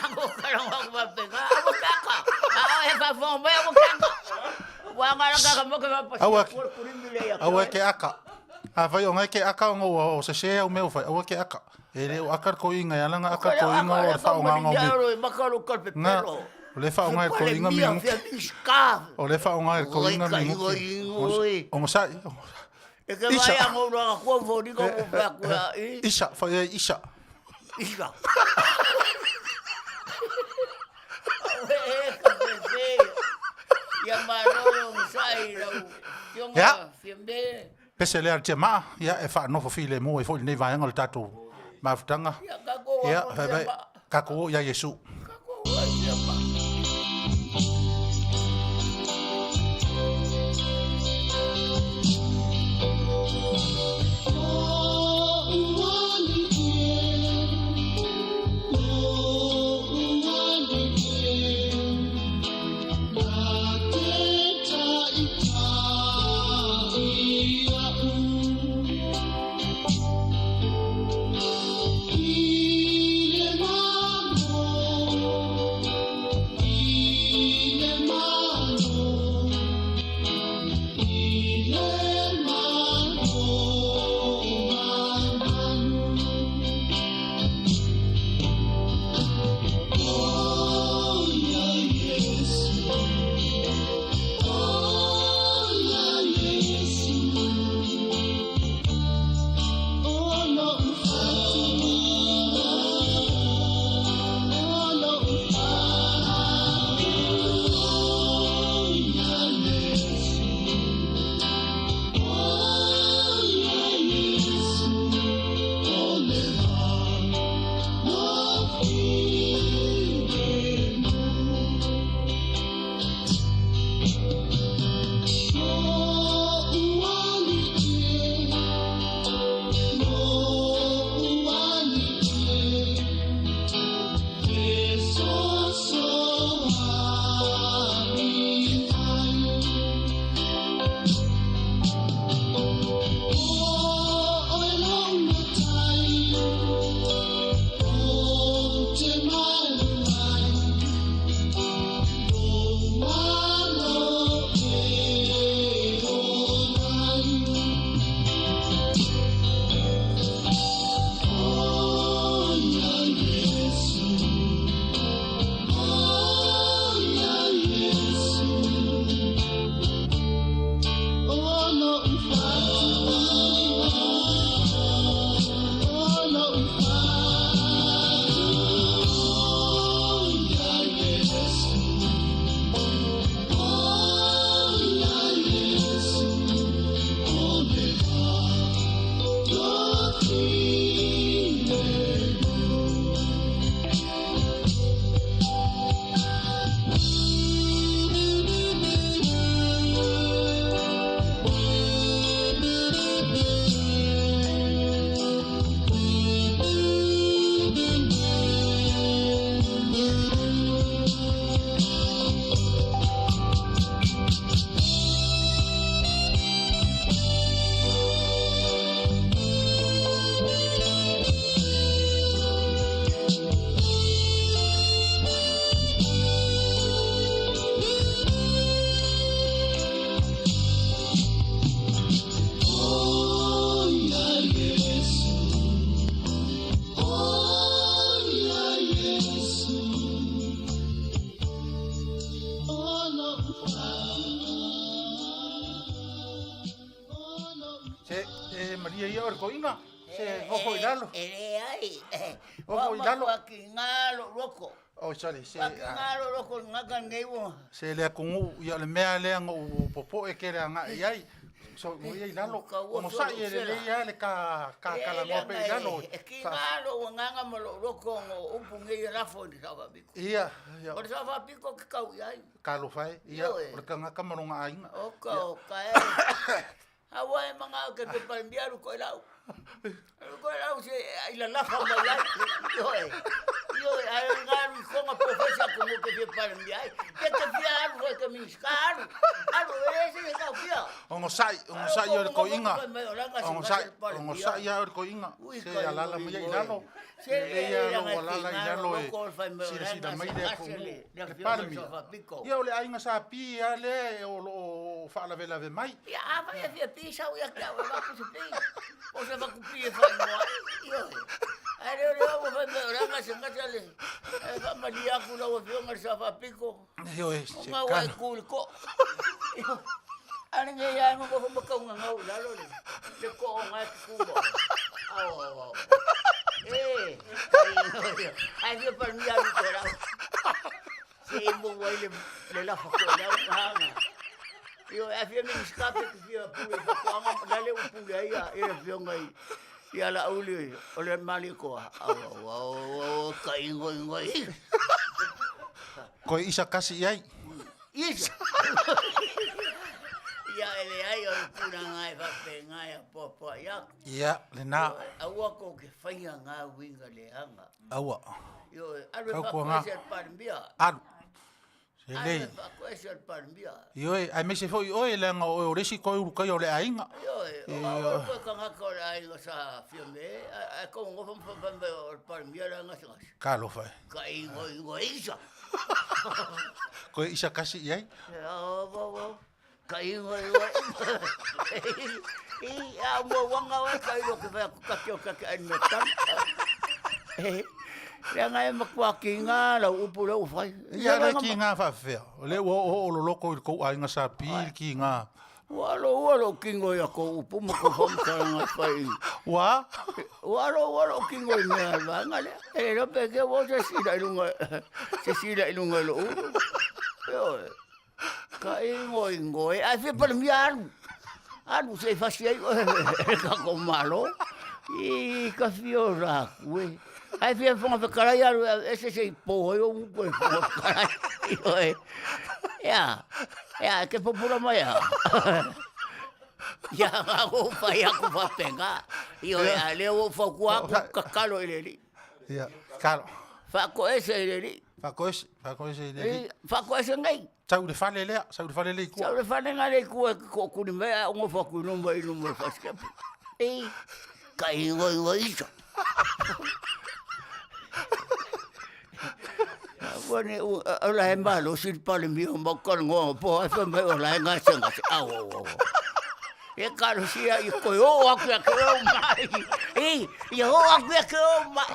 Ka ko karanga ko wapenga, awa kaka. Awa he whawhonga mai awa kaka. Wa ngā ranga ka moke whapasi. Awa, awa ke aka. Afai o ngai ke aka o ngau o se se au mea o fai, aua ke aka. E le o aka le koiinga e ala nga aka le koiinga o le faaaogaga o mi. Nga, o le faaaoga e le koiinga mi nguki. O le faaaoga e le koiinga mi nguki. Ogasai. Isa. Isa, fai ai isa. Isa. Ia. Pese lea le tiamaa, ia, e faanofo filemu ai foi i lenei vaega o le tatou mafutaga. Ia, fai mai, tatou o ia Iesu. toeaina, se nofo i lalo. E leai. Nofo i lalo. Ua matua lou loto. Oi, sole, se... Ua kiga lou loto i le tagata lenei ua... Se le atunuu, ia o le mea lea na ou popoe tele agai i ai, soifua i lalo, onosai e lelei lava le ta talanoa pea i lalo. E tiga lou agaga ma lou loto ona o upu nei e lafo i le Sao Faapito. Ia, ia. O le Sao Faapito ou te tau i ai. Talofa e, ia, o le tagata ma lona aiga. Oka, oka e. Aua e manao ke te palemia alu koe lau. Alu koe lau se i lalafa mai ai. Ioe. Ioe, ae o ngā alu i konga profesa ko mo ke fia palemia ai. Ke te fia alu foi ke minista alu. Alu e se se kau fia. Onosai, onosai o le toeaina. Onosai, onosai lava o le toeaina. Se alaala mai ai i lalo. Se lelei lava lou alaala i lalo e silasila mai le atunuu, le Palemia. Ia o le aiga sa Pi lava lea o lo o faalavelave mai. Ia afai e fia pi sau ia te au e avatu se pi. Po o se avatu pi e faaigoa ai. Ioe. Ae le o le ua fai mai o le a gasegase le ae faamalie atu lau afioga i le Sao Faapito. Ioe, se Ona ua e tu i le toa. A lenei lava e nonofo ma taugagau i lalo le le toa o na e tutu ma oe. Ao, ao, ao. E, ae fia palemia alu Toelau. Se i maua ai le, le lafa Toelau na. Ioe, ae fia Minisita pe te fia pule i faatoaga, la le ua pule ai ia le afioga i ia Laauli o le Malietoa. Au, au, au, au, ka ingoingo i. Koe isa kasi i ai. Isa! Ia e leai o le tulaga e faapena e apoapoai atu. Ia, lena. Aua kou te faia ngā uiga leaga. Aua. Ioe, alu e faakoese le Palemia. Alu. Se lelei. Alu e faakoese le Palemia. Ioe, aemaise foi oe leaga o oe o le isi toe ulukai o le aiga. Ioe, o au o le toe tagata o le aiga sa Fiame, ae tou nofo ma fai mai o le Palemia la e gasegase. Talofa e. Ka ingoingo isa. Koe isa kasi i ai? Ka ingoingo i a mo wanga oe ka ilo ke whai aku kake o kake ai me tau. Leaga e matua ki ngā lau upu lea ua fai. Ia le ki ngā whaawhea. O le ua oo o loloko i le kou aiga sa pi i ki ngā. Ua alo ua lou kingo i a kou upu ma kou faamatalaga e fai i. Ua? Ua alo ua lou kingo i mea i vaega lea. E le iloa pe kea ua oo se sila i luga, se sila i luga i lou ulu. Ioe. Ka ingoingo e, ae fia palemia alu. Alu se i fasi ai oe e le tatou Malo. I ka fia o laku e. Ae fia Fofoga Fetalai alu e aveese se i po ai ou upu e le Fofoga Fetalai. Ioe. Ea, ea, e te pupula mai a. Ia, na ou fai atu faapena. Ioe, a o lea ua ou fautua atu, tatalo i le Alii. Ia, tatalo. Faatoese i le Alii. Faatoese, faatoese i le Alii. Faatoese nei. Sau i le fale lea, sau i le fale lea i tua. Sau i le fale lea i tua e tootuli mai ae ou nofo atu i luma i luma o le fasikepu. Ei, ka igoigo isa. Aua ne o la e malosi le Palemia o mau talanoa po ae fai mai o la e gasegase. Au, au, au. E kalosia i koe oo atu ia te ou mai. I, ia oo atu ia te ou mai.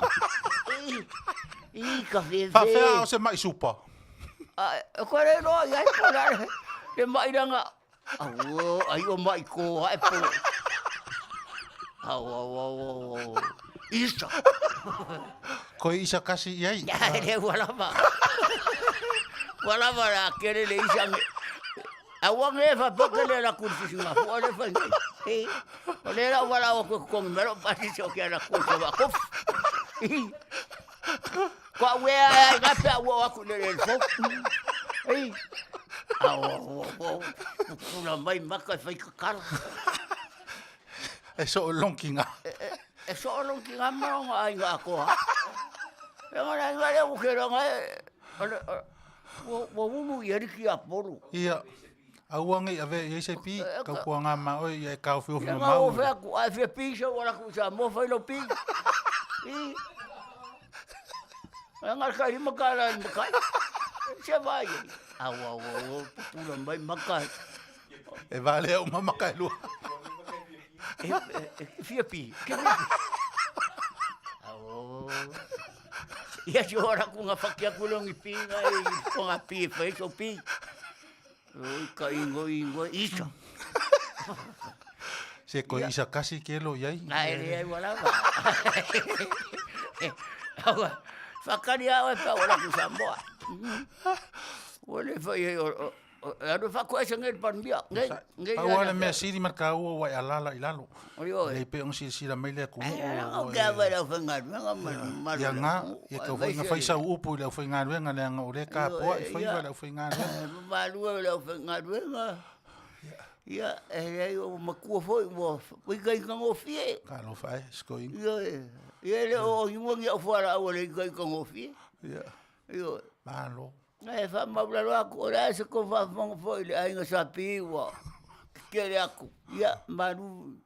I, i ka whewhe. Whawhea o se mai supa. A, e koe re roa i ai po la le mai ranga. Au, ai o mai ko ae po. Au, au, au, au, au. Isa. Koe isa kasi i ai. Ia, le ua lava. Ua lava la kele le isa nge. Aua nge faapea ke le laku i le sisigafua lea e fai nei. Ei, o lea la ua valaau atu e totogi mai lou pasese o ke ala atu i se vaakofi. Ei, ko au ea e ai pe a ua oo atu i le lele fou. Ei, au, au, au, au, pupula mai maka e fai kakala. E soo longkiga. E soo longkiga ma lona aiga atoa. E ngana aiga lea ua kelaga e, o le, Ua ulu i ai le tiapolo. Ia, aua ne i avea i ai se pi, tautuaga ma oe ia e taofiofi Ia, mamao. na ou fai atu, a e fia pi sau ala atu i Samoa fai lau pi. I. Leaga le tailima tala i le matai. Se vai ai. Au, au, au, au, pupula mai maka. E valea uma maka e lua. E, e, e fia pi. Ke fia pi. Au, au, au. Ia si ora ku nga whaki aku longi pi nga e ko nga pi e whai so pi. Oi ka ingo ingo isa. Se koe isa kasi ke lo iai. Na e leai ua lava. Aua, whakari a oe pa ora ku Samoa. Ua le whai ai o, e alu whakoesa ngei le Palemia. Ngei, ngei. Pau lava le mea sili ma le taua ua e alala i lalo. Ioe. Lei pei ona silasila mai le atunuu. Ai, o ke ava i le aufaigaluega ma le mamalu o Ia le na, atunuu. ia tau foi na fai sau upu i le aufaigaluega leaga o lea e tapuai faiva le aufaigaluega. E mamalu e o le aufaigaluega. Ia, e leai ua matua foi ua itaitagofie. Talofa e, sikoina. Ioe, ia e le o iua ni au fualaau a le itaitagofie. Ia. Ioe. Malo. Ae faamaualalo atu, o le a se tou faafofoga foi i le aiga Sa Pi ua tetele atu. Ia, malu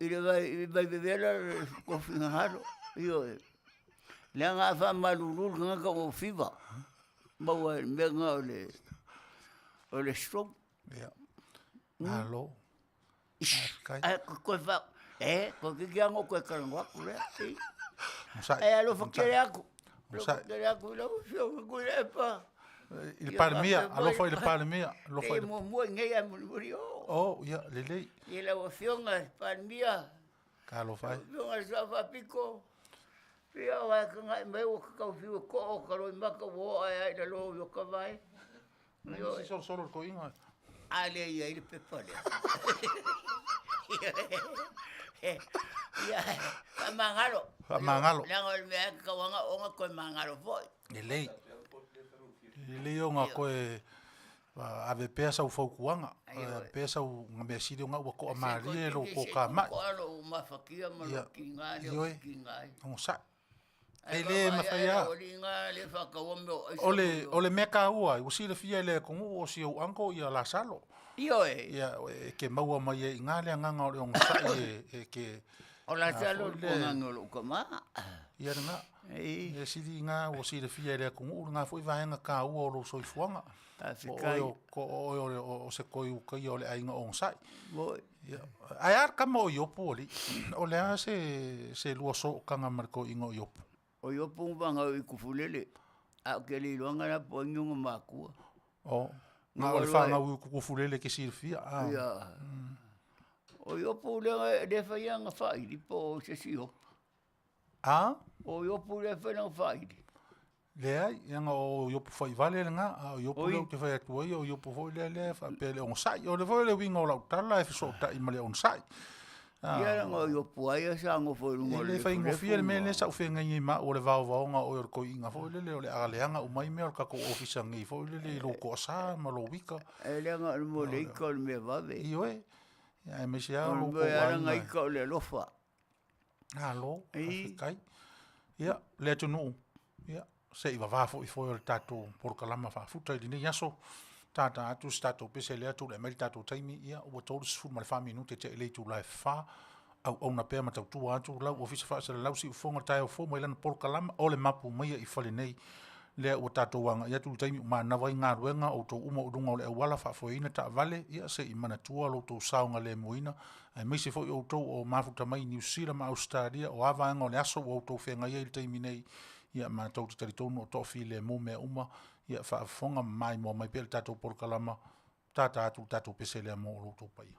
i le vai, vai vevela le tou finagalo. Ioe. Leaga a faamalulu le tagata ua fiva, maua ai i le mea lena o le, o le stroke. Ia. Malo. Faafetai. Ae toe fa... E, toeitiiti lava ona ou toe talanoa atu lea. Onosai. Ae alofa tele atu. Onosai. Alofa tele atu i lau Afioga Tuilaepa. I le Palemia, alofa i le Palemia. Alofa i E le... muamua i inei ae mulimuli o. Oh, ia, lelei. I lau Afioga i le Palemia. Talofa e. Lau Afioga i le Sao Faapito. Pia o ae kagaʻi mai ua tatau fiu e toʻo o ka loimaka ua oo ae ai i lalo o Iokavae. Ioe. Solosolo le toeaina. A lea i ai le pepa lea. Ia, faamagalo. Faamagalo. Leaga o le mea e tatau lava ona toe magalo foi. Lelei. Lelei ona toe ave pea sau fautuaga, ave pea sau mea sili ona ua toamalie lou tokamai. Toa lou mafatia ma lou tiga lea ou te tiga ai. Onosai. E le mafai lava. O le, o le mea taua ai, ua silafia e le atunuu o si ou uncle ia Lasalo. Ioe. Ia, e ke maua mai ai i ina le agaga o le onosai e, e ke... O Lasalo le tuagaga o lou tama. Ia lena. Mea sili ina ua silafia e le atunuu lena foi vaega taua o lou soifuaga. Faafetai. O oe o, o se toe utaia o le aiga onosai. Moi. Ia, ae a le tama o Iopu alii? O le a se, se lua sootaga ma le toeaina o Iopu? O Iopu na fanau i Tufulele, a o ke le iloaga la po o ai ni ona makua. O, na o le fanau i Tufulele e te silafia. A. Ia. O Iopu lea, lea e fai ana faili po o se isi Iopu. A? O Iopu lea e fai lana faili. Leai, leaga o Iopu faivale lena, a o Iopu lea ou te fai atu ai, o Iopu foi lea lea e faapea le onosai. O le foi le uiga o lau tala e fesootai ma le onosai. Ia leaga o Iopu lava ia sa nofo i luga o E le le faigofie le mea lea sa ou feagai nei ma au o le vaovaoga o oe o le toeaina foi lele o le a leaga uma ai mea o le tatou ofisa nei foi lele i lou toasa ma lou ika. E leaga o le mea o le ika o le mea vave. Ioe, aemaise lava O le lou mea e ala aiga. ona ika o le alofa. Malo, faafetai. Ia, le atunuu, ia, se i vava foi foe o le tatou polokalama faafuta i lenei aso. Tata atu se tatou pese lea tulai mai le tatou taimi, ia, ua 34 minute tea i le itula e 4. Auauna pea ma tautua atu lau ofisa faasalalau siufofoga o le taeao fou mai lana polokalama o le mapu maia i fale nei. Lea ua tatou agai atu i le taimi ua manava ai galuega, outou uma o luga o le auala faafoeina taavale, ia se i manatua lo outou saogalemuina, aemaise foi outou o mafuta mai i Niu Sila ma Ausetalia, o a vaega o le aso ua outou feagai ai i le taimi nei, ia matou te talitonu o toafilemu mea uma, ia faafofoga ma maimoa mai pea i le tatou polokalama, tata atu le tatou pese lea mo lo outou paia.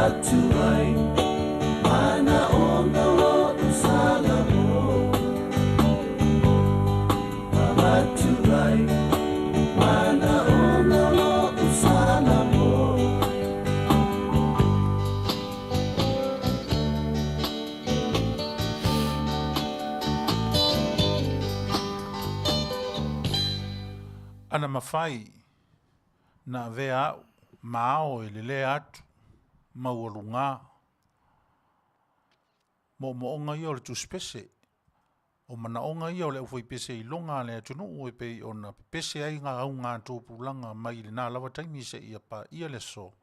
Avatu ai manaoga o Salamo. Avatu ai manaoga o Salamo. Ana mafai na avea a'u ma ao e lelea atu maualugā. Moomooga ia o le tusipese, o manaoga ia o le aufaipese iloga a le atunuu e pei ona pepese ai auga tupulaga mai lena lava taimi seia paia le aso,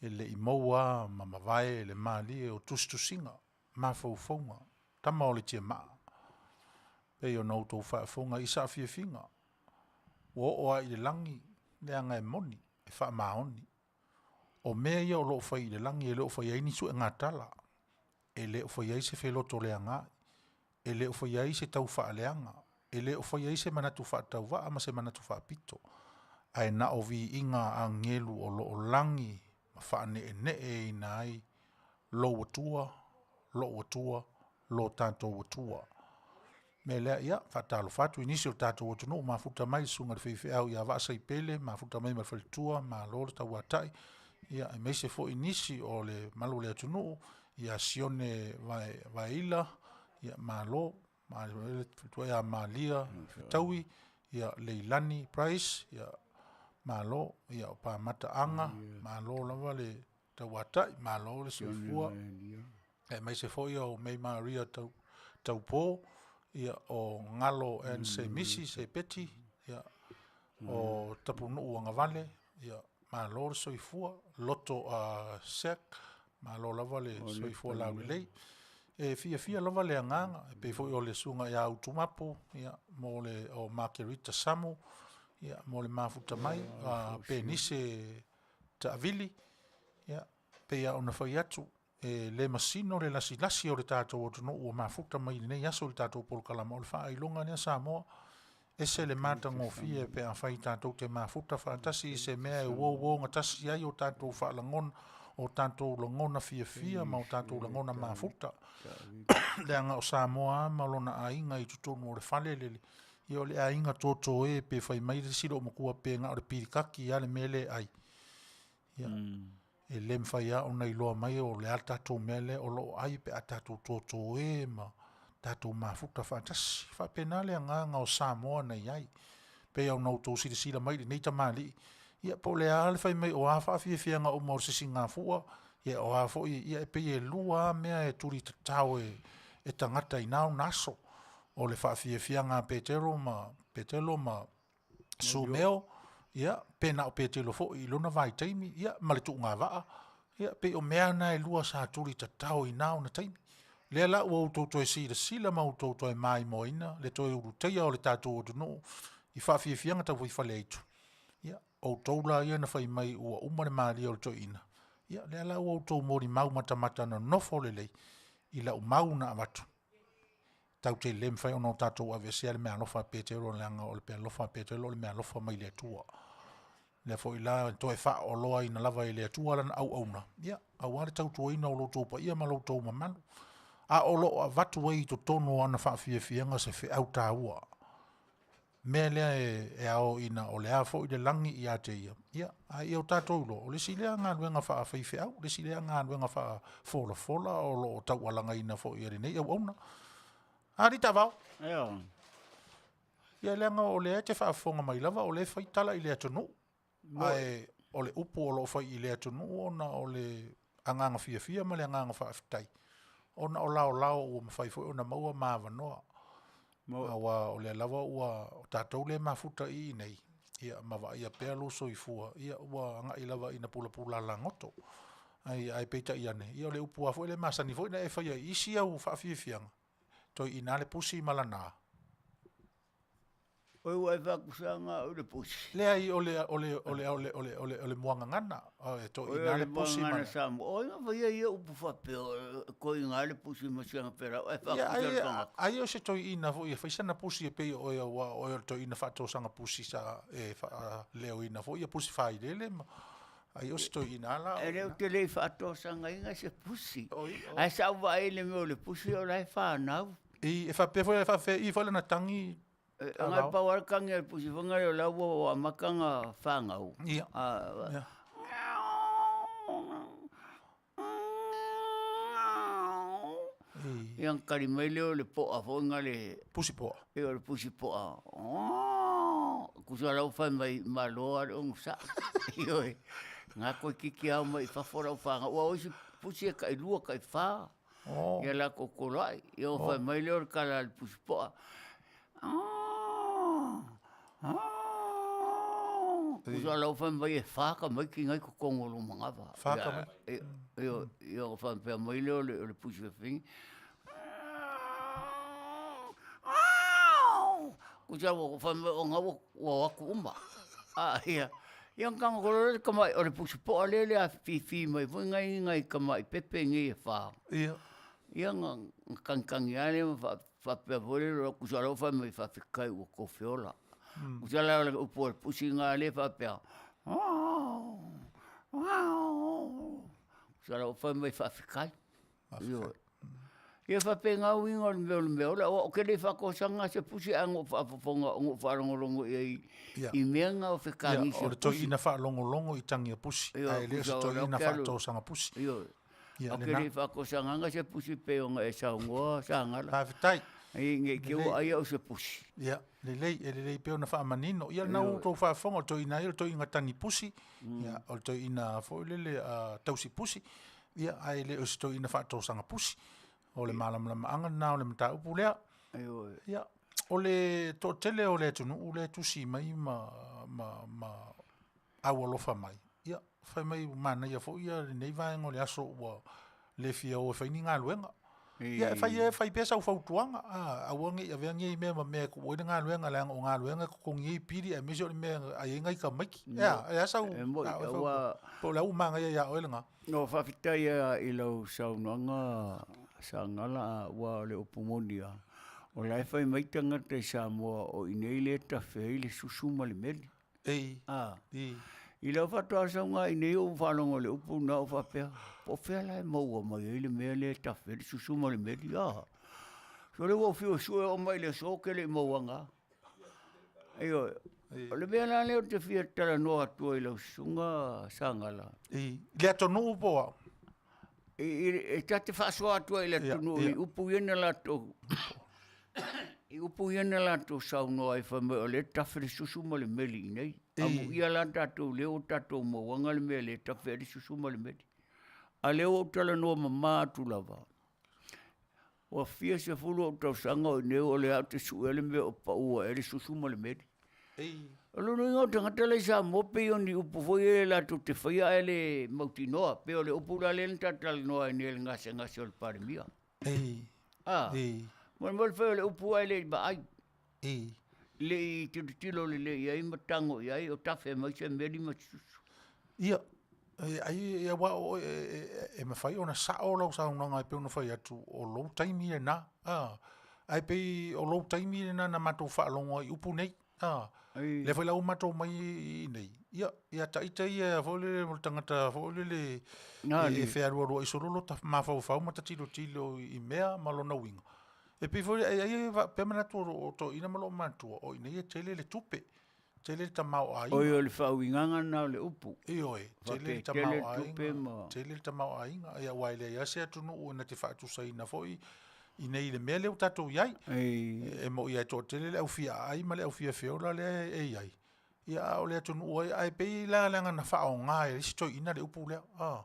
e le i maua lava ma mavae le malie o tusitusiga, mafaufauga, tama o le tiamaa. Pei ona outou faafofoga i saafiafiga ua oo lava i le lagi leaga e moni, e faamaoni. O mea ia o lo o fai i le lagi e le o faia ai ni suegatala, e le o faia ai se felotoleagaai, e le o faia ai se taufaaleaga, e le o faia ai se manatu faatauvaa ma se manatu faapito, ae na o viiga a agelu o lo o lagi ma faaneeneeina ai lou Atua, lou Atua, lo tatou Atua. O le mea lea, ia, faatalofa atu i nisi o le tatou atunuu ua mafuta mai, le susuga i le faifeau ia Vaasaipele, mafuta mai ma le faletua, malo le tauatai, ia aemaise foi nisi o le mamalu o le atunuu ia Sione Vaeila, ia malo, le faletua ia Maria Fetaui, ia Leilani Price, ia malo, ia o Pamata Aga, malo lava le tauatai, malo le soifua, aemaise foi o May Maria Taupo, ia o Galo and Semisi Sepeti, ia o Tapunuu Agavale, ia malo le soifua, Loto Sec, malo lava le soifua laulelei. E fiafia lava le agaga, e pei foi o le susuga ia Utumapu, ia, mo le o Makerita Samu, ia mo le mafuta mai, a Penise Taavili, ia, pei lava ona fai atu, e le masino le lasilasi o le tatou atunuu ua mafuta mai i lenei aso i le tatou polokalama, o le faailoga lea Samoa, ese le matagofie pe afai tatou te mafuta faatasi i se mea e uouogatasi ai o tatou faalagona, o tatou lagona fiafia ma o tatou lagona mafuta. Leaga o Samoa lava ma lona aiga i totonu o le fale lele, ia o le aiga totoe pe fai mai le isi loomatua pe na o le pilikaki lava le mea lea e ai. Ia, e le mafai lava ona iloa mai o le a le tatou mea lea o lo o ai pe a tatou totoe ma tatou mafuta faatasi. E faapena le agaga o Samoa na i ai. Pei ona outou silasila mai i lenei tamalii, ia po o le a le fai mai o a faafiafiaga uma o le sisigafua, ia o a foi, ia e pei e lua lava mea e tulitatao e tagata i na ona aso. O le faafiafiaga a Petelo ma Petelo ma Sumeo, ia, pe na o Petelo foi i lona vaitaimi, ia, ma le tuugavaa, ia, pei o mea na e lua sa tulitatao i na ona taimi. Lea la ua outou toe silasila ma outou toe maimoaina le toe ulutaia o le tatou atunuu i faafiafiaga tau fai faleaitu, ia, outou la ia na fai mai ua uma le malie o le toeaina, ia, lea la ua outou molimau matamata nonofo lelei i lau mau na avatu, tatou te le mafai ona tatou aveesea le meaalofa a Petelo leaga o le meaalofa a Petelo o le meaalofa mai le Atua. Lea foi la e toe faaoloaina lava e le Atua lana auauna, ia, aua le tautuaina o lo outou paia ma lo outou mamalu, a o lo o avatu ai i totonu o ana faafiafiaga se feau taua. Mea lea e ao ina o le a foi le lagi ia te ia, ia, a ia o tatou iloa, o le isi lea galuega faafaifeau, le isi lea galuega faafolafola o lo o taualagaina foi e lenei auauna. A alii taavao! Ioe. Ia leaga o lea e te faafofoga mai lava o lea e fai tala i le atunuu. Ae o le upu o lo o fai i le atunuu ona o le agaga fiafia ma le agaga faafetai ona o laolao ua mafai foi ona maua ma avanoa. Aua o lea lava ua o tatou lea e mafuta i i nei, ia ma vaaia pea lou soifua, ia ua agai lava ina pulapula lagoto. Ae, ae peitai ane, ia o le upu lava foi lea e masani foi ona e faia i isi au faafiafiaga, toeaina lava le pusi ma lana a? Oi ua e faakusaga au i le pusi. Leai, o le, o le, o le, o le, o le, o le, o le muagagana, e toeaina lava le pusi ma Oi, o le muagagana Samoa. O ai na faia ia upu faapea, toeaina lava le pusi ma si ana felau ae faakusa le tagata? Ai o se toeaina foi e fai sana pusi e pei o oe aua o oe o le toeaina faatosaga pusi sa e faaleoina foi pusi failele ma. Ai o se toeaina lava la o E le ou te le i faatosagaina se pusi. Oi, oi. Ae sa ou vaai i le mea o le pusi o la e fanau. I, e faapea foi, e faapea i foi lana tagi. E na pau lava le tagi a le pusi foi lea o la ua amata ona fanau. Ia. A, Ia ona tali mai lea o le poa foi na le... Pusi poa. Ia o le pusi poa. Tusa la ua fai mai, malo lava le onosai. Ioe. Na toeitiiti ao mai i fafo lau fanau. Aua o isi pusi e tailua, taifa. Ia latou toloai. Ia ona fai mai lea o le tala a le pusi poa, Tusa la ua fai mai e fa tamaiti na i totonu o lou manava. Fa tamaiti. Ia ona faapea mai lea o le pusi fafine, Tusa ua fai mai o na ua o atu uma. Ia ona tago loa lea o le tamai, o le pusi poa lea e afifi mai foi nai nai tamai pepe nei e fa. Ia. Ia ona tagitagi lava lea ma faapea foi lea, tusa loa fai mai faafetai ua tofi ola. Tusa la o le upu a le pusi lena lea e faapea, tusa la ua fai mai faafetai. Ioe. Ia faapena uiga o le mea o le meaola, aua ou te le i faatosaga se pusi ae na ou faafofoga na ou faalogologo i ai i mea na o fekagisi a pusi. O le toeaina faalogologo i tagi a pusi, ae le o se toeaina faatosaga pusi. Ioe. Ou te le i faatosagaina se pusi pei ona e saunoa Sagala. Faafetai. Ne i te i ua ai au o se pusi. Ia, lelei, e lelei pea ona faamanino. Ia lena ua outou faafofoga, o le toeaina ia o le toeaina tagi pusi, ia, o le toeaina foi lele tausi pusi, ia, ae le o se toeaina faatosaga pusi. O le malamalamaaga lena o le mataupu lea. Ia, o le toatele o le atunuu lea e tusi mai ma, ma, ma aualofa mai, ia, fai mai ua manaia foi ia lenei vaega o le aso ua le fia o e fai ni galuega. Ia e fai e fai pea sau fautuaga, a, aua ne i avea nei mea ma mea e tuu ai le galuega leaga o galuega e totogi ai pili aemaise o le mea e ai ai nai tamaiti. E a, e a sau, E moni, aua po o le a ua manaia ia oe lena? No, faafetai lava i lau saunoaga Sagala, aua o le upu moni lava, o la e fai mai tagata i Samoa o i inei lea e tafe ai le susu ma le meli. Ei, A, i. I lau faatoa sauga i nei ou faalogo i le upu lena ou faapea, po o fea la e maua mai ai le mea lea e tafe ai le susu ma le meli, a. Sole ua ou fiu e sue oo mai i le aso ou te le i mauaga. Ioe. O le mea la lea ou te fia talanoa atu ai i lau susuga Sagala. I le atunuu po o au? E ta te faasoa atu ai i le atunuu i upu ia na latou i upu ia na latou saunoa ai fai mai o lea e tafe le susu ma le meli i inei. Amuia la tatou lea ua tatou mauaga le mea lea e tafe ai le susu ma le meli. A o lea ua ou talanoa mama atu lava, ua fia sefulu ou tausaga o i inei o lea ou te suea le mea o pau ae le susu ma le meli. O lona uiga o tagata la i Samoa pei o ni upu foi ia latou te faia ae le mautinoa. Pei o le upu la lea na ta talanoa ai nei i le gasegase o le Palemia. A, mo le fai o le upu ae le i vaai. Le i tilotilo lelei i ai ma tago i ai o tafe mai se meli ma se susu. Ia, ai aua o oe e mafai ona sao lau saunoaga e pei ona fai atu o lou taimi lena, a, ae pei o lou taimi lena na matou faalogo ai i upu nei, a. Lea foi la ua matou omai i inei, ia, ia ita ia foi lele o le tagata foi lele e fealualuai solo lota mafaufau ma ta tilotilo i mea ma lona uiga. E pei foi e i ai faapea manatu o toeaiina ma loomatua, o i inei e tele le tupe, tele le tamaoaiga. Oi, o le faauigaga lena o le upu. Ioe, tele le tamaoaiga, tele le tamaoaiga, ia aua e leai lava se atunuu e na te faatusaina foi i inei i le mea lea ua tatou i ai. E moni lava e toatele le au fia aai ma le au fia feola lea e i ai, ia a o le atunuu ai, ae pei la leaga na faaaoga e isi toeaiina le upu lea, a.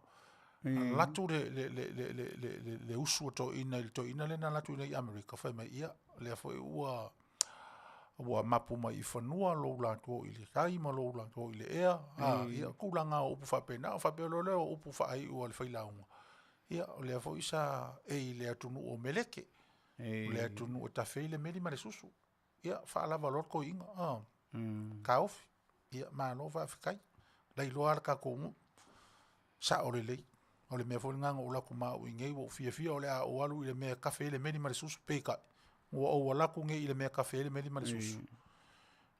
Alu atu le usu a toeaiina i le toeaina lea na alu atu i inei i Amerika, fai mai, ia, lea foi ua ua mapu mai i fanua lou latou i le tai ma lou latou i le ea, a, ia, tulaga o upu faapena. Ona faapea loa lea o upu faaiu a le failauga, ia, o lea foi sa e i le atunuu o Meleke, o le atunuu e tafe ai le meli ma le susu. Ia, faalava loa le toeaina, a, taofi, ia, malo faafetai, lailoa lava le tatou nuu, sao lelei. O le mea foi lena na ou alu atu ma au i inei, ua ou fiafia o le a ou alu i le mea e tafe ai le meli ma le susu, peitai, ua ou alu atu nei i le mea e tafe ai le meli ma le susu.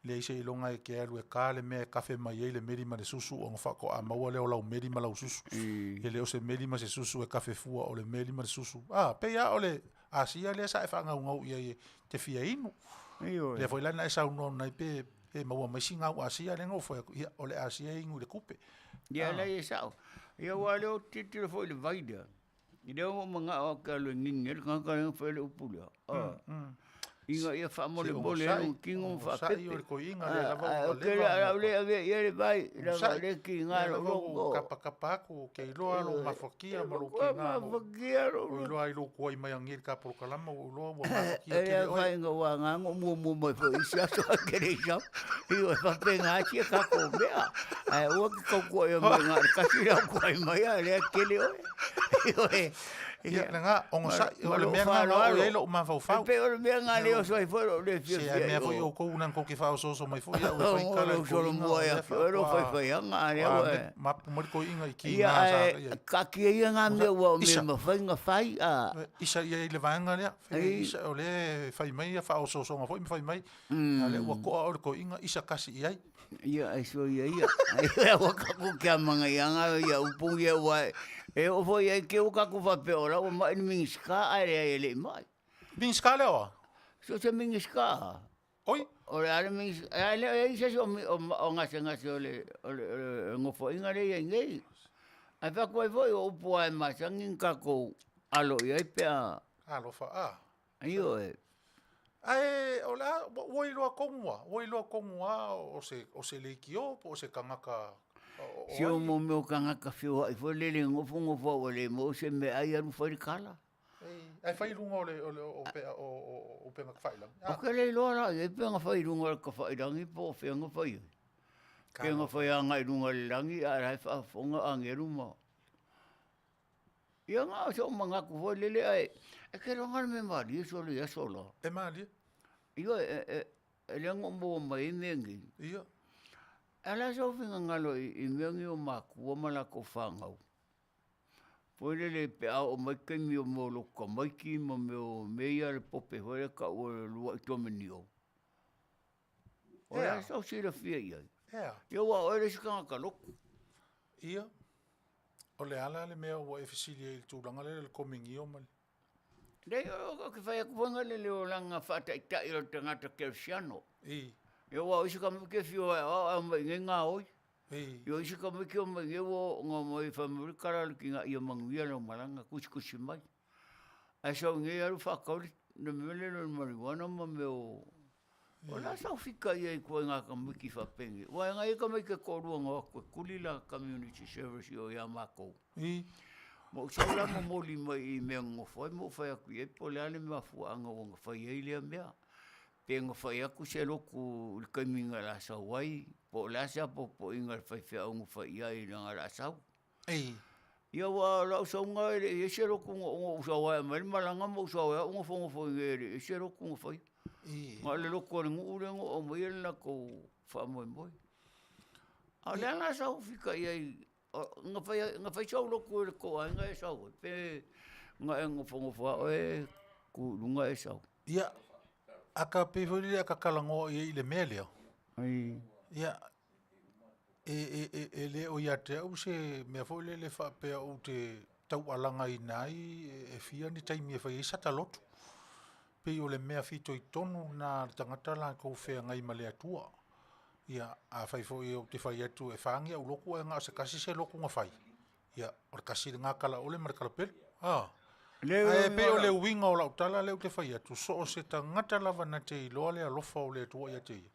Leai seiloga e te alu e ka le mea e kafe mai ai le meli ma le susu ona faatoa maua lea o lau meli ma lau susu. E le o se meli ma se susu e kafe fua, o le meli ma le susu. A, pei lava o le asia lea sa e faagaugau i ai e te fia inu. Ioe. Lea foi la na e saunoa mai pe pe maua mai sina au asia lea na ou fai atu, ia o le asia e inu i le kupe. Ia leai e sao. Ia aua o lea ou te tilotilo foi i le vai lea, i lea ua ou manao ou te alu e gigi ai le tagata lea na fai ai le upu lea, ina ia faamolemole ai lou tino ma faapepe. O le toeaina lea lava ua leva Ou te le o le a ou le avea i ai le vai, leaga o lea e tiga lou loto. Ua tapatapa atu, ou te iloa lou mafatia ma lou tiga. Ua mafatia lou loto. Ou iloa i lou tuai mai ananei i le ta polokalama, ua ou iloa ua mafatia E le tele oe. afaina ua aga ona ou muamua mai foi i isi aso ae te le i sau. Ioe, e faapena sia tatou mea. Ae aua e te tautuaia mai na o le tasi le au tuai mai, a o lea e tele oe. Ioe. Ia, lena, onosai, Ma o le lou mea lena na oo faaaloalo. i ai lou mafaufau. E pei o le mea lena lea e oso ai foi lou le Se fiafia mea i foi o. outou na tou te faaosooso mai foi au e fai O tala i lou toeaiina, solomua o ia lea te oe lou faatoa faifaiaga, a o lea ua e mapu mai le toeaina i Ia, kiga sa ae i ai. taatia ia na mea ua o mea Isa. mafai ona fai, a. Isa i ai i le vaega lea. Ei. Isa, o lea e fai mai ia faaosoosoga foi ma fai mai. A o lea ua toa oe le toeaina, isa tasi i ai. Ia, e soia ia. Ai, ua tatou kiamagaiaga ia upu ia aua e oo foi i ai te i ua tatou faapea o la ua mai le Minisita ae leai e le i mai. Minisita lea oa? So se Minisita. Oi. O le a le Minisita, ae le o i ai se isi o gasegase o le nofoaiga lea e i ai nei. Ae fai atu ai foi, o upu lava e masani ona tatou alo i ai pe a... Alofa, a. Ioe. Ae o le a, ua iloa tonu lava, ua iloa tonu lava o se, o se leitio po o se tagata o Si ai? o mo mea o tagata feoai foi lele nofo nofo lava ua le maua se meaai alu fai le tala. Ae fai i luga o le o le o o o upega tafailagi. Ou te le iloa la i ai pe na fai i luga o le tafailagi po o fea na fai ai. Pe na fai agai i luga o le lagi a o la e faafofoga agelu ma... Ia na o sou manatu foi lele ae e te iloa na o le mea malie sole i aso la. E malie. Ioe, e leaga na ou maua mai ai mea nei. Ia. Ae o le a sou finagalo i mea nei o matua ma latou fanau? Foi lele pe a oo mai taimi o mea o lotu tamaiti ma mea o mea ia le pope foi lea e tau o le uluai komenio. O le a sau silafia i ai? Ea. Ia aua o oe le isi tagata lotu. Ia, o le a la le mea ua e fesili ai i le tulaga lea o le komenio ma le... Leai, ou te fai atu foi na le olaga faataitai o le tagata kerisiano. I. Ia aua o isi tamaiti e fia o e aoao ae omai i inei gaoi. I. Ia o isi tamaiti e omai i inei ua oo ina omai fai mai, tala o le tina ia manuia lau malaga, tusitusi mai. Ae sau i inei alu faatau le mea lea o le marijuana ma mea o... O le a sau fika i ai i ituaiga tamaiti faapenei? Aua e na i ai tamaiti e toalua na o atu e tuli la community service i o ia matou. Ma ou sau la momoli mai i mea na nonofo ai ma ou fai atu i ai po o le a le mafuaaga ua na fai ai lea mea. Pe na fai atu se lotu i le taimi na la sau ai, po o le a se apoapoaiga a le faifeau na fai i ai ina la sau. Ei. Ia aua o lau sauga e le i i ai se lotu na ou sau ai e aumai le malaga ma ou sau ai au nofonofo i inei e le i i ai se lotu na faia. I. Na o le lotu a le nuu lea na ou aumaia le latou faamoemoe. A o le a la sau fika i ai, na fai na fai sau lotu e le tou aiga e sau ai pe na e nofonofo lava oe tu i luga e sau? Ia, a ta pei foi lele a ta talanoa i ai i le mea lea. Ia, e le o ia te au se mea foi lele faapea ou te taualagaina ai e fia ni taimi e fai ai sata lotu. Pei o le mea fitoitonu lena a le tagata latou feagai ma le Atua. Ia, afai foi ou te fai atu e fa ni au lotu ae na o se tasi se lotu na fai, ia, o le tasi lena talaole ma le talapelu. A. Ae pei o le uiga o lau tala lea ou te fai atu, so o se tagata lava na te iloa le alofa o le Atua ia te ia,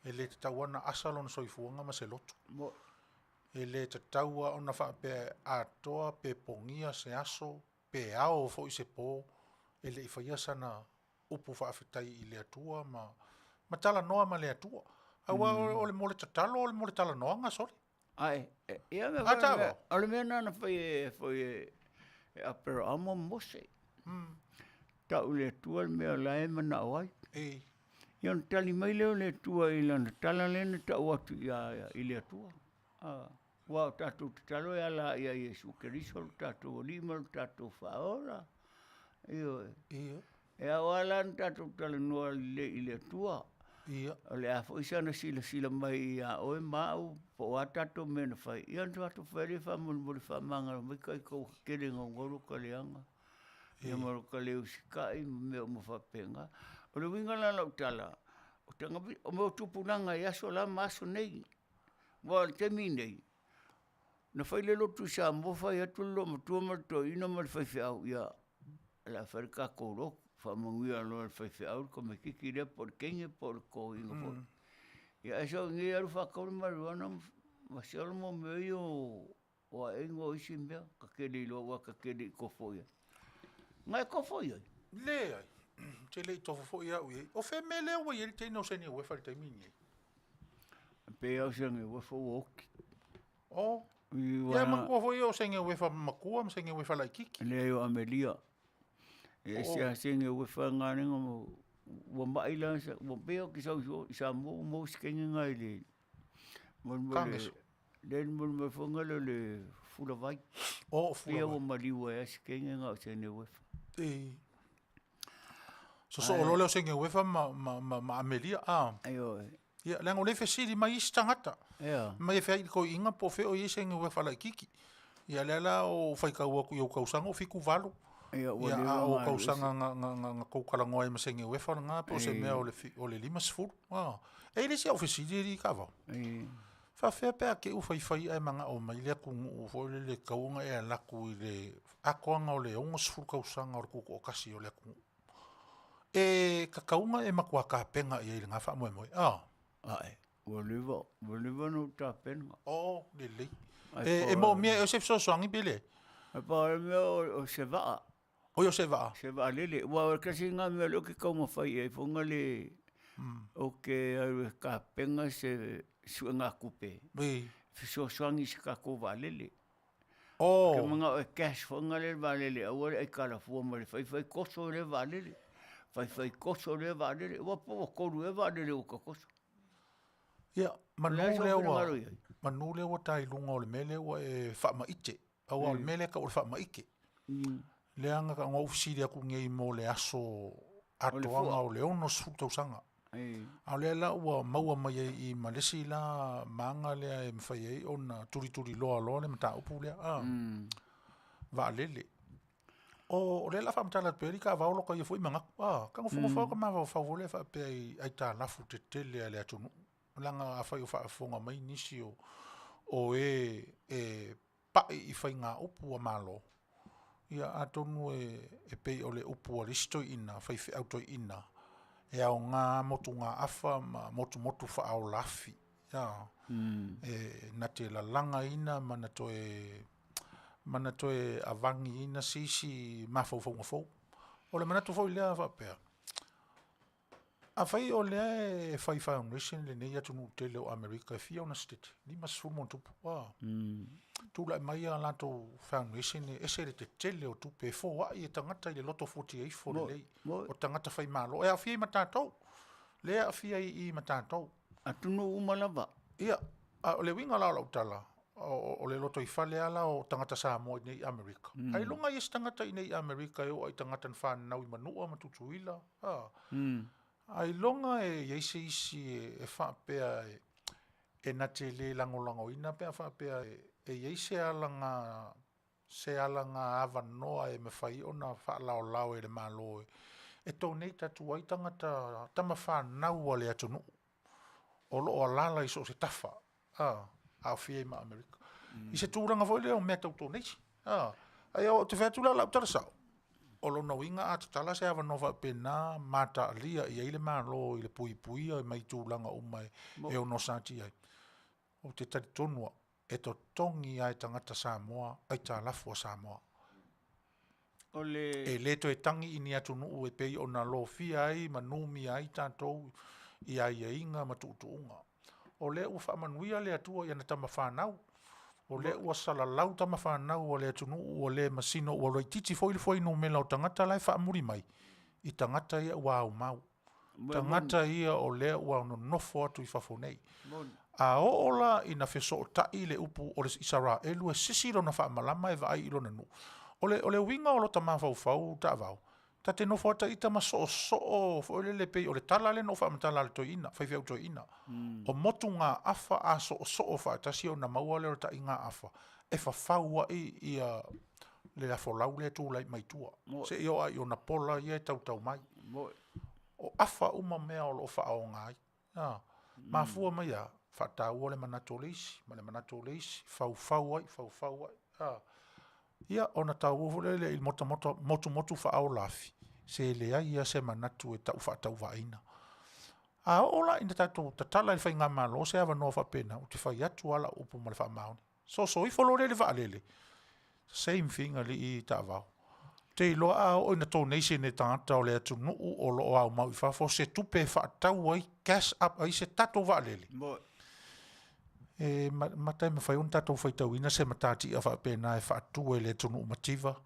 e le tatau lava ona asa lona soifuaga ma se lotu. E le tatau lava ona faapea e atoa pe pogia se aso, pe ao foi se po, e le i faia sana upu faafetai i le Atua ma ma talanoa ma le Atua. Aua o le mo le tatalo o le mo le talanoaga sole. Ae, ia mea A foi, tava. o le mea lena na fai e foi e Aperaamo ma Mose. Tau i le Atua le mea o la e manao ai. Ei. Ia ona tali mai lea o le Atua i lana tala lea na tau atu ia i le Atua. Aua o tatou tatalo e ala ia Iesu Keriso lo tatou Alii ma lo tatou Faaola. Ioe. Ia. E ao lava la ona tatou talanoa lelei i le Atua. Ia. O le a foi sana silasila mai ia oe ma au, po o a tatou mea na fai, ia ona tatou fai lea faamolemole faamagalo mai kai kou tele gaugau lo ka leaga, ia ma lo ka le usikai ma mea uma faapena. O le uiga la o lau tala, o taga o mea o tupulaga i aso la ma aso nei. Aua o le taimi lenei, na fai le lotu i Samoa fai atu le loomatua ma le toeaina ma le faifeau, ia o le a fai le tatou lotu, faamanuia loa e le faifeau le tamaititi lea po o le teine po o le toeaina foi. Ia ae sau i inei alu faatau le marijuana ma sell mea ia o aega o isi mea, ta te le iloa aua ta te le i tofo i ai. Na e tofo i ai? Leai, ou te le i tofo foi au i ai. O fea mea lea ua i ai le teine o Seni Uefa i le taimi lenei? E pei lava o Seni Uefa ua oti. Oh. Ia manatua foi o Seni Uefa matua ma Seni Uefa laitiiti. Leai o Amelia. E ese lava Seni Uefa galega ua mai la ua pei ou te sau i Samoa ua maua si teine lena i le Kageso. Le mo foi lea o le fulavai. Oh, fulavai. Pei ua maliu ai lava si teine lena o Seni Uefa. E. Sosoo loa lea o Seni Uefa ma Amelia. Ah. Ioe. Ia, leaga o lea e fesili mai isi tagata. Ea. Mai e fea i le toeaina po o fea o i ai Seni Uefa laitiiti. Ia lea la o faitau atu i ou tausaga o 78. Ia, ua Ia, leva a o ona alu ese. tausaga na tou talanoa ai ma Seni Uefa lena po o se mea o le 50. Ah. E i ai le isi au fesili alii Taavao. E. Faafefea pe a te i ua faifai ae manao mai le atunuu foi lele e tatau ona e alu atu i le atoaga o le 60 tausaga o le tutoatasi o le atunuu. E tatau ona e matua tapena i ai i lena faamoemoe? A. Ae, ua leva, ua leva ona ou tapena. Oh, lelei. E moomia e oe se fesoasoani pe leai? Ae pau lava le mea o se vaa. Oi o se vaa? Se vaalele. Aua o le tasi lena mea o lea ou te taumafai i ai foi na le, ou te alu e tapena se suegatupe e fesoasoani i se tatou vaalele. Oh. Ou te manao e cash foi na le vaalele aua le aikalafua ma le faifai toso lea vaalele, faifai toso lea vaalele. Aua po ua tolu ea vaalele ua tatoso. Ia, manu lea ua, manu lea ua ta i luga o le mea lea ua e faamaite. Aua o le mea lea e tau o le faamaite. Leaga na ou fesili atu nei mo le aso atoaga o le 60 tausaga. A o lea la ua maua mai ai i i ma le isi la maga lea e mafai ai ona tulituliloa loa le mataupu lea, a, vaalele. O lea o le a faamatala atu pea alii Taavao lo ta ia foi manatu, a, ta nofonofo lava ta mafaufau foi lea faapea i aitalafu tetele a le atunuu. Leaga afai o faafofoga mai nisi o e e pai i faigaupu a Malo, ia atonu e pei o le upu a le isi toeaina, faifeau toeaina, e aoga lava motugaafa ma motumotu faaola afi, a, e na te lalagaina ma na toe ma na toe avagiina se isi mafaufauga fou. O le manatu foi lea faapea, Afai o lea e fai foundation lenei atunuu tele o Amerika e fia ona setete? 50 ma ona tupu, a. Tulai mai a latou foundation e ese le tetele o tupe e foai e tagata i le loto fuatia ifo lelei o tagata faimalo e aafia ai ma tatou, lea e aafia ai i i ma tatou. Atunuu uma lava. Ia, a o le uiga la o lau tala, o le lotoifale lava la o tagata Samoa i inei i Amerika. Ailoga e i ai se tagata i inei i Amerika e oo i tagata na fananau i Manua ma Tutuila, a. Ailoga e i ai se isi e faapea e na te le lagolagoina pe a faapea e i ai se alaga se alaga avanoa e mafai ona faalaolao e le Malo e donate atu ai tagata tama fanau a le atunuu o lo o alaala i so o se tafa, a, aofia ai ma Amerika. I se tulaga foi lea o mea tau donation, a. Ae ou te fai atu la lau tala sao, o lona uiga a tatala se avanoa faapena, mataalia i ai le Malo i le puipuia mai tulaga uma e ono satia ai. Ou te talitonu au, e totogi lava e tagata Samoa aitalafu a Samoa. E le toe tagi i ni atunuu e pei ona lofia ai ma numia ai tatou i aiaiga ma tuutuuga. O lea ua faamanuia le Atua i ana tama fanau, o lea ua salalau tama fanau a le atunuu ua le masino ua laitiiti foi le fuainumera o tagata la e faamuli mai i tagata ia ua aumau. Tagata ia o lea ua nonofo atu i fafo nei. A oo la ina fesootai le upu o le Isaraelu e sisi lona faamalama e vaai i lona nuu, o le, o le uiga o lota mafaufau taavao, Ta te nofo ata ita ma soosoo foi lele pei o le tala lea na ou faamatala a le toeaina, faifeau toeaina. O motugaafa a soosoo faatasi ona maua lea o le taigaafa e fafau ai ia le afolau lea e tulai mai tua seia oo lava i ona pola ia e tautau mai. O afa uma mea o lo o faaaoga ai. A, mafua mai ia? Faataua le manatu o le isi ma le manatu o le isi, faufau ai, faufau ai, a. Ia, ona taua foi lea i le motumotu faaola afi, se leai lava se manatu e tau faatauvaaina. A oo la ina tatou tatala e le faigamalo se avanoa faapena, ou te fai atu lava lau upu ma le faamaoni, soso ifo loa lea i le vaalele, same thing alii taavao. Ou te iloa a oo ina donation e tagata o le atunuu o lo o aumau i fafo se tupe e faatau ai, cash up ai se tatou vaalele, e mata e mafai ona tatou faitauina se matatia faapena e faatu e le atunuu mativa,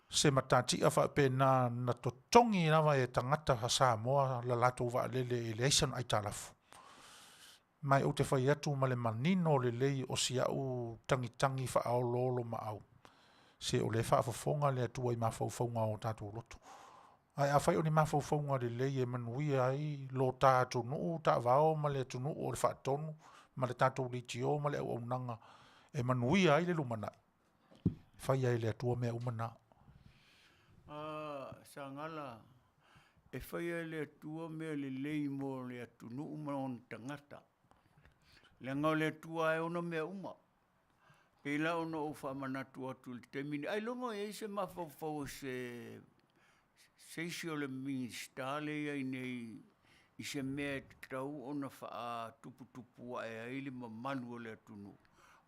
se matatia faapena na totogi lava e tagata Samoa le latou vaalele e leai sana aitalafu. Ma ou te fai atu ma le manino lelei o si au tagitagi faaoloolomaau, se o lea e faafofoga le Atua i mafaufauga o tatou loto. Ae afai o ni mafaufauga lelei e manuia ai lo ta atunuu taavao ma le atunuu o le faatonu ma le tatou leitio ma le auaunaga e manuia ai le lumanai, e faia e le Atua mea uma na. A Sagala, e faia e le Atua mea lelei mo le atunuu ma ona tagata, leaga o le Atua lava e ona mea uma. Pei la ona ou faamanatu atu i le taimi lenei, ailoga o i ai se mafaufau o se se isi o le Minisita lea e i ai nei i se mea e tatau ona faatuputupu ae ai le mamalu o le atunuu.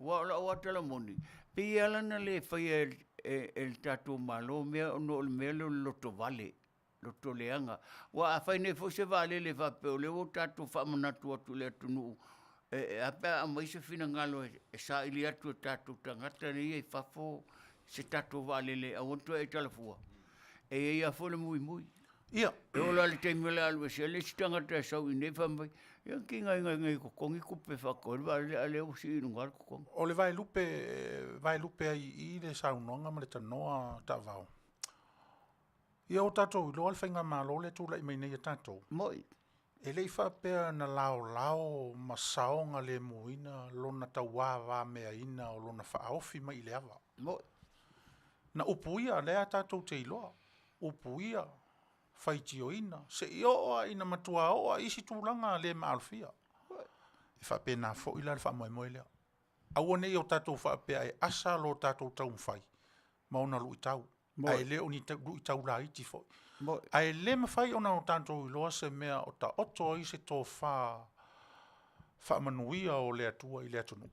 Aua o lau lava tala moni, pei e ala ona le faia e le tatou Malo mea ona o le mea lea o le lotovale, lotoleaga. Aua a fai nei foi se vaalele faapea o lea ua tatou faamanatu atu i le atunuu, e a pe a aumai se finagalo e saili atu e tatou tagata ia i fafo se tatou vaalele e aua ne i toe aitalafua, e i ai lava foi le muimui. Ia. E oo la i le taimi o le a alu ese ai le isi tagata e sau i inei fai mai, ia tiga ina ia totogi tupe e faatau ai le vaalele a o lea ua sii i luga le totogi. O le vaelupe, vaelupe ai i i le saunoaga ma le tanoa taavao. Ia ua tatou iloa le faigamalo lea e tulai mai nei ia tatou. Moi. E le i faapea na laolao ma saogalemuina lona tauavameaina o lona faaofi mai i le ava. Moi. Na upuia, lea tatou te iloa, upuia, faitioina, seia oo lava ina matua oo lava i isi tulaga le maalofia. E faapena foi la le faamoemoe lea. Aua ne i o tatou faapea e asa lo tatou taumafai ma ona luitau, ae le o ni luitau laiti foi. Ae le mafai ona o tatou iloa se mea o taoto ai se tofa faamanuia o le Atua i le atunuu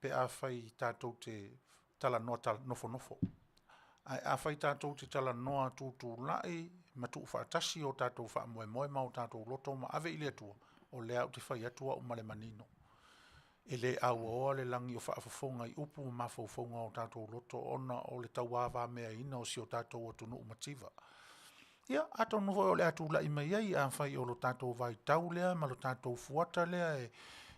pe afai tatou te talanoa nofonofo. Ae afai tatou te talanoa tutulai ma tuufaatasi o tatou faamoemoe ma o tatou loto ma ave i le Atua, o lea ou te fai atu au ma le manino, e le auaoa le lagi o faafofoga i upu ma mafaufauga o tatou loto ona o le tauavameaina o si o tatou atunuu mativa. Ia, atonu foi o le a tulai mai ai afai o lo tatou vaitau lea ma lo tatou fuata lea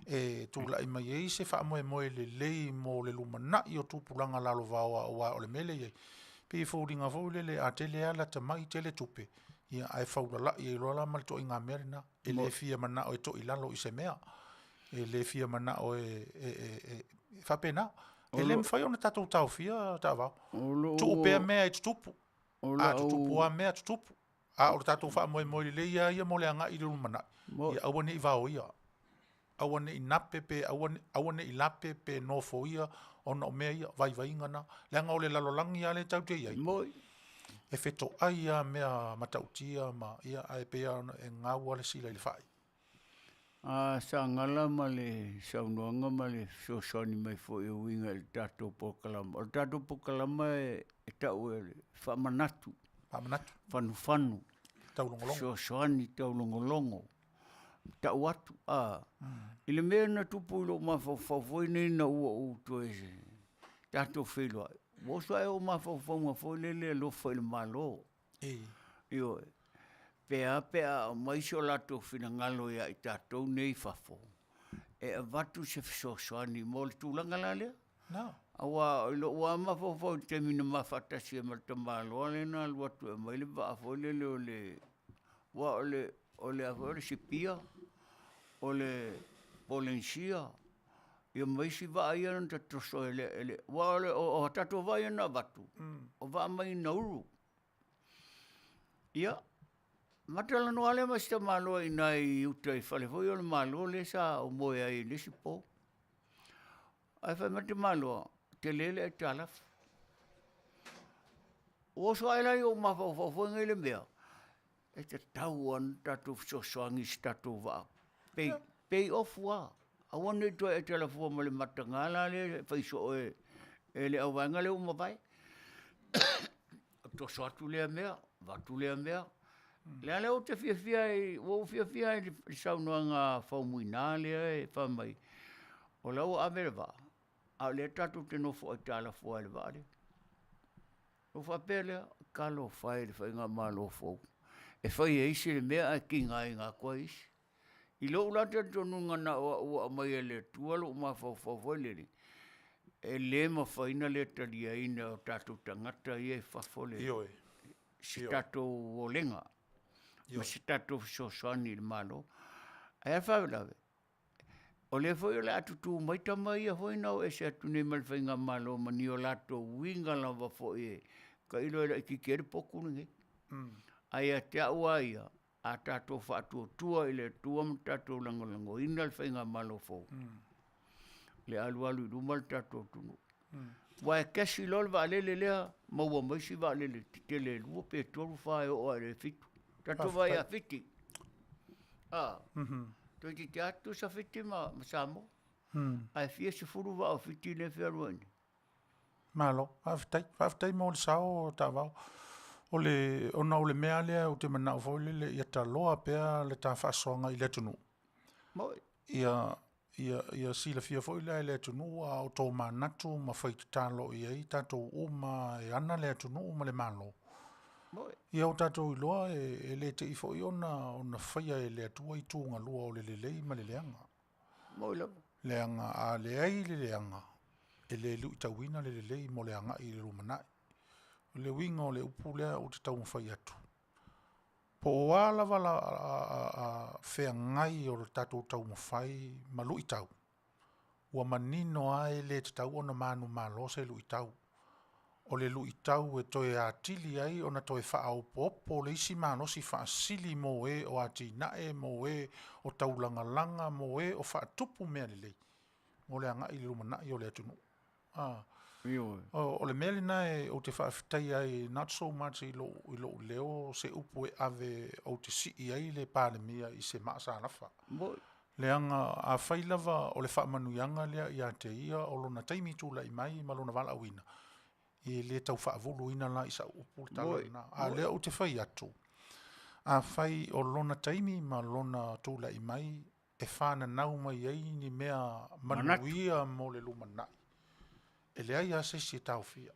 e tulai mai ai se faamoemoe lelei mo le lumanai o tupulaga lalovaoa aua o le mea lea e i ai, pei e foliga foi lele a tele lava lata mai tele tupe, ia ae faulalai ai loa la ma le ituaiga mea lena. E le fia manao e toilalo i se mea, e le fia manao e faapena. E le mafai ona tatou taofia taavao. Tuu pea mea e tutupu. A tutupu lava mea, tutupu. A o le tatou faamoemoe lelei lava ia mo le agai i le lumanai, ia aua ne i vaoia, aua ne i nape pe aua ne, aua ne i lape pe nofoia ona o mea ia, vaivaiga na. Leaga o le lalolagi lava lea tatou te i ai, e fetoai lava mea matautia ma, ia, ae pei lava ona e gau lava le sila i le fai. A Sagala ma le saunoaga ma le fesoasoani mai foi e uiga i le tatou polokalama. O le tatou polokalama e tau e faamanatu, faamanatu, fanufanu, taulogologo, fesoasoani taulogologo, tau atu a i le mea na tupu i lou mafaufau foi nei ina ua ou toe tatou feiloai, ua oso ae ou mafaufauga foi lele e alofa i le Malo. Ioe. Pe a pe a aumai so latou finagalo ia i tatou nei i fafo, e avatu se fesoasoani mo le tulaga la lea. Aua i lou lava mafaufau i le taimi na ma faatasi ai ma le tamaloa lea na alu atu e aumai le vaa foi lele o le, aua o le o le a foi o le Sipia, o le Polenisia, ia ma isi vaa ia na tatoso e le aua o tatou vaa ia na avatu, o vaa mai Nauru. Ia, ma talanoa lava lea ma si tamaloa i ina i uta i fale foi ia o le Malo lea sa ou moe ai i le isi po. Ae fai mai le tamaloa, tele le aitalafu. Ua oso ae la i lou mafaufau foi nei le mea, e tatau lava ona tatou fesoasoani i se tatou vaa, pay pay off lava, aua ne i toe aitalafua ma le mataga la lea e fai soo e le auvaega lea ua mavae. Toso atu lea mea, avatu lea mea, o lea la ou te fiafia ai, ua ou fiafia lava i le saunoaga a Faumuina lea e fai mai, o la ua ave le vaa, a o lea tatou te nofo aitalafu lava i le vaa lea. Ona ou faapea lea, talofa e i le Faigamalo fou, e fai e isi le mea ae tigaina atu ai isi. I lou la talitonuga na o au ua aumai e le Atua lou mafaufau foi lele, e le mafai ona le taliaina e o tatou tagata ia i fafo le Ioe. se tatou olega ma se tatou fesoasoani i le Malo. Ae a le faalavelave? O lea foi o le a tutu mai tama ia foi na o ese atu nei ma le faigamalo ma ni o latou uiga lava foi e tailo e laitiiti ai le potu lenei. Ae ia te au lava ia, a tatou faatuatua i le Atua ma tatou lagolagoina le faigamalo fou, le alualu i luma le tatou atunuu. Aua e kesi loa le vaalele lea, maua mai isi vaalele tetele e 2 pe 3, 4 e oo lava i le 7. Tatou vaai ia Fiti, toeitiiti lava tutusa Fiti ma Samoa, ae fia sefulu vaa o Fiti lea e fealuai nei. Malo, faafetai. Faafetai mo le sao Taavao. O le, ona o le mea lava lea ou te manao foi lele ia taloa pea le ta faasoaga i le atunuu. Moi. Ia, ia, ia silafia foi la e le atunuu a o tomanatu ma fai tatalo i ai tatou uma e ana le atunuu ma le Malo. Moi. Ia o tatou iloa e, e le te i foi ona, ona faia e le Atua itugalua o le lelei ma le leaga. Moi lava. Leaga a leai le leaga, e le luitauina le lelei mo le agai i le lumanai. O le uiga o le upu lea ou te taumafai atu, po o a lava la feagai o le tatou taumafai ma luitau, ua manino lava e le tatau ona manumalo se luitau. O le luitau e toe atili ai ona toe faaopoopo le isi malosi faasili mo e o atinae, mo e o taulagalaga, mo e o faatupu mea lelei mo le agai i le lumanai o le atunuu. A, o le mea lena ou te faafetaia ai, not so much i lou leo se upu e ave ou te sii ai le Palemia i se maa salafa. Leaga afai lava o le faamanuiaga lea ia te ia o lona taimi tulai mai ma lona valaauina, e le tau faavuluina la i sau upu le tala lena. A o lea ou te fai atu, afai o lona taimi ma lona tulai mai e fananau mai ai ni mea manuia mo le lumanai, e leai lava se isi e taofia.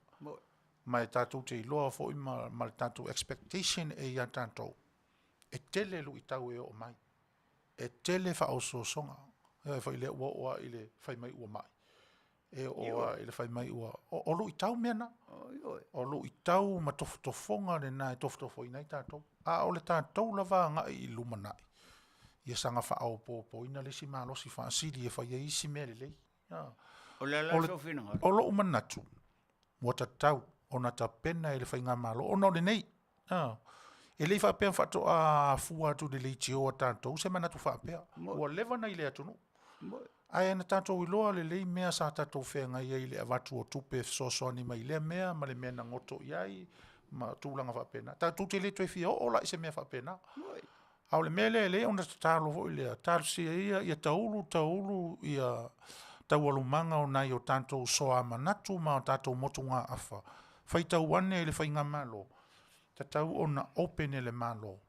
Ma e tatou te iloa foi ma, ma le tatou expectation e ia tatou, e tele luitau e oo mai, e tele faaosoosoga. E foi lea ua oo lava i le fai mai ua mai, e oo lava i le fai mai ua... O luitau mea na. O luitau ma tofotofoga lena e tofotofoina ai tatou. A o le tatou lava agai i le lumanai, ia saga faaopoopoina le isi malosi faasili e fai ai isi mea lelei. O le a la sou finagalo? O lou manatu, ua tatau ona tapena e le Faigamalo, ona o lenei, e le i faapea faatoa afua atu i le leitio a tatou se manatu faapea, ua leva ona i le atunuu. Ae na tatou iloa lelei mea sa tatou feagai ai i le avatu o tupe e fesoasoani mai i lea mea ma le mea na goto i ai ma tulaga faapena. Tatou te le toe fia oo la i se mea faapena. A o le mea lea e lelei ona tatalo foi lea, talosia ia ia taulu taulu ia taualumaga o nai o tatou soamanatu ma o tatou motugaafa, faitau ane i le faigamalo, tatau ona open e le Malo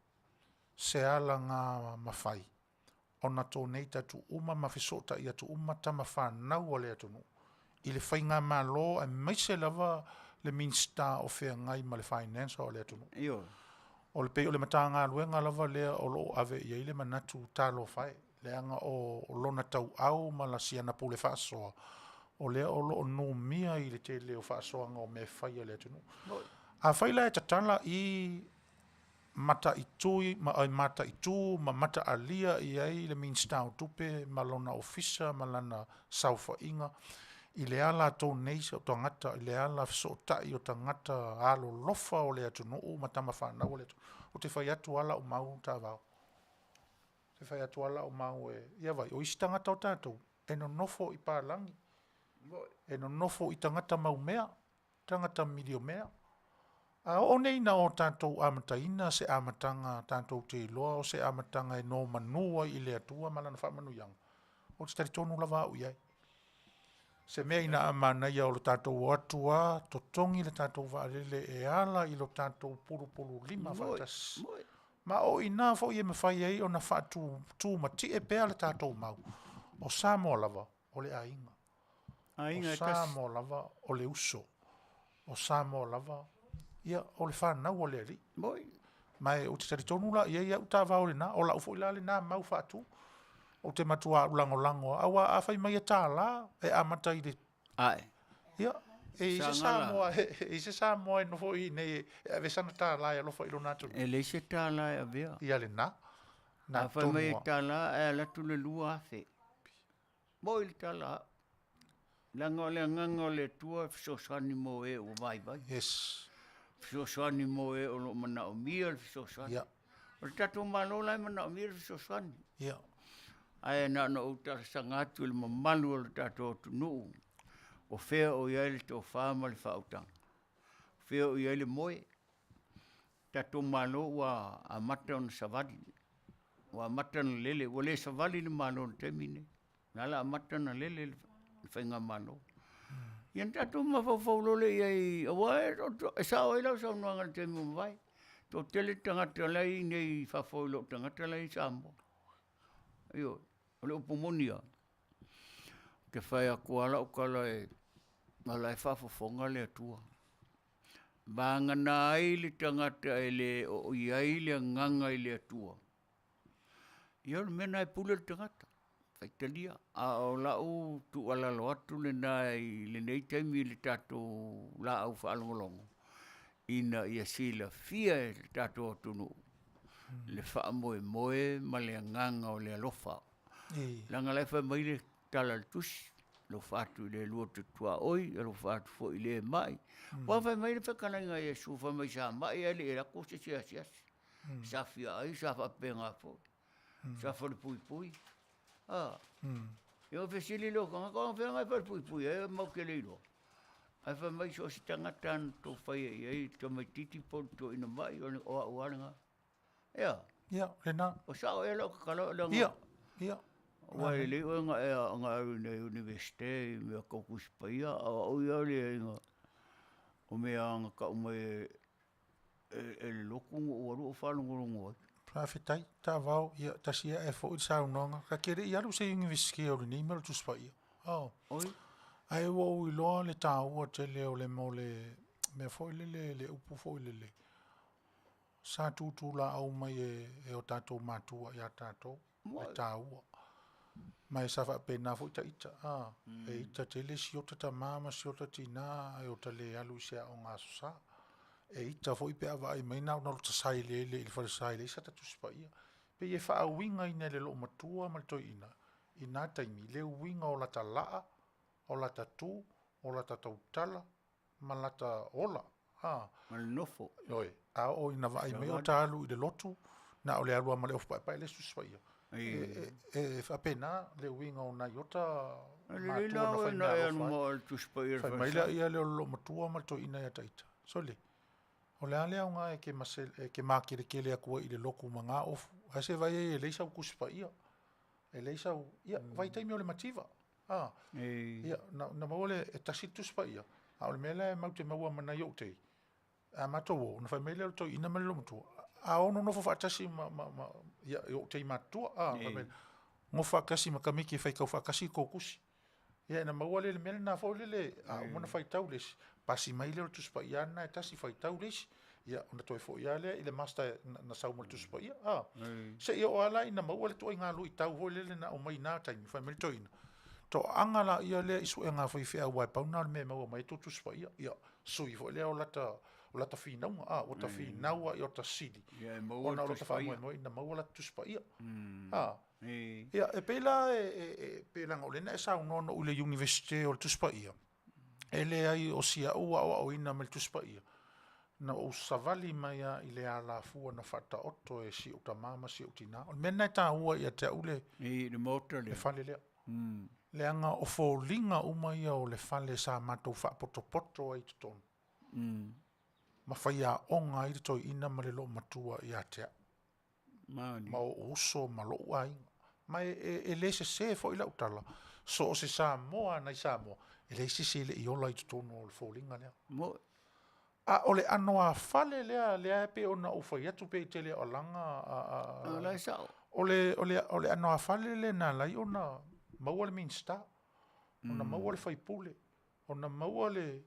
se alagamafai ona donate atu uma ma fesootai atu uma tama fanau a le atunuu i le faigamalo aemaise lava le Minisita o feagai ma le finance o le atunuu. Ioe. O le pei o le Matagaluega lava lea o lo o ave i ai le manatu, talofa e, leaga o lona tauau ma siana pule faasoa. O lea o lo o numia i le tele o faasoaga o mea e fai a le atunuu. Afai la e tatala i mataitui ma mataitu ma mataalia i ai le Minisita o Tupe ma lona ofisa ma lana saofaiga i le ala a donation o tagata i le ala fesootai o tagata alolofa o le atunuu ma tama fanau a le atunuu, ou te fai atu lava lau mau taavao. Ou te fai atu lava lau mau e, ia vaai, o isi tagata o tatou e nonofo i palagi, e nonofo i tagata maumea, tagata miliomea. A oo nei ina o tatou amataina se amataga tatou te iloa o se amataga e nomanu ai i le Atua ma Lana faamanuiaga, ou te talitonu lava au i ai. Se mea ina a manaia o le tatou o atu lava totogi le tatou vaalele e ala i lo tatou pulupululima faatasi. Ma o i ina foi e mafai ai ona faatumatie pea le tatou mau, o Samoa lava o le aiga. O Samoa lava o le uso. O Samoa lava, ia, o le fanau a le Alii. Ma ou te talitonu la i ai au taavao lena, o lau foi la lena mau faatu. Ou te matua lagolago lava, aua a fai mai e $1 e amata i le... Ae. Ia, e i ai se Samoa, e i ai se Samoa e nofo i inei e ave sana $1 e alofa i lona atunuu? E leai se $1 e avea. Ia lena. Na A fai mai e $1 ae alu atu le 2000. Moi le tala au. Leaga o le agaga o le Atua e fesoasoani mo e ua vaivai. Yes. Fesoasoani mo e o lo o manaomia le fesoasoani. Yeah. O le tatou Malo la e manaomia le fesoasoani. Yeah. Ae na ona ou talosaga atu i le mamalu o le tatou atunuu, o fea o i ai le tofa ma le faautaga? O fea o i ai le moe? Tatou Malo ua amata ona savali, ua amata ona lele, ua le savali le Malo i le taimi lenei. O la o le a amata ona lele le faigamalo. Ia ona tatou mafaufau loa lea i ai, aua e sao ai lau saunoaga i le taimi ua mavae, toatele tagata la e i inei i fafo i lo tagata la e i Samoa. Ioe, o le upu moni lava, ou te fai atu lava lau tala o la e faafofoga le Atua. Vagana ai le tagata e le o i ai le agaga i le Atua, ia o le mea lena e pule le tagata, faitalia. A o lau tuualalo atu lena i lenei taimi i le tatou laau faalogologo, ina ia silafia e le tatou atunuu le faamoemoe ma le agaga o le alofa. Leaga o la e fai mai le tala a le tusi, alofa atu i le lua te tuaoi, alofa atu foi i le mai. Aua fai mai le fetalaiga a Iesu, fai mai sa mai ae le i alu atu se isi e asiasi. Sa fia ai, sa faapena foi. Sa falepuipui. A, ia ona fesili lea o tagata, o fea na e falepuipui ai matou te le iloa. Ae fai mai so o se tagata lava na tou faia i ai le tamaitiiti po o le toeaina mai, o au lava lena. Ea? Ia, lena. O sao ea lau tatalo leaga. Ia, ia. Aua e lelei oe na e alu i le Iunivesite i mea tau Tusi Paia, a o au ia le o mea lava na tau mai e le lotu na ou alu ou faalogologo ai. Faafetai, taavao, ia tasi ae foi le saunoaga. Ta te le i alu i se Iunivesite o lenei mea o le Tusi Paia. Oh. Oi. Ae ua ou iloa le taua tele o le mo le mea foi lele, le upu foi lele, sa tutulaau mai e o tatou matua ia tatou, le taua. Ma e sa faapena foi ta ita, a, e ita tele si ota tama ma si ota tina ae ota le alu i se aoga Aso Sa. E ita foi pe a vaai mai na ona lota saeleele i le falesa e leai sata Tusi Paia. Pei e faauigaina e le loomatua ma le toeaina i na taimi le uiga o lata laa, o lata tu, o lata tautala ma lata ola. A. Ma le nofo. Ioe, a oo ina vaai mai o ta alu i le lotu, na o le alu lava ma le ofu paepae le isi Tusi Paia. E faapena le uiga o nai ota matua na fai mea alofa ai. Fai mai lea o le loomatua ma le toeaina ia ita, sole, o le a le aoga e te makeletele atu ai i le lotu ma na ofu, ae se i vaai i ai e leai sau Tusi Paia, e leai sau, ia, vaitaimi o le mativa. A, ia, na maua le, e tasi le Tusi Paia, a o le mea la e matou te maua ma nai ou tei, a matou o, ona fai mai lea o le toeaina ma le loomatua, a o nonofo faatasi ma ia, i ou tei matutua, a, fai mai, nofo faatasi ma tamaiti e faitau faatasi le tou tusi. Ia ona maua lea i le mea lena foi lele, a uma ona faitau le isi, pasi mai lea o le Tusi Paia lava lena e tasi faitau le isi, ia ona toe foi lava lea i le master na sau ma le Tusi Paia, a. Seia oo lava la ina maua le ituaiga luitau foi lele na aumai i na taimi, fai mai le toeaina, Toaaga laia lea i suega a faifeau aua e pau lena o le mea e maua mai ai tou Tusi Paia. Ia, sui foi lea o lata, o lata finauga, a, ua ta finau lava i ota sili, ona o lota faamoemoe ina maua lata Tusi Paia. A, ia, e pei la e, e, e, pei leaga o lea na e saunoa no'u i le Iunivesite o le Tusi Paia, e leai o si a'u aoaoina mai le Tusi Paia, na ou savali mai lava i le alafua na faataoto e si ou tama ma si ou tina. O le mea lena e taua ia te au le, I le maota lea. le fale lea. Leaga o foliga uma ia o le fale sa matou faapotopoto ai i totonu, ma faiaoga ai le toeaina ma le loomatua ia te au. Ma ou uso ma lou aiga. Ma e, e, e le sesē foi lau tala, so o se Samoa lava nai Samoa, e leai se isi e le i ola i totonu o le foliga lea. A o le ʻano afale lea, lea e pei ona ou fai atu pei e tele o alaga a, a, a, la e sao. O le, o le, o le ʻano afale lea na ala ai ona maua le Minisita, ona maua le faipule, ona maua le,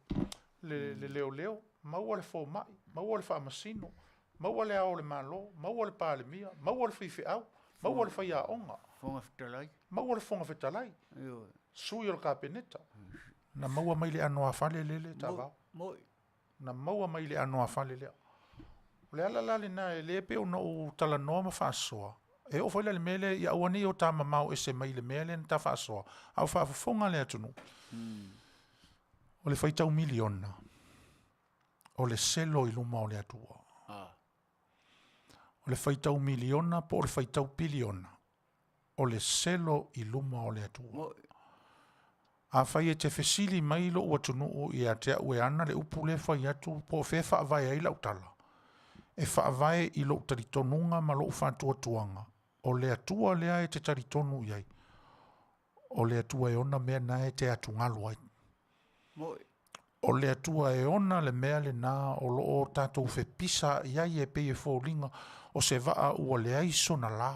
le, le leoleo, maua le fomai, maua le faamasino, maua le Ao o le Malo, maua le Palemia, maua le faifeau, maua le faiaoga, Fofoga Fetalai. maua le Fofoga Fetalai, sui o le Kapeneta. Na maua mai le ʻano afale lele taavao. Na maua mai le ʻano afale lea. O le ala la lena e le pei ona ou talanoa ma faasoa, e oo foi la i le mea lea ia aua ne i o ta mamao ese mai le mea lea na ta faasoa, a o faafofoga le atunuu. O le faitau miliona, o le selo i luma o le Atua. O le faitau miliona po o le faitau piliona, o le selo i luma o le Atua. Afai e te fesili mai lou atunuu ia te au e ana le upu lea e fai atu po o fea e faavae ai lau tala, e faavae i lou talitonuga ma lou faatuatuaga, o le Atua lea e te talitonu i ai, o le Atua e ona mea na e te atugalu ai. O le Atua e ona le mea lena o lo o tatou fepisa i ai e pei e foliga o se vaa ua leai sona lā.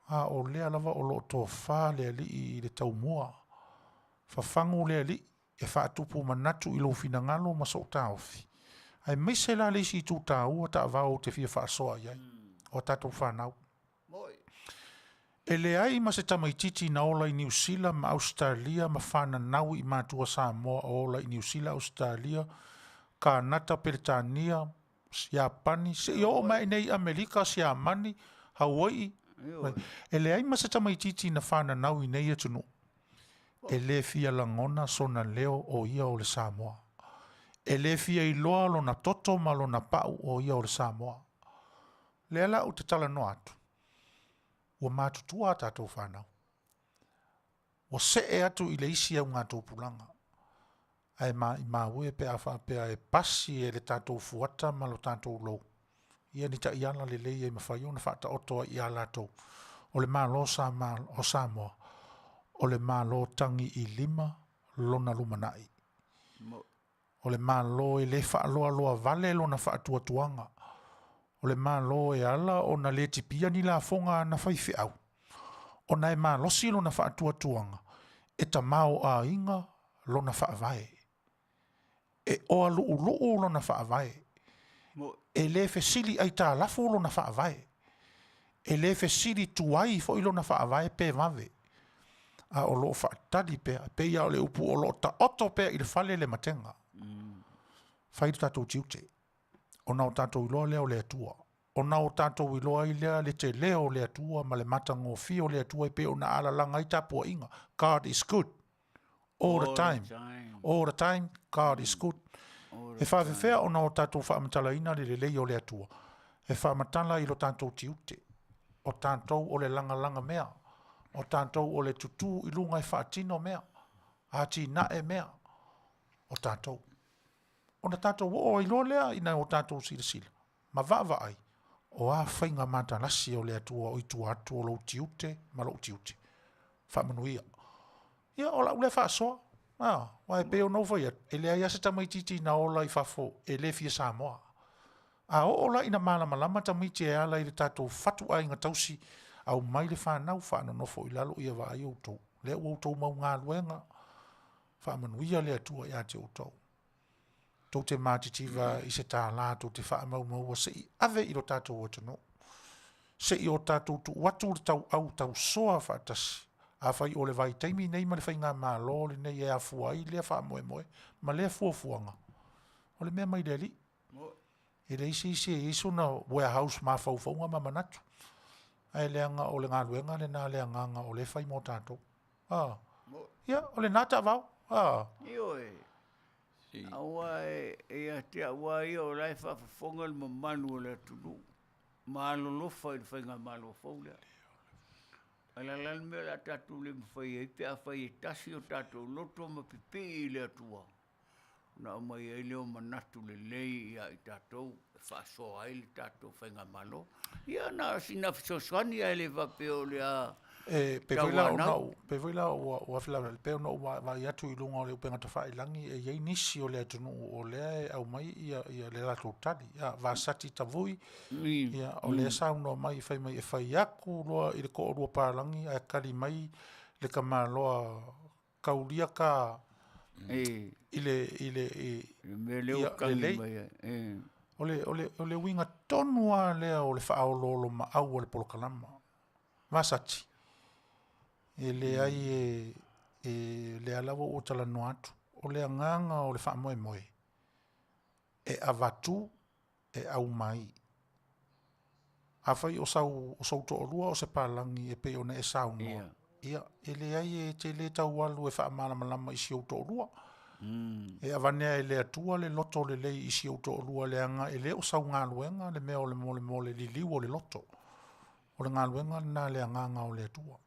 A o lea lava o lo o tofa le Alii i le taumua. Fafagu le Alii e faatupu manatu i lou finagalo ma sou taofi, aemaise la le isi itu taua taavao ou te fia faasoa i ai, o a tatou fanau. E leai ma se tamaitiiti na ola i Niu Sila ma Ausetalia ma fananau i matua Samoa o ola i Niu Sila, Ausetalia, Kanata, Peretania, Iapani, seia oo mai i inei i Amerika, Siamani, Hauai'i. E leai ma se tamaitiiti na fananau i nei atunuu e le fia lagona sona leo o ia o le Samoa. E le fia iloa lona toto ma lona pa'u o ia o le Samoa. Lea la ou te talanoa atu, ua matutua a tatou fanau. Ua see atu i le isi augatupulaga, ae maimau e pe a faapea e pasi e le tatou fuata ma lo tatou lou ia ni taiala lelei e mafai ona faataoto ai ia latou. O le Malo o Samoa, o le Malo tagi i lima lona lumanai. O le Malo e le faaloaloa vale lona faatuatuaga. O le Malo e ala ona le tipia ni lafoga a ana faifeau, ona e malosi lona faatuatuaga e tamaoaiga lona faavae. E oa luʻuluʻu lona faavae. E le fesili aitalafu lona faavae. E le fesili tuai foi lona faavae pe vave, a o lo o faatali pea, e pei lava o le upu o lo o taoto pea i le fale le matega. Fai lo tatou tiute, ona o tatou iloa lea o le Atua, ona o tatou iloa ai lea le tele o le Atua ma le matagofie o le Atua e pei ona alalaga ai tapuaiga. God is good all the time. All the time, God is good. E faafefea ona o tatou faamatalaina le lelei o le Atua? E faamatala i lo tatou tiute. O tatou o le lagalaga mea. O tatou o le tutū i luga e faatino mea, atinae mea. O tatou. Ona tatou oo ai loa lea ina o tatou silasila ma vaavaai, o a faiga matalasi o le Atua o i tua atu o lou tiute ma lou tiute. Faamanuia. Ia, o lau lea faasoa. A, aua e pei ona ou fai atu, e leai lava se tamaitiiti na ola i fafo e le fia Samoa. A oo la ina malamalama tamaiti e ala i le tatou fatuaiga tausi, aumai le fanau faanonofo i lalo ia vaai outou. Lea ua outou mau galuega, faamanuia le Atua ia te outou. Tou te matitiva i se tālā tou te faamaumaua se i ave i lo tatou atunuu, se i o tatou tuu atu le tauau tausoa faatasi. Afai o le vaitaimi nei ma le faigamalo lenei e afua ai lea faamoemoe ma lea fuafuaga, o le mea mai le Alii. E leai se isi e i ai sona warehouse mafaufauga ma manatu, ae leaga o le galuega lena a le Agaga o lea e fai mo tatou. A, ia, o lena taavao. A. Ioe. Aua e ia te au lava ia o la e faafofoga le mamalu o le atunuu ma alolofa i le faigamalo fou lea. Ae o le a la le mea o le a tatou le mafai ai pe afai e tasi o tatou loto ma pipii i le Atua, ona aumai ai lea o manatu lelei ia i tatou e faasoa ai le tatou faigamalo. Ia na o sina fesoasoani ae le faapea o le a E pei foi la ona ou, pei foi la ua ua afe pei ona ou vaai atu i luga o le upega tafailagi e i ai nisi o le atunuu o lea e aumai ia ia le latou tali. Ia Vasati Tavui, ia o lea e saunoa mai fai mai e fai atu loa i le toalua palagi ae tali mai le tamaloa Kaulia ka i le i le i le mea lea ua tagi mai ai. O le o le o le uiga tonu lava lea o le faaoloolomaau o le polokalama. Vasati, e leai e e lea lava ua ou talanoa atu, o le agaga o le faamoemoe, e avatu e aumai. Afai o sau o sou toalua o se palagi e pei ona e saunoa, ia, e leai e te le tau alu e faamalamalama i si ou toalua. E aveane e le Atua le loto lelei i si ou toalua leaga e le o sau galuega le mea o le mo le liliu o le loto. O le galuega lena a le Agaga o le Atua.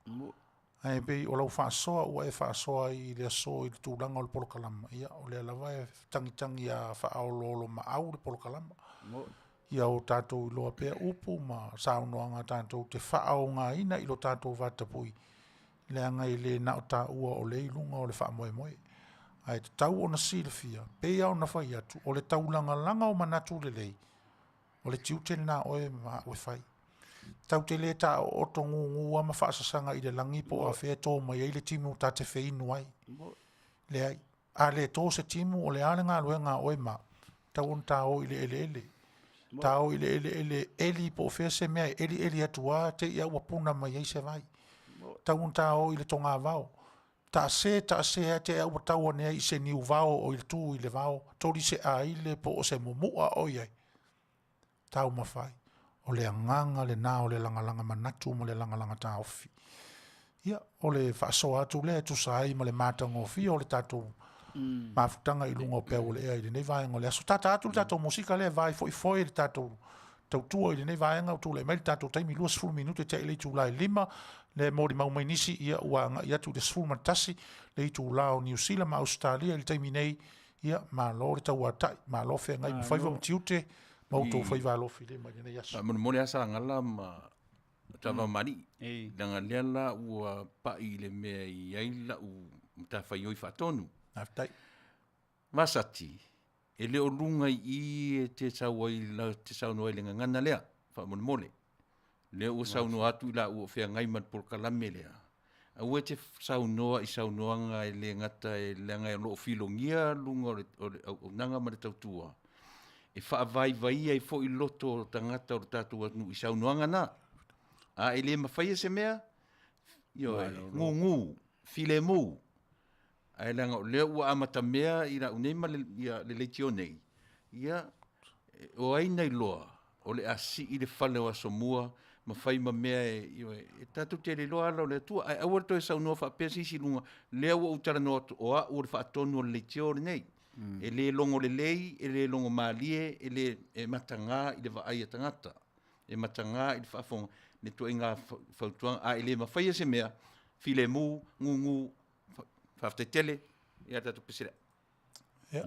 Ae pei o lau faasoa ua e faasoa ai i le aso i le tulaga o le polokalama, ia o lea lava e tagitagi a faaoloolomaau le polokalama. Ia o tatou iloa pea upu ma saunoaga tatou te faaaogaina i lo tatou vatapuia, leaga e le na o taua o lea e i luga o le faamoemoe. Ae tatau ona silafia, pei lava ona fai atu, o le taulagalaga o manatu lelei, o le tiute lena o oe ma au e fai. Tatou te le taoto gugu lava ma faasasaga i le lagi po o afea e to mai ai le timu ta te feinu ai. Leai. A le to se timu, o le a le galuega a oe ma au? Tatau ona ta o i le eleele. Ta o i le eleele e eli po o fea se mea e elieli atu lava te i lava ua puna mai ai se vai. Tatau ona ta o i le togavao. Taase taase lava te i ua tau ane ai i se niuvao o i le tu i le vao, toli se aile po o se mumu'a o i ai. Taumafai. O le agaga lena o le lagalaga manatu ma le lagalaga taofi. Ia, o le faasoa atu lea e tusa ai ma le matagofie o le tatou mafutaga i luga o peau o le ea i lenei vaega o le aso. Tata atu le tatou musika lea e vae foi foe le tatou tautua i lenei vaega ua tulai mai le tatou taimi 20 minute tea i le itula e 5 lea e molimau mai nisi ia ua agai atu i le 11 le itula o Niu Sila ma Ausetalia i le taimi nei. Ia malo le tauatai, malo feagai ma faiva ma tiute ma outou faiva alofi lima i lenei aso. Faamolemole lava Sagala ma Tavamalii, leaga lea la ua pai i le mea e i ai lau matafaioi faatonu. Faafetai. Vasati, e le o luga i i e te sau ai la te saunoa ai i le gagana lea, faamolemole. Lea ua saunoa atu i laua o feagai ma le polokalame lea, aua e te saunoa i saunoaga e le gata e leaga o lo o filogia luga o le o le auaunaga ma le tautua, e faavaivaia ai foi loto o tagata o le tatou atunuu i saunoaga na. A e le mafaia se mea, ioe, gugu, filemu, Ae leaga o lea ua amatamea i lau nei ma le, ia, le leitio nei, ia, o ai na iloa o le a sii le fale o Asomua ma fai ma mea e, ioe, e tatou te le iloa ala o le Atua. Ae aua le toe saunoa faapea se isi i luga, lea ua ou talanoa atu, o au o le faatonu o le leitio lenei. E le logo lelei, e le logo malie, e le, e mataga i le vaai a tagata. E mataga i le faafofoga le ituaiga fautuaga, a e le mafaia se mea, filemu, gugu, Faafetai tele ia tatou pese lea. Yeah.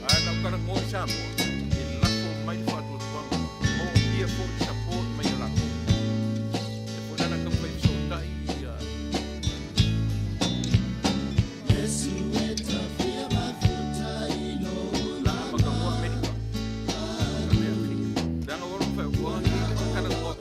Ae na ou talanoa i Samoa, e lafo mai le faatuatuaga, moomia foi le support mai a latou. E foi la na taumafai e fesootai ia Lana Amerika. Leaga ua fai, ua talanoa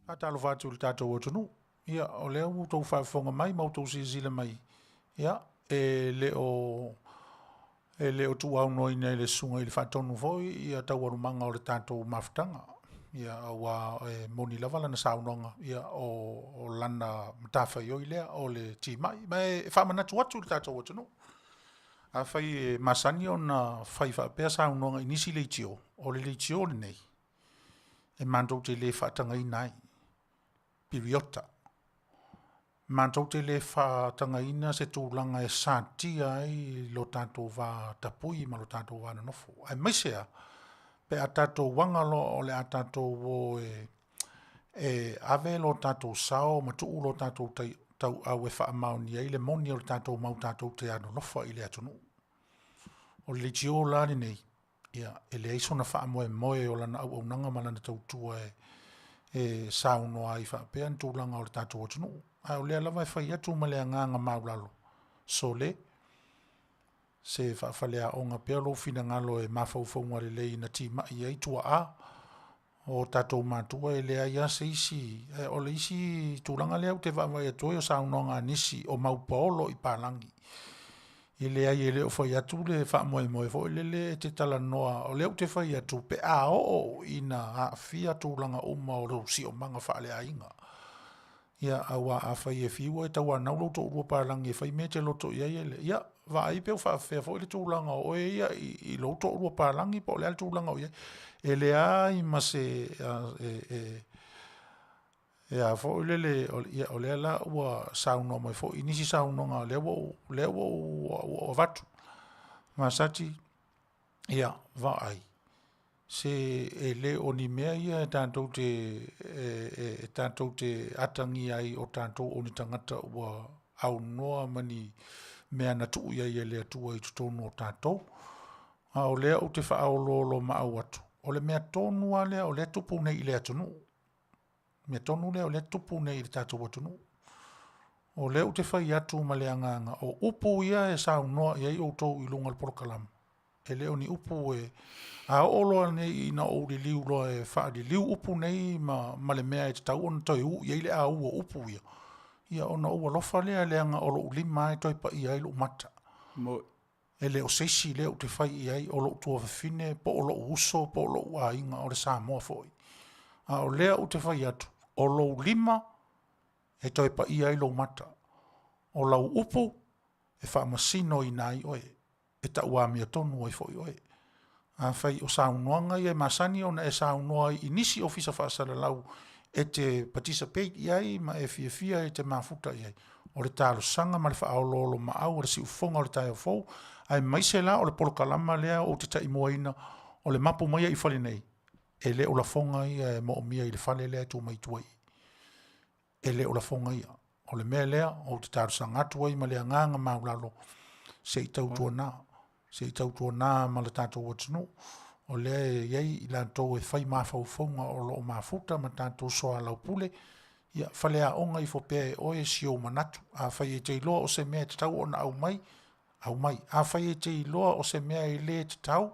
Faatalofa atu i le tatou atunuu. Ia, o lea ua outou faafofoga mai ma outou silasila mai, ia, e le o e le o tuuaunoaina e le Susuga i le Faatonu foi ia taualumaga o le tatou mafutaga. Ia, aua e moni lava lana saunoaga, ia o lana matafaioi lea o le timai. Ma e faamanatu atu i le tatou atunuu, afai e masani ona fai faapea saunoaga i nisi leitio, o le leitio lenei, e matou te le faatagaina ai piriota. Matou te le faatagaina se tulaga e satia ai lo tatou va tapui ma lo tatou va nonofo, aemaise lava pe a tatou aga loa o le a tatou o e ave lo tatou sao ma tuu lo tatou tauau e faamaonia ai le moni o le tatou mau tatou te alolofa i le atunuu. O le leitio la lenei, ia, e leai sona faamoemoe o lana auaunaga ma lana tautua e saunoa ai faapea ni tulaga o le tatou atunuu. A o lea lava e fai atu ma le agaga maualalo, sole, se faafaleaoga pea lou finagalo e mafaufauga lelei na timai ai tuaa o tatou matua, e leai lava se isi. O le isi tulaga lea ou te vaavaai atu ai o saunoaga a nisi o mau paolo i palagi. E leai e le o fai atu le faamoemoe foi lele e te talanoa, o lea ou te fai atu pe a oo ina aafia tulaga uma o lou siomaga faaleaiga. Ia, aua afai e fiu oe e tauanau lou toalua palagi e fai mea e te loto i ai, e le, ia, vaai pe o faapefea foi le tulaga o oe ia i lou toalua palagi po o le a le tulaga o i ai. E leai ma se e a foi lele, ia, o lea la ua saunoa mai foi i nisi saunoaga lea ua ou, lea ua ou avatu. Masati, ia, vaai. Se e le o ni mea ia e tatou te e, e, e tatou te atagia ai o tatou o ni tagata ua aunoa ma ni mea na tuu i ai e le Atua i totonu o tatou. A o lea ou te faaoloolomaau atu, o le mea tonu lava lea o lea e tupu nei i le atunuu. Mea tonu lea o lea e tupu nei i le tatou atunuu. O lea ou te fai atu ma le agaga, o upu ia e saunoa i ai outou i luga o le polokalama, e le o ni upu e... A oo loa nei ina ou liliu loa e faaliliu upu nei ma, ma le mea e tatau ona toe u i ai le au o upu ia, ia ona ou alofa lea leaga o lou lima lava e toe paia ai lou mata. Mo. E le o se isi lea ou te fai i ai, o lou tuafafine, po o lou uso, po o lou aiga, o le Samoa foi. A o lea ou te fai atu, o lou lima e toe paia ai lou mata. O lau upu e faamasinoina ai oe, e tau amiotonu ai foi oe. Afai o saunoaga ia e masani ona e saunoa ai i nisi ofisa faasalalau e te participate i ai ma e fiafia e te mafuta i ai, o le talosaga ma le faaoloolomaau a le siufofoga o le taeao fou, aemaise la o le polokalama lea ou te taimuaina o le mapu mai i fale nei, e le o lafoga ia e moomia i le fale lea e tu mai tua i i. E le o lafoga ia. O le mea lea ou te talosaga atu ai ma le agaga maualalo, se i tautuana, se i tautuana ma le tatou atunuu, o lea e i ai i latou e fai mafaufauga o lo o mafuta ma tatou soalaupule, ia faleaoga ifo pea e oe si ou manatu. Afai e te iloa o se mea e tatau ona aumai, aumai. Afai e te iloa o se mea e le tatau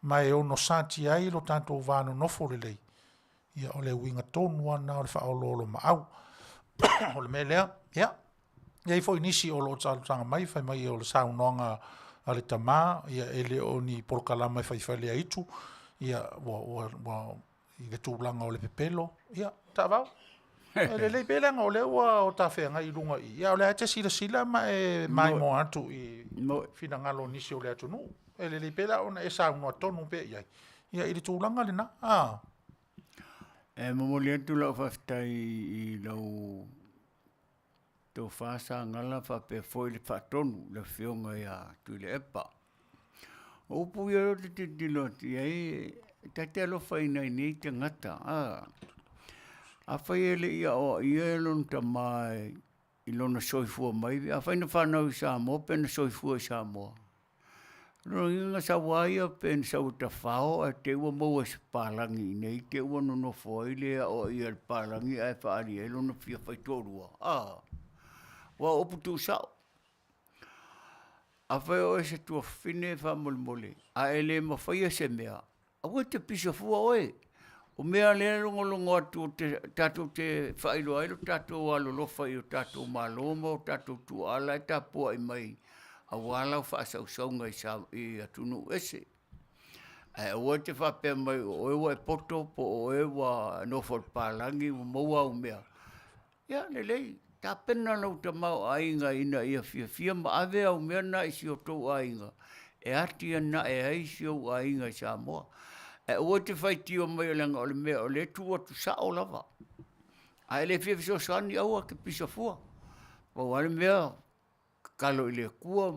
ma e ono satia ai lo tatou va nonofo lelei, ia o le uiga tonu lava lena o le faaoloolomaau. O le mea lea, ia, e i ai foi nisi o lo o talosaga mai fai mai o le saunoaga a le tama, ia e le o ni polokalama e faifaleaitu, ia ua, ua, ua i le tulaga o le pepelo, ia, taavao. E lelei pea leaga o lea ua o ta feagai i luga i i, a o lea e te silasila ma e maimoa atu i finagalo o nisi o le atunuu. E lelei pea la ona e saunoa tonu pea i ai, ia i le tulaga lena. A. E momoli atu lau faafetai i lau tofa Sagala faapea foi le faatonu le afioga ia Tuilaepa. O upu ia ou te tilotilo atu i ai, e ta te alofaina ai nei tagata. Afai e le i aoaia e lona tama i lona soifua mai, afai na fanau i Samoa pe na soifua i Samoa, Lona uiga na sau lava ia pe na sau e tafao ae te i ua maua e se papalagi i inei te i ua nonofo ai le aoaia e le papalagi ae faaali ai lona fia faitoalua. Aua o upu tuusao. Afai o oe o se tuafafine faamolemole a e le mafaia se mea, aua e te pisa fua oe. O mea lea e logologo atu tatou te faailoa ai lo tatou alolofa i o tatou Malo ma o tatou tuaa la e tapuai mai aua lau faasausauga i atunuu ese. Ae aua e te faapea mai o oe ua e poto po o oe ua nofo i le papalagi ua maua au mea. Ia lelei, tapena lou tamaoaiga ina ia fiafia ma ave au mea na i si o tou aiga e atiae ai si ou aiga i Samoa. Ae aua e te faitio mai leaga o le mea o lea e tuu atu sao lava. A e le fia fesoasoani aua e te pisa fua. Pau lava le mea, tatalo i le Atua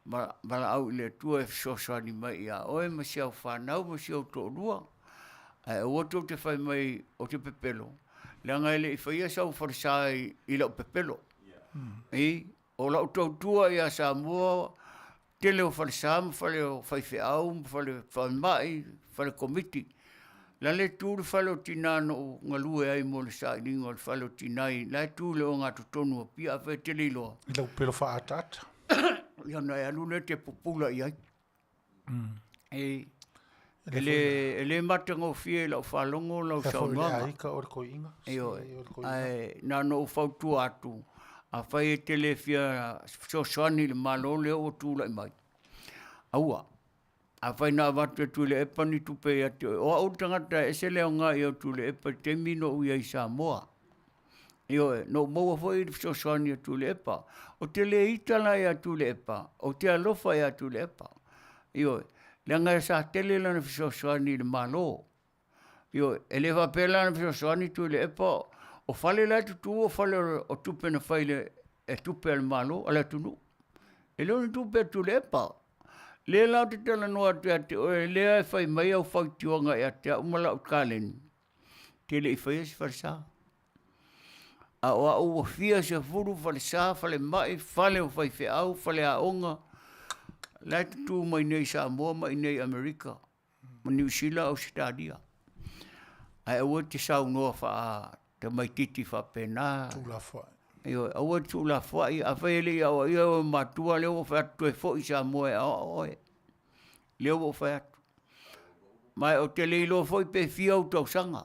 ma valaau i le Atua e fesoasoani mai ia oe ma si au fanau ma si ou toalua. Ae aua tou te fai mai ou te pepelo, leaga e le i faia sau falesa i lau pepelo. I, o lau tautua ia Samoa, tele o falesa ma fale o faifeau ma fale falemai, fale komiti. La le tu le fale o tina na ou galue ai mo le sailiga o le fale o tina i la e tu i le ogatotonu o Apia afai e te le iloa. I lau pelo faaataata. Ia ona e alu lea e te pupula i ai. E le matagofie i lau faalogo lau saunoaga. Aika o le toeaina. Ioe. Ae na ona ou fautua atu, afai e te le fia fesoasoani i le Malo lea ua tulai mai, aua. Afai na avatu e Tuilaepa ni tupe ia te oe, o au le tagata e ese le aoga ia o Tuilaepa i le taimi na ou i ai i Samoa. Ioe, na ou maua foi le fesoasoani a Tuilaepa. Ou te le ita la ia Tuilaepa, ou te alofa ia Tuilaepa. Ioe, leaga sa tele lana fesoasoani i le Malo. Ioe, e le faapea la na fesoasoani Tuilaepa, o fale la e tutu o fale o tupe na fai e tupe a le Malo, a le atunuu. E le o ni tupe a Tuilaepa. Lea la ou te talanoa atu ia te oe, lea e fai mai au faitioga ia te au ma lau kaleni, te le i faia se falesa. A o au ua fia sefulu falesa, falemai, fale o faifeau, faleaoga, la e tutū mai nei i Samoa ma i nei i Amerika, ma Niu Sila, Ausetalia. Ae aua e te saunoa faatamaitiiti faapena. Tuulafoai. Ioe, aua e te tuulafoai, afai e le i aoaia oe e matua, lea ua ou fai atu toe foi i Samoa e aoao oe. Lea ua ou fai atu. Ma ou te le iloa foi pe fia ou tausaga.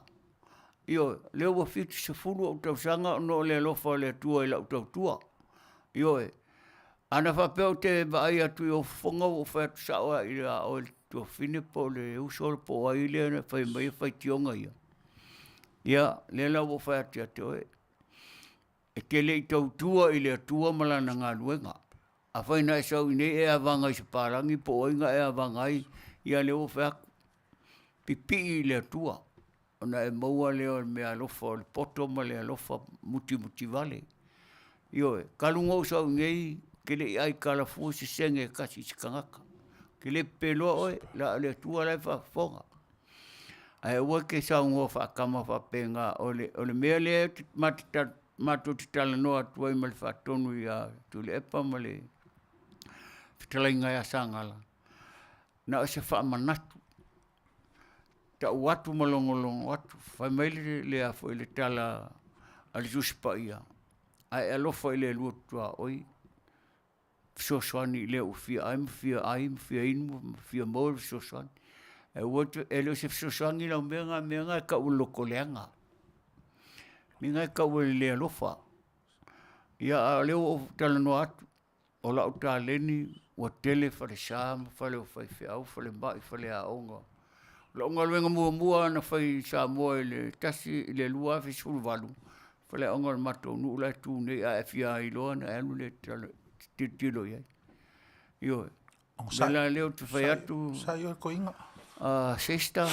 Ioe, lea ua 70 ou tausaga ona o le alofa o le Atua i lau tautua. Ioe, ana faapea ou te vaai atu i ou fofoga ua ou fai atu sao lava ia oe le tuafafine po o le uso po o ai lea na fai mai faitioga ia. Ia, lea la ua ou fai atu ia te oe, e te le i tautua i le Atua ma Lana galuega. Afai na e sau i inei e avaga i se palagi po o ai na e avaga ai, ia lea ua fai atu, pipii i le Atua, ona e maua lea o le meaalofa o le poto ma le alofa mutimutivale. Ioe, talu ona ou sau i inei, ou te le i aitala fua se sene e tasi i se tagata. Ou te le pepeloa oe, la o le Atua la e faafofoga. Ae aua e te saunoa faatama faapena, o le mea lea matou te talanoa atu ai ma le faatonu ia Tuilaepa ma le fetalaiga ia Sagala, na o se faamanatu, tau atu ma logologo atu. Fai mai le a foi le tala a le Tusi Paia, a e alofa i le Atua tuaoi, fesoasoani i lea ua fia ai ma fia ai ma fia inu ma fia maua le fesoasoani. Ae aua te, e le o se fesoasoani lau mea na, mea na e tau o le loto leaga. Mea na e tau o le le alofa. Ia a o lea ua ou talanoa atu, o lau taleni ua tele falesa ma fale o faifeau, falemai, faleaoga. O lau galuega muamua na fai i Samoa i le 2018, faleaoga o le matou nuu la e tu nei, a e fia iloa ona e alu lea e tilotilo i ai. Ioe. O le mea la lea ou te fai atu. Sa i oe koiga. Sister,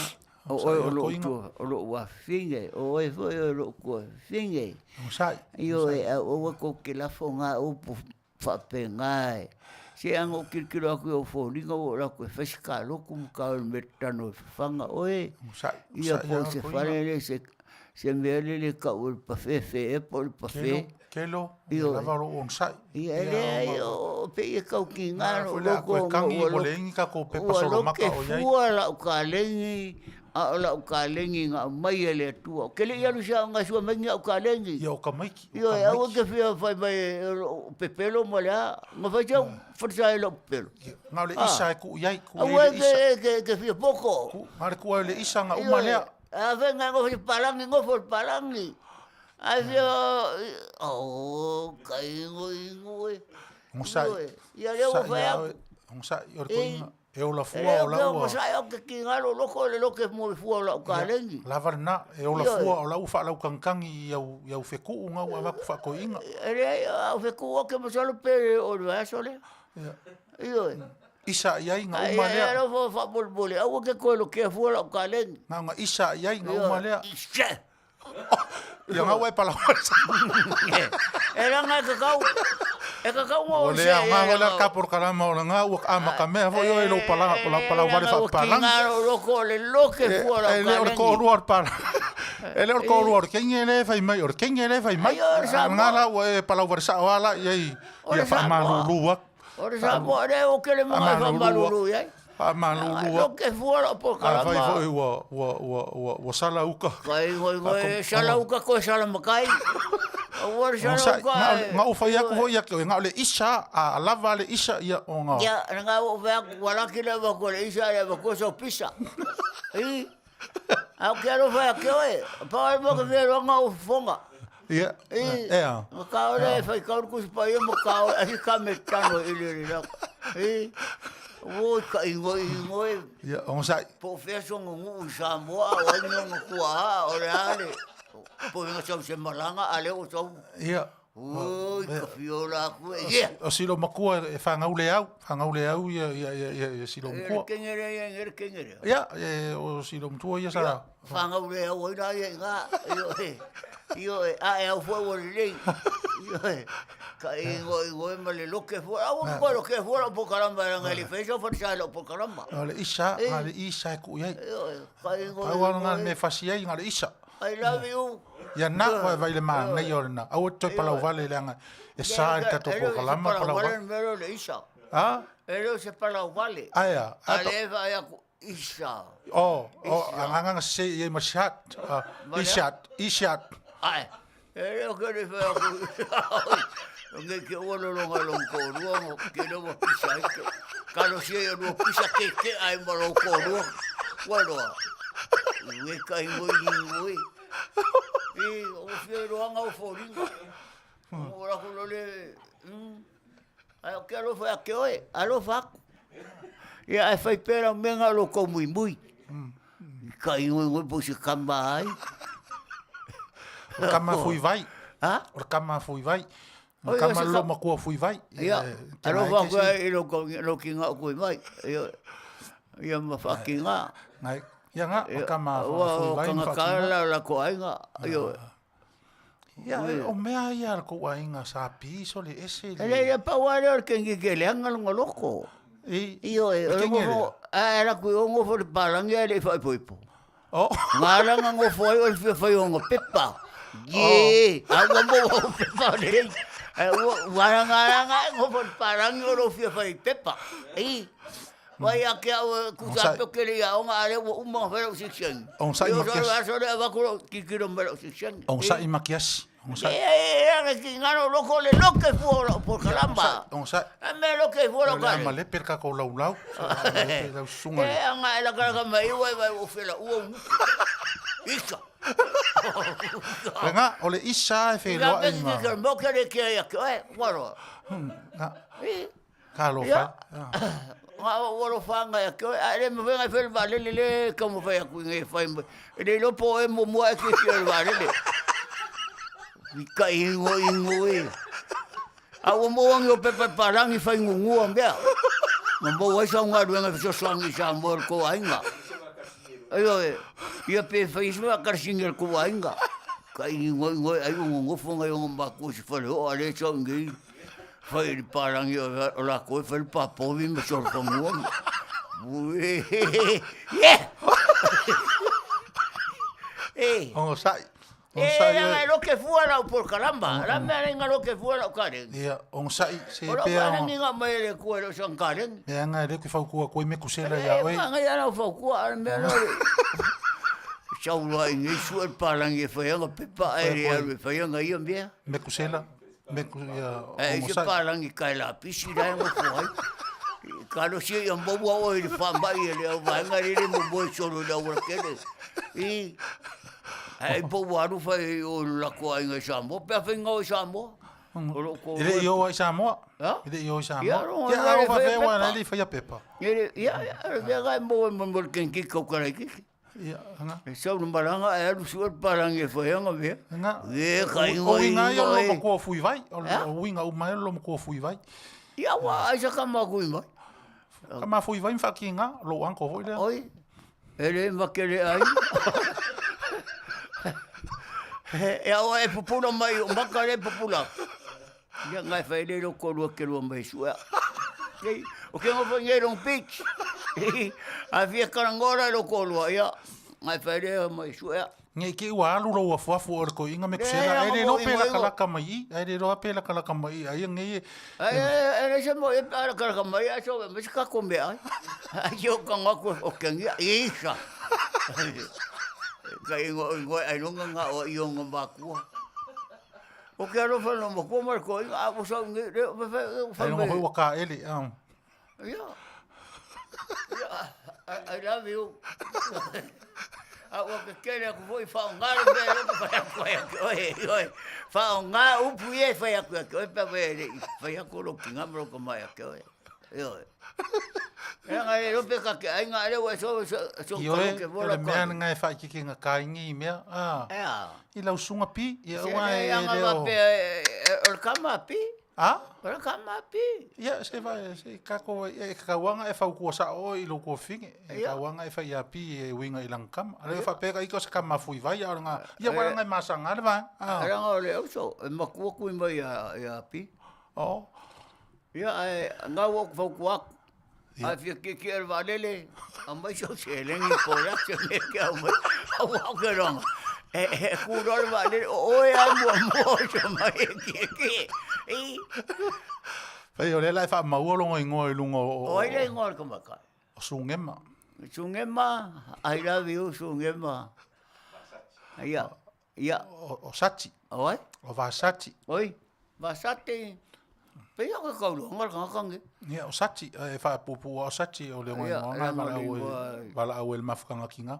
o oe o lou tua, o lou afafine, o oe foi o lou tuafafine. Ioe, aua tou te lafo na upu faapena e. Se ana ou tilotilo atu i ou foliga ua ou alu atu e fai se kalotu ma tau i le mea e tatano e fafaga oe. Ia po o se fale lea se se mea lea e tau o le pafefe ea po o le pafe. Kelo, ua lava lou onosai. Ia e leai, o pei e tau tiga lou loto ua lote fua lau kalegi a o lau kalegi na aumai e le Atua. Ou te le i alu i se aoga e sue mai ni au kalegi. Ia o tamaiti. Ioe, aua e te fia fai mai o lou pepelo ma le a. Na fai sau falesa i lou pepelo. Na o le isa e tuu i ai. Aua e te fia poto. Na o le tuu ai o le isa na uma lea. A fai na nofo i le palagi, nofo i le palagi. Ae fia, oh, kai ingo ingo e. Onosai. Ia lea ua fai atu. Onosai, o le toeaina. E ola fua o lau ua. Onosai, o ke kingalo loko le loke mo fua o lau kalegi. Lava lena, e ola fua o lau faalaukagikagi i au, i au fekuu na ua avatu faatoeaina. E leai, au fekuu o ke masalo pe o le vaiaso lea. Ioe. Isa i ai na uma lea. Ai alofa faamolemole, aua ke koe lokea fua lau kalegi. Na ona isa i ai na uma lea. Isa! Ia ngau e palau. E langa e kakau. E kakau mo O lea ngā wale ka por kalama o ngā ua a makamea foi o e lou pala pala pala wale fa pala. Ngā loko le loke fua lau E le o le ko rua pala. E le o le ko rua o kenge le fai mai o le kenge le fai mai. Ngā la ua e palau wale sa o ala i ai ia wha malulu atu. O le Samoa lea o kele mga e faamalulu i ai. Faamalulu atu. Loke fua lau polokalama. Afai foi ua, ua, ua, ua, ua sala uka. Kai ngoi ngoi, sala uka koe sala makai. Aua le sala uka. Na ou fai atu foi ia ke na o le isa, a lava le isa ia o nga. Ia, na ou fai atu, ua laki le avatua le isa, le avatua sau pisa. I, a o ke alofa ia ke oe, pau ai mo ke fia loa ou fofoga. Ia, ea. Ma ka ore e whai kauru kusi pa ia ma ka ore ahi ka me tano i le le lako. I, oi ka ingo ingo e. Ia, o sai. Po whea songo ngu i Samoa o ai nonga kua a o le ale. Po inga sau se malanga a le o sau. Ia. Oi, ka fiola aku e. Ia. O silo makua e whangau le au, whangau le au ia, ia, ia, ia, ia silo makua. E kengere ia, e kengere. Ia, e, o silo matua ia sa. Whangau le au ai la ia i ngā. Ioe, ioe, a e au fua ua lelei. Ioe. Ka ingoingoe ma le loke fua. Aua ke koe loke fua lau polokalama e langa e le whai sau whatisai lau polokalama. O le isa, nga le isa e ku iai. Ka ingoingoe. Pau ala nga me fasi ai nga le isa. I love you. Ia na koe vai le mānei o lena. Aua te toe palau vale le anga e sa i le tatou polokalama palau vale. E le o le isa. A? E le o se palau vale. Aia. A le e vai aku isa. O, o, anganga se i ma shat. Ishat, ishat. Ai. E le o ke le whai aku. Nge ke ua lolonga long kōrua, ngo ke le ua pisa ai ke. Kalo sia ia lua pisa ke ke ai ma lou kōrua. Ua loa. Ue ka ingoi ingoi. I, o fia roanga o fōringa. O rako lole, Ai o ke alofa ia ke oe, alofa aku. Ia ai whai pera me ngā lo kou mui mui. I ka ingoi ngoi po se kama ai. O le kama fui vai. Ha? O le kama fui vai. O le kama lo makua fui vai. Ia, alofa aku ai i lo kou lo ki ngā kui mai. Ia, ia ma whaki ngā. Ngai, ia ngā, o kama fui vai ma whaki ngā. Ua o la ko ai ngā. Ia, Ia, o mea ia le kou aiga sa piso le ese le. Le ia pau lea o le kengi ke leaga longa loko. I. Ioe, o le ngofo, a la kui o ngofo le palangi a le i whaipoipo. Oh. Ngā ranga ngofo ai o le whia whai o ngā pepa. Ye, a ua mo o pepa o le. Ua ngā ranga ngofo le palangi o lo whia whai pepa. I. Vai a ke au e kusa pe ke le ia onga ale ua uma nga whai lau siksiangi. Ong sa'i Io makiasi. so aso le avaku lau kikiro mai lau siksiangi. Ong sa'i makiasi. Ong sa'i. E e e ki ngaro loko le loke fua o lau polokalama. Ong sa'i. A me loke fua lau Le kare. ama lepe le kakou laulau. Le lau susunga. E anga e lakalaka mai ua e vai ua fela ua umuku. Isa. Le nga, o le isa e wheloa i ngā. Ki mo ke le kia ia ke oe, waroa. Nga. Ka alofa. Nga o alofa nga ia ke oe, a le mawhenga i whele vaalele le ka mawhai aku i ngai whai mai. E le iloa po e mua e ki ki o le vaalele. I ka ingo ingo e. A ua maua angi o pepa e palangi whai ngungua mea. Ma maua ai sau galuega e fesoasoani i Samoa i le kou aiga. Ioe, ia pe fai isi mea karasingi a le kou aiga. Ka ingo ingo e ai ua gogofo ngai o makua i se fale oo a le sau i nei. Fai le palangi o lakou e fai le papovi ma solofanua. Ue, yeah! E. Onosai. E, langa e loke fua lau polokalama. La mea lenga loke fua lau kalegi. Ia, onosai, se O lau pea. palangi nga mai e le kua i lau sang kalegi. Mea nga e le ki faukua koe me kusela ia E, oe. panga ia lau faukua, a le mea lea o le. Sau loa i nei sue le palangi e fai anga pepa ae le alu e fai anga ia mea. Me kusela. Me ku ia Ae se palangi kai lapisi la e ngofo ai. Kalosia ia maua oe i le faamai e le au vaega le le momoe solo i le auala kele. I ae po ua alu fai o le lako aiga i Samoa. Pe a faiga o i Samoa. O lo ko E le i o ai Samoa. Ha? E le i o i Samoa. Ia, rongo, Ia, ia, au e whaia whawhea pepa. wana le i whaia pepa. Ia, ia, ia, ia, ia, mo mo le kenki kau karaikiki. Ia, anga. E sau le malaga ae alu sua le palangi e fai anga mea. Anga. E ka O uiga ia o ingoingo lo e. makua fui vai. O Ha? uiga uma ia o lo makua fui vai. Ia ua ai sa ka makui mai. Ka mafui vai ma whakinga, lou uncle foi lea. Oi, e le make le ai. E aua e pupula mai o maka le pupula. Ia ngai whai le lo kolua ke lua mai sua. Nei, o ke ngofa ngai Long Beach. A fia karangola lo kolua, ia ngai whai le mai sua. Nge ke ua alu lo afuafu o le koiga me Le, kusela. E le anga lo mo pe ingo laka ingo. laka mai i. E le lo pe laka laka mai i. Ai nge e. Ai, ai, ai, se mo e pa laka laka mai, ai so me se ka ko me ai. Ai o ka ngaku o ke ngia isa. Ka ingo ingo ai longa nga o i onga makua. O ke alofa no makua ma ko inga a so nge le me fa fa Ai longa hoi waka ele. Yeah. Yeah, I love you. A ua ke kele aku foi whaonga le mea loka whai aku ai aku oe, oe. Whaonga upu ia e whai aku ai oe, pea whai le whai aku lo ki ngā maro mai ake oe. Oe. E nga e lope ka ke ai ngā le ua so so so I oe, ke o vola le mea nga e whaikike nga kaingi i mea. Ah. Ea. I lau sunga pi. Ia Se ua le e anga leo. va pe o le kama pi. A? O le kama pi. Ia, se vai, se kako, e kauanga e whaukua sa o i loko finge. E kauanga e whai a pi e winga i langkama. Ale whapeka i ko se kama fui vai, a nga, ia wala ngai masanga le vai. Ranga o le auso, e makua kui mai ia pi. O. Ia, ae gau ou te fautua atu, a e fia tietie i le vaalele, aumai sau seleni po o le a se mea e te aumai, aua ou te iloa e tu loa le vaalele, o oe lava e muamua oso mai e tietie. Fai o lea la e faamaua lona igoa i luga o... O ai le igoa o le tamaitai? O Sugema. Sugema, I love you Sugema. Ia, ia. O Sati. O ai? O Vasati. Oi, Vasati. Pei a ka kauloga le tagata nei. Ia, o Sati, e faapuupuu o Sati o le igoa na e valaau e le mafutaga tiga.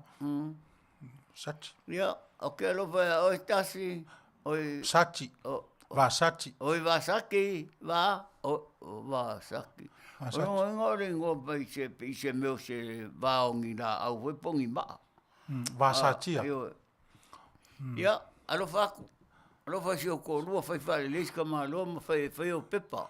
Sati. Ia, o ke alofa ia oe Tasi, oi... Sati. Vasati. Oi Vasaki, va, o Vasaki. O lona uiga o le igoa mai se i se mea o se vaogi laau foi po o ni maa. Vasatia. Ia, alofa atu. Alofa i si ou toalua, fai faalelei si tamaloa ma fai fai au pepa.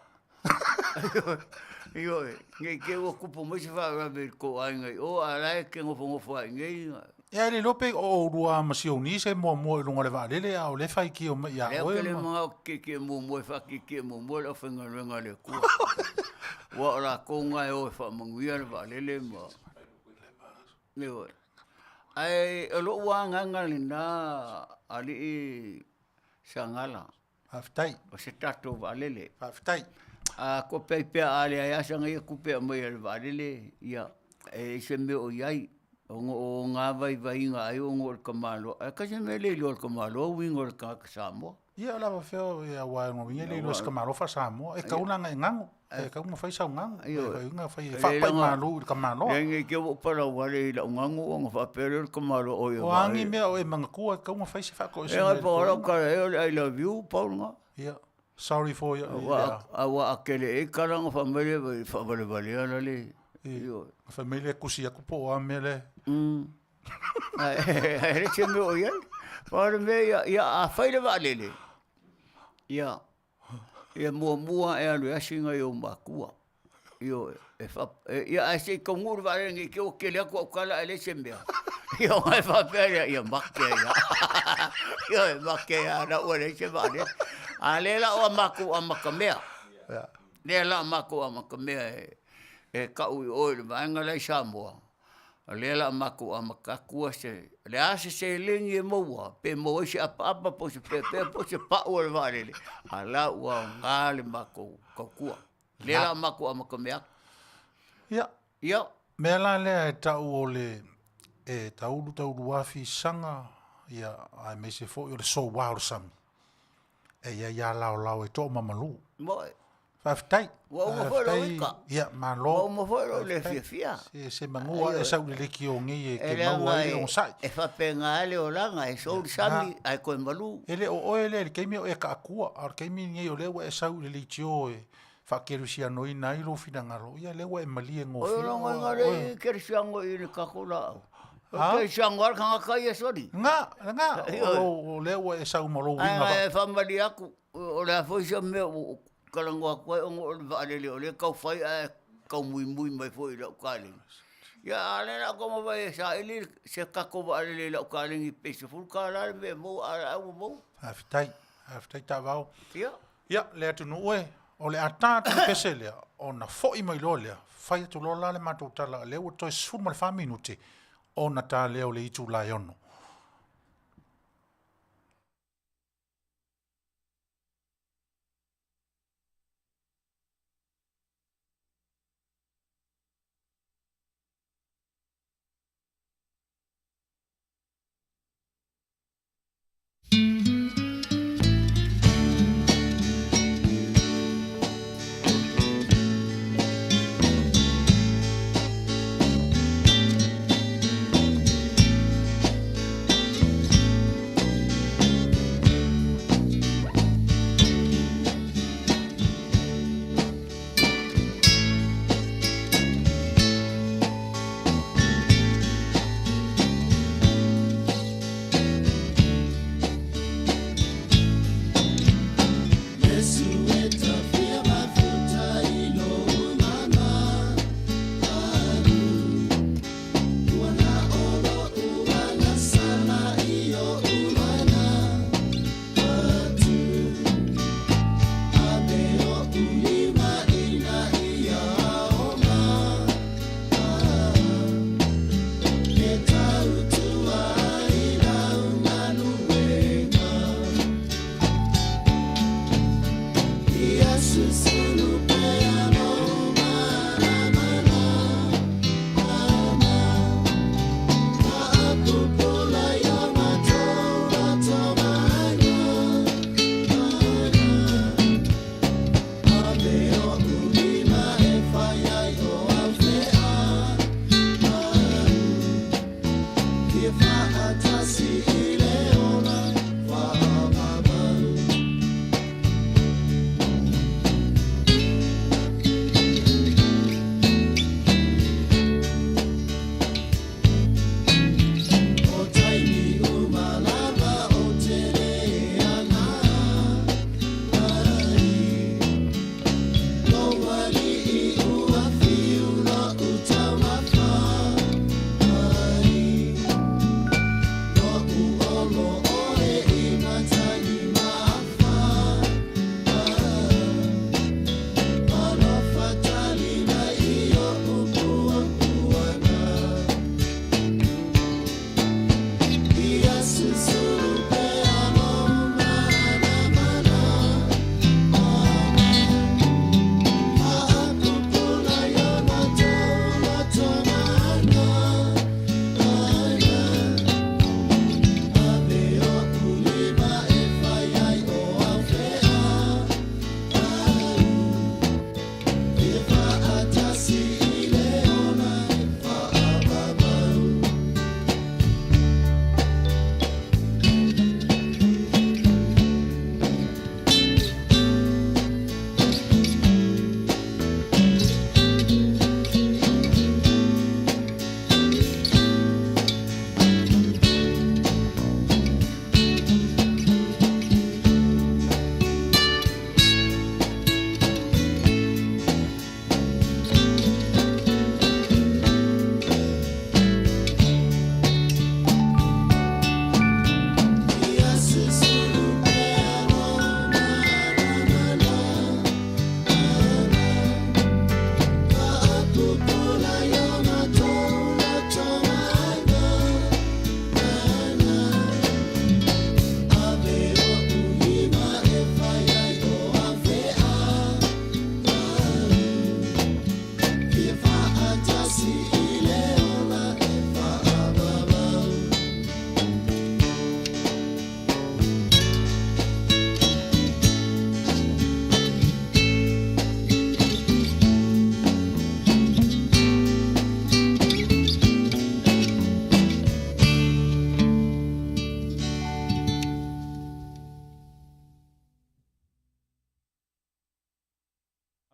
Ioe, ne i te i ua tupu mai se faalavelave i le tou aiga i o, a o la e te nofonofo lava i inei. Ia e le iloa pe o oulua ma si ou niece e muamua i luga o le vaalele a o lea e faitio mai ia oe. Lea ou te le manao e tietie muamua e faatietie muamua le aufaigaluega a le Atua. Aua o latou na e o e faamanuia le vaalele ma... Ioe. Ae o lou agaga lena alii Sagala. Faafetai. O se tatou vaalele. Faafetai. A kope ai pea a leai lava sana ia tupe e aumai e le vaalele, ia, e leai se mea o i ai, ona o ona vaivaiga ai ona o le tamaloa. Ae kasi mea e le iloa e le tamaloa uiga o le tagata Samoa. Ia o le a faapefea, aua o lona uiga e le iloa e se tamaloa faa-Samoa. E tatau la ona e ganu, e tatau ona fai sau ganu, e fai e faapai malu i le tamaloa. Leai ne i te i ua ou palauale i lau ganu ona faapea lea o le tamaloa o ia O a ni mea o e manatua e tatau ona fai se faatoesega i le toeaina. Pau lau tala i ai o le I love you, pau lena. Ia, sorry for your... Aua a tele ai tala ona fai mai lea, faavalevalea la le... Ona fai mai lea e tusi atu po o a mea lea. Ae leai se mea o i ai. Pau le mea, ia a fai le vaalele, ia, ia muamua e alu e asi nai ou matua. Ioe, e ia ae se i taunuu le vaalele ne i te i ua tele atu au tala ae leai se mea. Ia ona e faapea lea, ia make ai lava. Ioe, make ai lava la ua leai se vaalele. A o lea la ua matou amatamea. Lea la matou amatamea e tau i o i le vaega la i Samoa, o lea la matou amata atu se, o le a se seleni e maua, pe maua ai se apaapa po o se peapea po o se pau o le vaalele, a o la ua aoga le matou tautua. O lea la matou amatamea atu. Ia. Ia. Mea la lea e tau o le e taulu tauluafi saga, ia, aemaise foi o le soua o le sami. E i ai lava laolao e toamamalu. Moe. Faafetai. Ua uma foi lou ika. Ia, malo. Ua uma foi lou le fiafia. Se, se manu ae sau i le leitio nei e te maua ai le onosai. E faapena lava le olaga, e sou le sami ae toe malu. E le o oe lea i le taimi o e kaatua, a o le taimi lenei o lea ua e sau i le leitio e faakerisianoina ai lou finagalo, ia lea ua e malie gofie. Oi, o lona uiga lea i kerisiano i le tatou laau. O kerisiano lava le tagata ia soli. Na, na, o lea ua e sau ma lou uiga. Ae faamalie atu, o le a foi se mea ua ou talanoa atu ai ona o le vaalele o lea e tau fai ae tau muimui mai foi i lau kalegi. Ia a o lea la ou taumafai e saili se tatou vaalele i lau kalegi pe $10 le mea e maua a o la ua maua. Faafetai, faafetai taavao. Ia. Ia, le atunuu e, o le a ta atu le pese lea, ona foi mai loa lea, fai atu loa la le matou tala, o lea ua toe 14 minute ona ta lea o le itula e 6.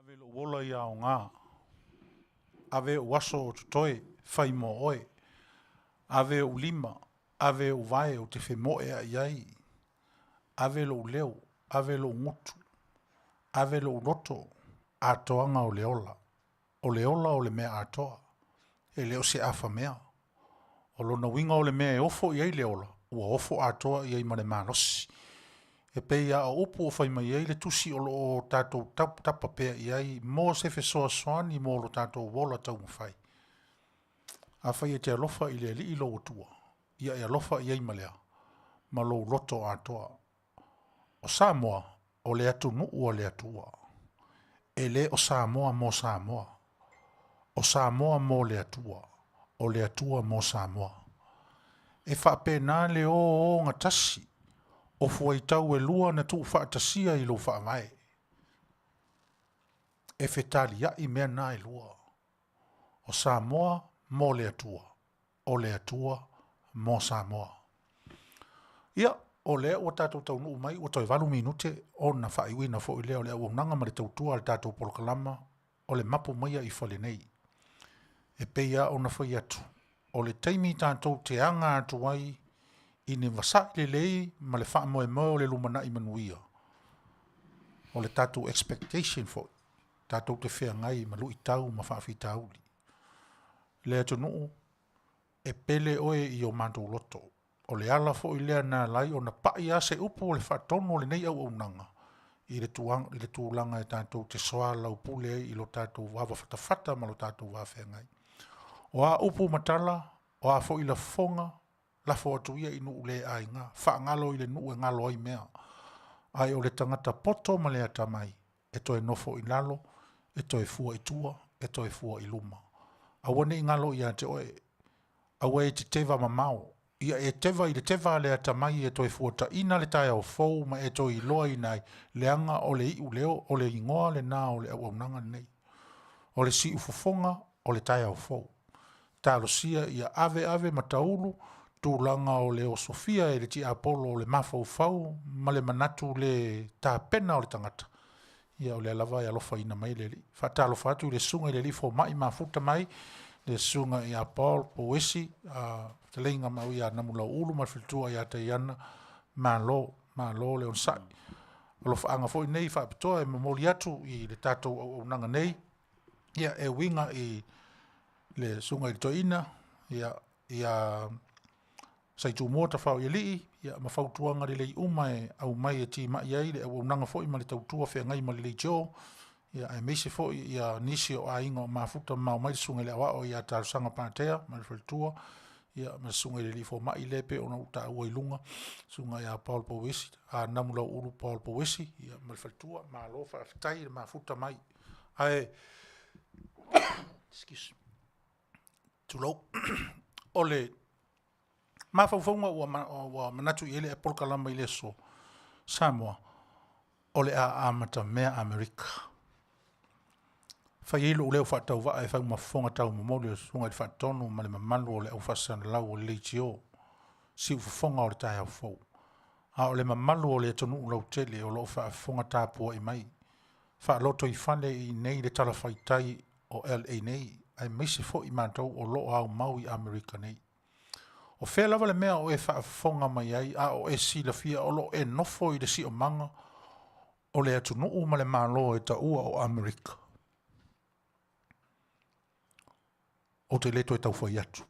Ave lou ola ia aoga. Ave ou aso o totoe, fai mo oe. Ave ou lima, ave ou vae ou te femoea'i ai. Ave lou leo, ave lou gutu, ave lou loto, atoaga o le ola. O le ola o le mea atoa, e le o se afa mea. O lona uiga o le mea e ofo i ai le ola, ua ofo atoa i ai ma le malosi. E pei lava o upu o fai mai ai le tusi o lo o tatou tapa pea i ai mo se fesoasoani mo lo tatou ola taumafai. Afai e te alofa i le Alii lou Atua, ia e alofa i ai ma le a? Ma lou loto atoa. O Samoa, o le atunuu a le Atua. E le o Samoa mo Samoa. O Samoa mo le Atua. O le Atua mo Samoa. E faapena le o ogatasi o fuaitau e lua na tuufaatasia i lou faavae. E fetaliai mea na e lua. O Samoa mo le Atua, o le Atua mo Samoa. Ia, o lea ua tatou taunuu mai, ua toe valu minute ona faaiuina foi lea o le auaunaga ma le tautua a le tatou polokalama o le mapu maia i fale nei. E pei lava ona fai atu, o le taimi tatou te aga atu ai i ni vasa'i lelei ma le faamoemoe o le lumanai manuia, o le tatou expectation foi, tatou te feagai ma luitau ma faafitauli. Le atunuu, e pele oe i o matou loto. O le ala foi lea na ala ai ona pai lava se upu o le faatonu o lenei auaunaga i le i le tulaga e tatou te soalaupule ai i lo tatou avafatafata ma lo tatou va feagai. O a upu ma tala, o a foi lafoga, lafo atu ia i nuu le aiga, faagalo i le nuu e galo ai mea. Ae o le tagata poto ma le atamai, e toe nofo i lalo, e toe fua i tua, e toe fua i luma. Aua ne i galo ia te oe, aua e te teva mamao, ia e teva i le teva a le atamai e toe fuataina le taeao fou ma e toe iloaina ai, leaga o le iuleo, o le igoa lena o le auaunaga lenei. O le siufofoga o le taeao fou. Talosia ia ave ave ma taulu tulaga o le osofia e le tiapolo o le mafaufau ma le manatu le tapena o le tagata, ia o lea lava e alofaina mai le Alii. Faatalofa atu i le susuga i le alii fomai mafuta mai, le susuga ia Paul Pouesi, fetalaiga maua ia Namulauulu ma le faletua ia Taiana, malo, malo le onosai. Alofaaga foi nei faapitoa e momoli atu i le tatou auaunaga nei, ia e uiga i le susuga i le toeaina, ia, ia Saitumua Tafaoialii, ia ma fautuaga lelei uma e aumai e timai ai le auaunaga foi ma le tautua feagai ma le leitio, ia aemaise foi ia nisi o aiga o mafuta mamao mai le susuga i le Aoao ia Talosaga Patea ma le faletua, ia ma le susuga i le alii fomai lea e pei ona ou taua i luga, susuga ia Paul Pouesi, a Namulauulu Paul Pouesi, ia ma le faletua, malo faafetai le mafuta mai. Ae, excuse, tulou, o le mafaufauga ua manatu i ai le polokalama i le aso, Samoa, o le a amatamea Amerika. Fai ai lou leo faatauvaa e fai ma fofoga taumomoli o le Susuga i le Faatonu ma le mamalu o le au faasalalau o le Leitio, siufofoga o le taeao fou. A o le mamalu o le atunuu lautele o lo o faafofoga tapuai mai, faalotoifale i inei i le talafatai o LA nei, aemaise foi matou o lo o aumau i Amerika nei. O fea lava le mea o e faafofoga mai ai a o e silafia o lo o e nofo i le siomaga o le atunuu ma le Malo e taua o Amerika, ou te le toe tau fai atu.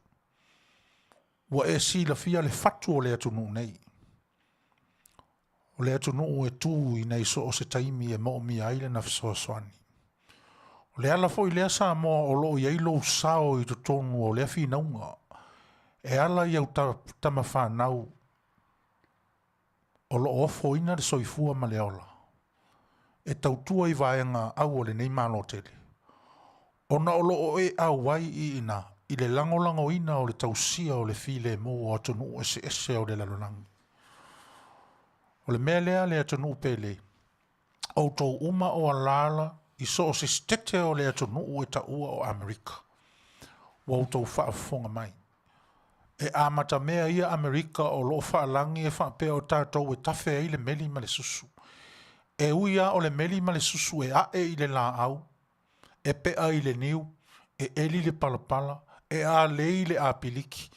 Ua e silafia le fatu o le atunuu nei. O le atunuu e tu i nai so o se taimi e moomia ai lana fesoasoani. O le ala foi lea Samoa o lo o i ai lou sao i totonu o lea finauga, e ala i au tama fanau o lo o ofoina le soifua ma le ola, e tautua i vaega au o lenei Malo tele, ona o lo o e auai i ina i le lagolagoina o le tausia o le filemu o atunuu eseese o le lalolagi. O le mea lea le atunuu pele, outou uma o alaala i so o se setete o le atunuu e taua o Amerika, ua outou faafofoga mai. E amatamea ia Amerika o lo o faalagi e faapea o tatou e tafe ai le meli ma le susu. E ui lava o le meli ma le susu e ae i le laau, e pea i le niu, e eli le palapala, e alei le apiliki,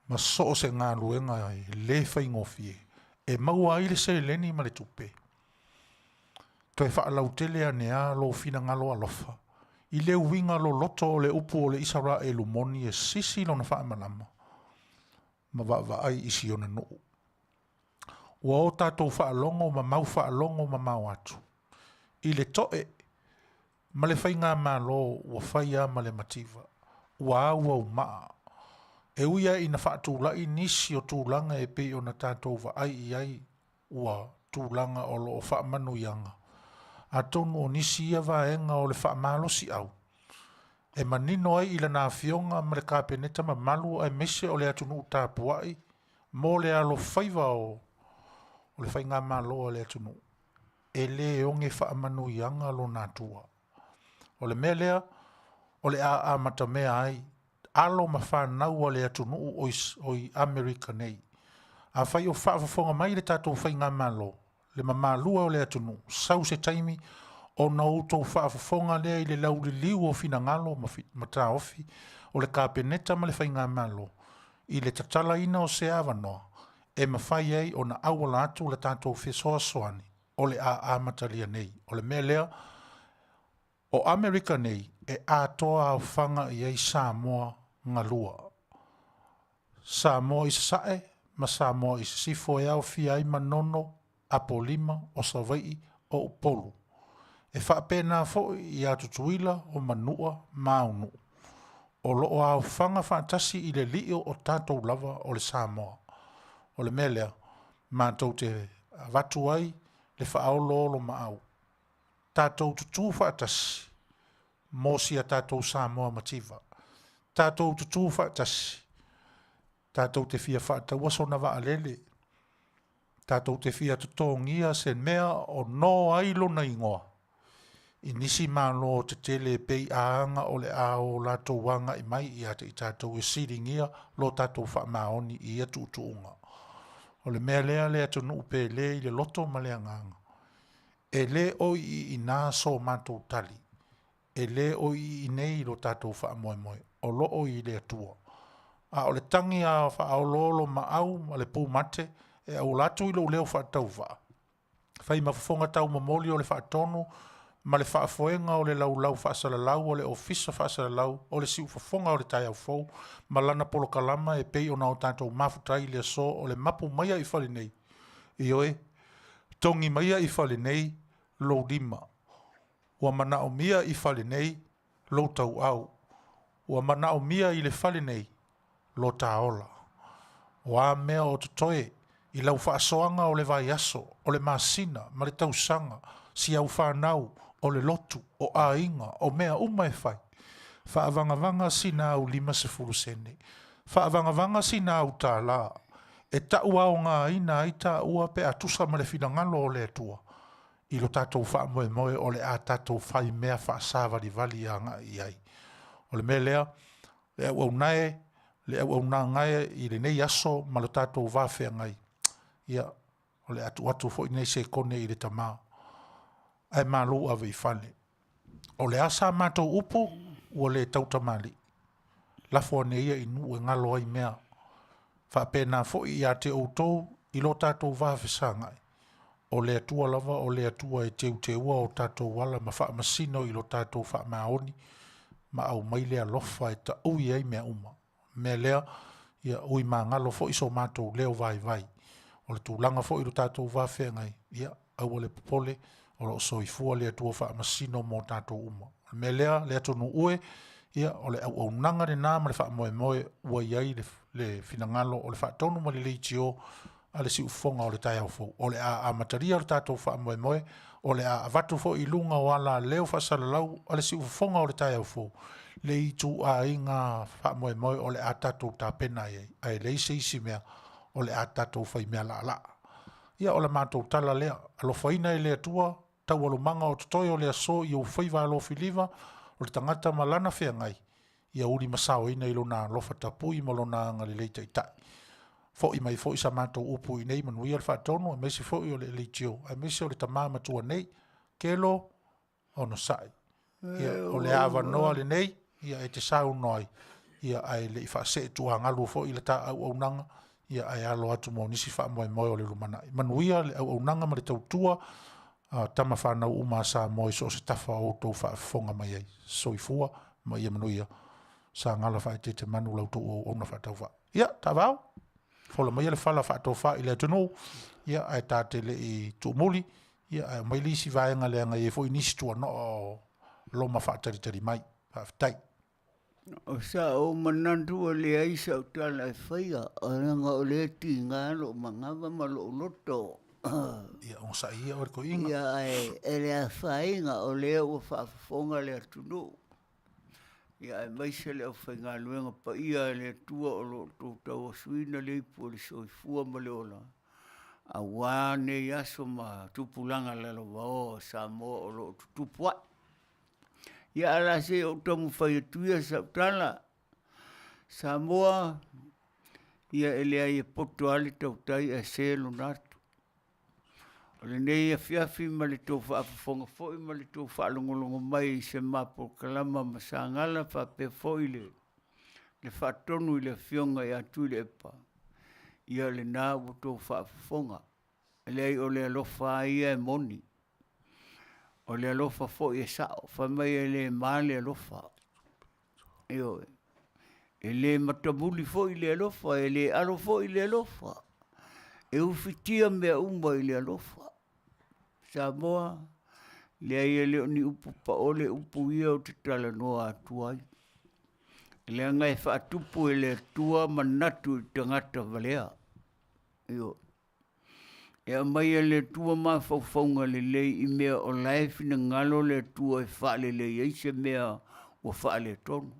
ma so o se galuega e le faigofie e maua ai le seleni ma le tupe. Toe faalautele ane lava lou finagalo alofa i le uiga loloto o le upu o le Isaraelu moni e sisi lona faamalama ma vaavaai i si ona nuu. Ua o tatou faalogo ma mau faalogo mamao atu i le to'e ma le faigamalo ua fai lava ma le mativa, ua auaumaa. E ui lava ina faatulai nisi o tulaga e pei ona tatou vaai i ai ua tulaga o lo o faamanuiaga, atonu o nisi ia vaega o le faamalosiau e manino ai i lana Afioga ma le Kapeneta mamalu aemaise o le atunuu tapuai mo le alofaiva o le faigamalo a le atunuu, e le oge faamanuiaga lona Atua. O le mea lea o le a amatamea ai alo ma fanau a le atunuu o i Amerika nei. Afai o faafofoga mai le tatou faigamalo, le mamalua o le atunuu, sau se taimi ona outou faafofoga lea i le lauliliu o finagalo ma taofi o le Kapeneta ma le faigamalo i le tatalaina o se avanoa e mafai ai ona auala atu le tatou fesoasoani o le a amatalia nei. O le mea lea, o Amerika nei e atoa aofaga i ai Samoa galua. Samoa i Sasae ma Samoa i Sisifo e aofia ai Manono, Apolima, o Savaii, o Upolu. E faapena foi ia Tutuila, o Manua ma Aunuu. O lo o aofaga faatasi i le lio o tatou lava o le Samoa. O le mea lea, matou te avatu ai le faaoloolomaau, tatou tutū faatasi mo si a tatou Samoa mativa. Tatou tutū faatasi, tatou te fia faataua sona vaalele, tatou te fia totogia se mea o no ai lona igoa i nisi malo tetele e pei a aga o le a o latou agai mai ia te i tatou e siligia lo tatou faamaoni i ia tuutuuga. O le mea lea le atunuu pele i le loto ma le agaga, e lē o iiina so matou tali, e lē o iiinei lo tatou faamoemoe, o loo i le Atua. A o le tagi a faaoloolomaau ma le pumate e auala atu i lou leo faatauvaa, fai ma fofoga taumomoli o le faatonu ma le faafoega o le laulau faasalalau a le Ofisa Faasalalau o le Siufofoga o le Taeao Fou ma lana polokalama e pei ona o tatou mafuta ai i le aso o le mapu maia i fale nei, ioe, togi maia i fale nei lou lima, ua manaomia i fale nei lou tauau, ua manaomia i le fale nei lo ta ola. O a mea o totoe i lau faasoaga o le vaiaso, o le masina ma le tausaga, si au fanau, o le lotu, o aiga, o mea uma e fai, faavagavaga sina au 50 sene, faavagavaga sina au tālā, e tauaogaina ai taua pe a tusa ma le finagalo o le Atua i lo tatou faamoemoe o le a tatou fai mea faasavalivali agai i ai. O le mea lea, le auauna e, le auaunaga e i lenei aso ma lo tatou va feagai, ia, o le a tuu atu foi nei sekone i le tama, ae malu ave i fale. O le a sa matou upu, ua le tautamalii, lafo ane ia i nuu e galo ai mea. Faapena foi ia te outou i lo tatou va fesagai, o le Atua lava o le Atua e teuteua o tatou ala ma faamasino i lo tatou faamaoni ma aumai le alofa e taui ai mea uma. O le mea lea, ia ui magalo foi so matou leo vaivai. O le tulaga foi i lo tatou va feagai, ia aua le popole, o lo o soifua le Atua faamasino mo tatou uma. O le mea lea le atunuu e, ia o le auaunaga lena ma le faamoemoe ua i ai le finagalo o le faatonu ma le leitio a le siufofoga o le taeao fou. O le a amatalia le tatou faamoemoe, o le a avatu foi i luga o alaleo faasalalau a le siufofoga o le taeao fou le ituaiga faamoemoe o le a tatou tapena i ai, ae leai se isi mea o le a tatou faimea laalaa. Ia o le matou tala lea, alofaina e le Atua taualumaga o totoe o le aso i ou faiva alofiliva, o le tagata ma lana feagai, ia ulimasaoina i lona alofa tapui ma lona agalelei taitai. Foi mai foi sa matou upu i inei, manuia le faatonu, aemaise foi o le leitio, aemaise o le tama matua nei. Kelo, onosai. Ia, o le avanoa lenei, ia e te saunoa ai, ia ae le i faasee tuagalu foi le ta auaunaga, ia ae alo atu mo nisi faamoemoe o le lumanai. Manuia le auaunaga ma le tautua a tama fanau uma a Samoa i so o se tafa o outou faafofoga mai ai. Soifua ma ia manuia. Sagala faaeteete manu la outou auauna faatauvaa. Ia, taavao, fola maia le fala faatofa i le atunuu, ia ae ta te le i tuumuli, ia ae aumai le isi vaega leaga e i ai foi nisi tuanoa o loma faatalitali mai. Faafetai. O sa ou manatu e leai sau tala e faia, leaga o lea e tiga lou manava ma lou loto. Ia onosai ia oe le toeaina. Ia ae e le afaina o lea ua faafofoga le atunuu, ia aemaise le aufaigaluega paia a le Atua o lo o outou tauasuina le ipu o le soifua ma le ola, aua nei aso ma tupulaga lalovaoa o Samoa o lo o tutupu ai. Ia ae o le a se i ou taumafai atu ia sau tala, Samoa, ia e leai e poto lava le tautai ae se lona atu. O lenei afiafi ma le tou faafofoga foi ma le tou faalogologo mai i se ma polokalama ma Sagala faapea foi le faatonu i le Afioga ia Tuilaepa, ia lena ua outou faafofoga. E leai o le alofa lava ia e moni, o le alofa foi e sao, fai mai e le ma le alofa. Ioe. E le matamuli foi le alofa, e le alo foi le alofa. E ufitia mea uma i le alofa. Samoa, leai e le o ni upu paole upu ia ou te talanoa atu ai. Leaga e faatupu e le Atua manatu i tagata valea. Ioe. E aumai e le Atua mafaufauga lelei i mea o la e finagalo le Atua e faalelei ai se mea ua faaletonu.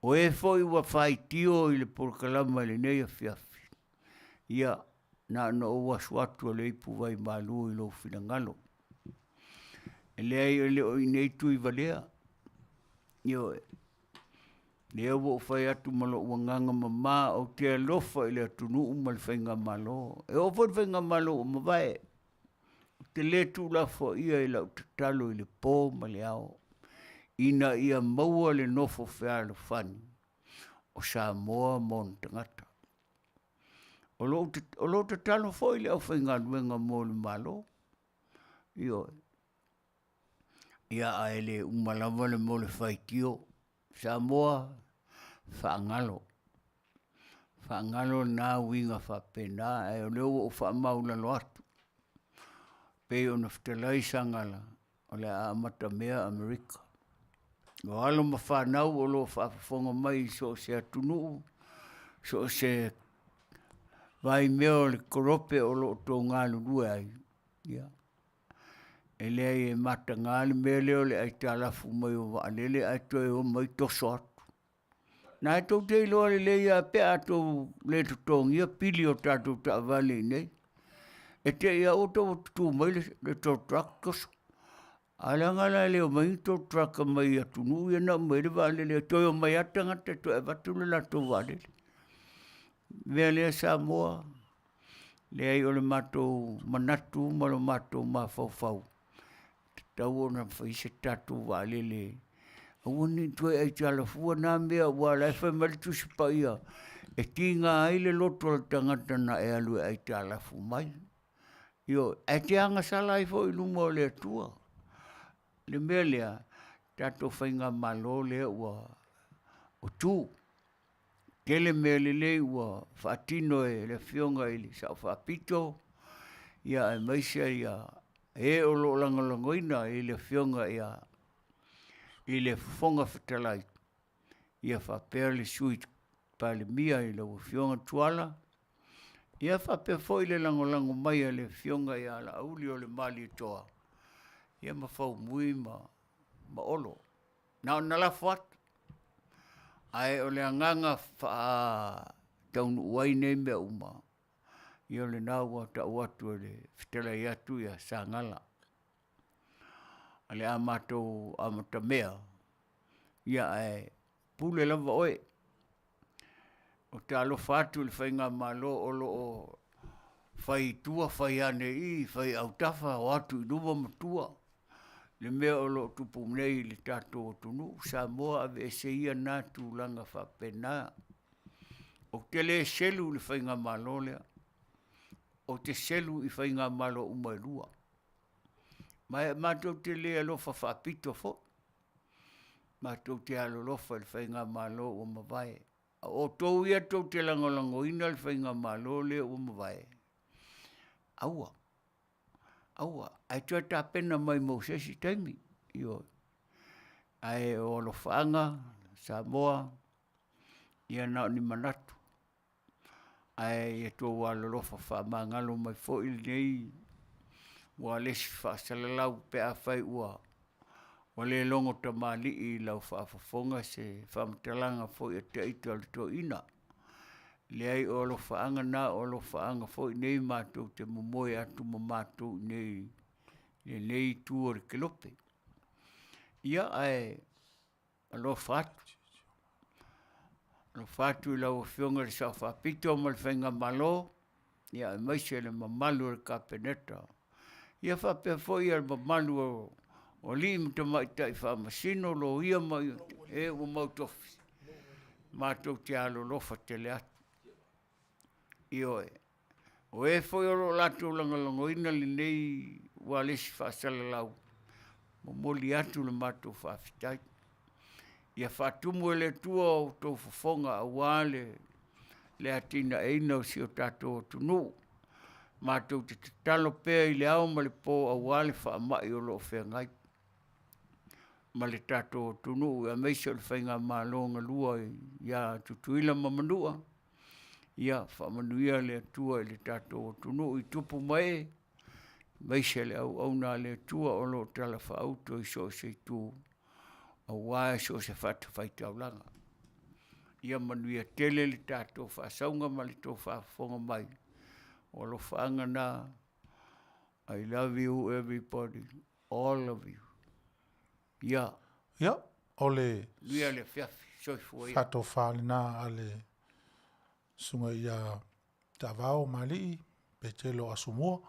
O e foi ua faitio i le polokalama i lenei afiafi, ia na ona ou asu atu o le ipuvai malu i lou finagalo. E leai e le o i inei Tuivalea, ioe. Lea ua ou fai atu ma lou agaga mama, ou te alofa i le atunuu ma le faigamalo. E oo foi i le faigamalo ua mavae, ou te le tuulafoaia i lau tatalo i le po ma le ao, ina ia maua le nofo fealofani o Samoa ma ona tagata. O lo o tatalo foi le aufaigaluega mo le Malo, ioe. Ia ae le uma lava le mea o le faitio. Samoa, faagalo, faagalo na uiga faapena ae o lea ua ou faamaulalo atu, pei ona fetalai Sagala, o le a amatamea Amerika. O alo ma fanau o lo o faafofoga mai i so o se atunuu, so o se vaimea o le kolope o lo o outou galulue ai, ia e leai e mataga le mea lea o le aitalafu mai o vaalele ae toe omai toso atu. Na e tou te iloa lelei lava pe a tou le totogia pili o tatou taavale i inei, e te i lava ua outou tu mai le tow truck toso. Ae leaga la le le omai ni tow truck mai atunuu ia na aumai ai le vaalele e toe omai lava tagata e toe avatu le latou vaalele. O le mea lea Samoa, leai o le matou manatu ma lo matou mafaufau, e tatau ona fai se tatou vaalele, aua ne i toe aitalafua na mea aua o la e fai mai le Tusi Paia, e tiga ai le loto o le tagata na e alu e aitalafu mai. Ioe, ae te agasala ai foi i luma o le Atua. O le mea lea, tatou Faigamalo lea ua tu, tele mea lelei ua faatino e le Afioga i le Sao Faapito, ia aemaise e o lo o lagolagoina i le Afioga i le Fofoga Fetalai, ia faapea le Sui Palemia i lau Afioga Tuala, ia faapea foi le lagolago mai a le Afioga ia Laauli o le Malietoa, ia ma Faumui ma Olo. Na ona lafo atu, ae o le agaga faataunuu ai nei mea uma, ia o lena ua tau atu e le fetalai atu ia Sagala. O le a matou amatamea, ia ae pule lava oe. Ou te alofa atu i le Faigamalo o lo o fai i tua fai ane i i, fai i autafa, o atu i luma ma tua le mea o lo o tupu nei i le tatou atunuu. Samoa aveese ia na tulaga faapena. Ou te le selu i le Faigamalo lea, ou te selu i Faigamalo uma e lua. Ma e matou te le alofa faapito foi, matou te alolofa i le Faigamalo ua mavae. A o outou ia tou te lagolagoina le Faigamalo lea ua mavae, aua, aua, ae toe tapena mai mo se isi taimi, ioe. Ae o alofaaga Samoa, ia na o ni manatu, ae ia outou alolofa faamagalo mai foi lenei ua le isi faasalalau pe afai ua le logo tamalii i lau faafofoga se faamatalaga foi a te ita o le toeaina. Leai o alofaaga na o alofaaga foi nei matou te momoe atu ma matou i inei i lenei itu o le kelope. Ia ae alofa atu, alofa atu i lau Afioga i le Sao Faapito ma le Faigamalo, ia aemaise le mamalu o le Kapeneta. Ia faapea foi le mamalu o alii ma tamaitai faamasino, loia ma e ua mautofi, matou te alolofa tele atu. Ioe, o e foi o lo o latou lagolagoina lenei ualesi faasalalau, momoli atu le matou faafetai. Ia faatumu e le Atua o outou fofoga aua le atinaeina o si o tatou atunuu. Matou te tatalo pea i le ao ma le po aua le faamai o lo o feagai ma le tatou atunuu aemaise o le Faigamalo galua ia Tutuila ma Manua. Ia faamanuia le Atua i le tatou atunuu i tupu ma ee, aemaise le auauna a le Atua o lo o talafaauto i so o se itu aua so o se fatafaitaulaga. Ia manuia tele le tatou faasauga ma le tou faafofoga mai. O alofaaga na, I love you everybody, all of you. Ia. Ia, o le. Manuia le afiafi. Soifua ia. Faatofa lena a le susuga ia Taavao Malii Petelo Asomua,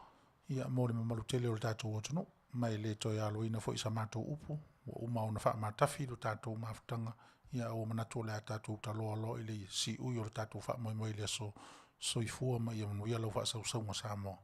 ia mo le mamalu tele o le tatou atunuu, ma e le toe aloina foi sa matou upu, ua uma ona faamatafi lo tatou mafutaga, ia ua manatu o le a tatou taloa loa i le siui o le tatou faamoemoe i le aso. Soifua ma ia manuia lau faasausauga Samoa.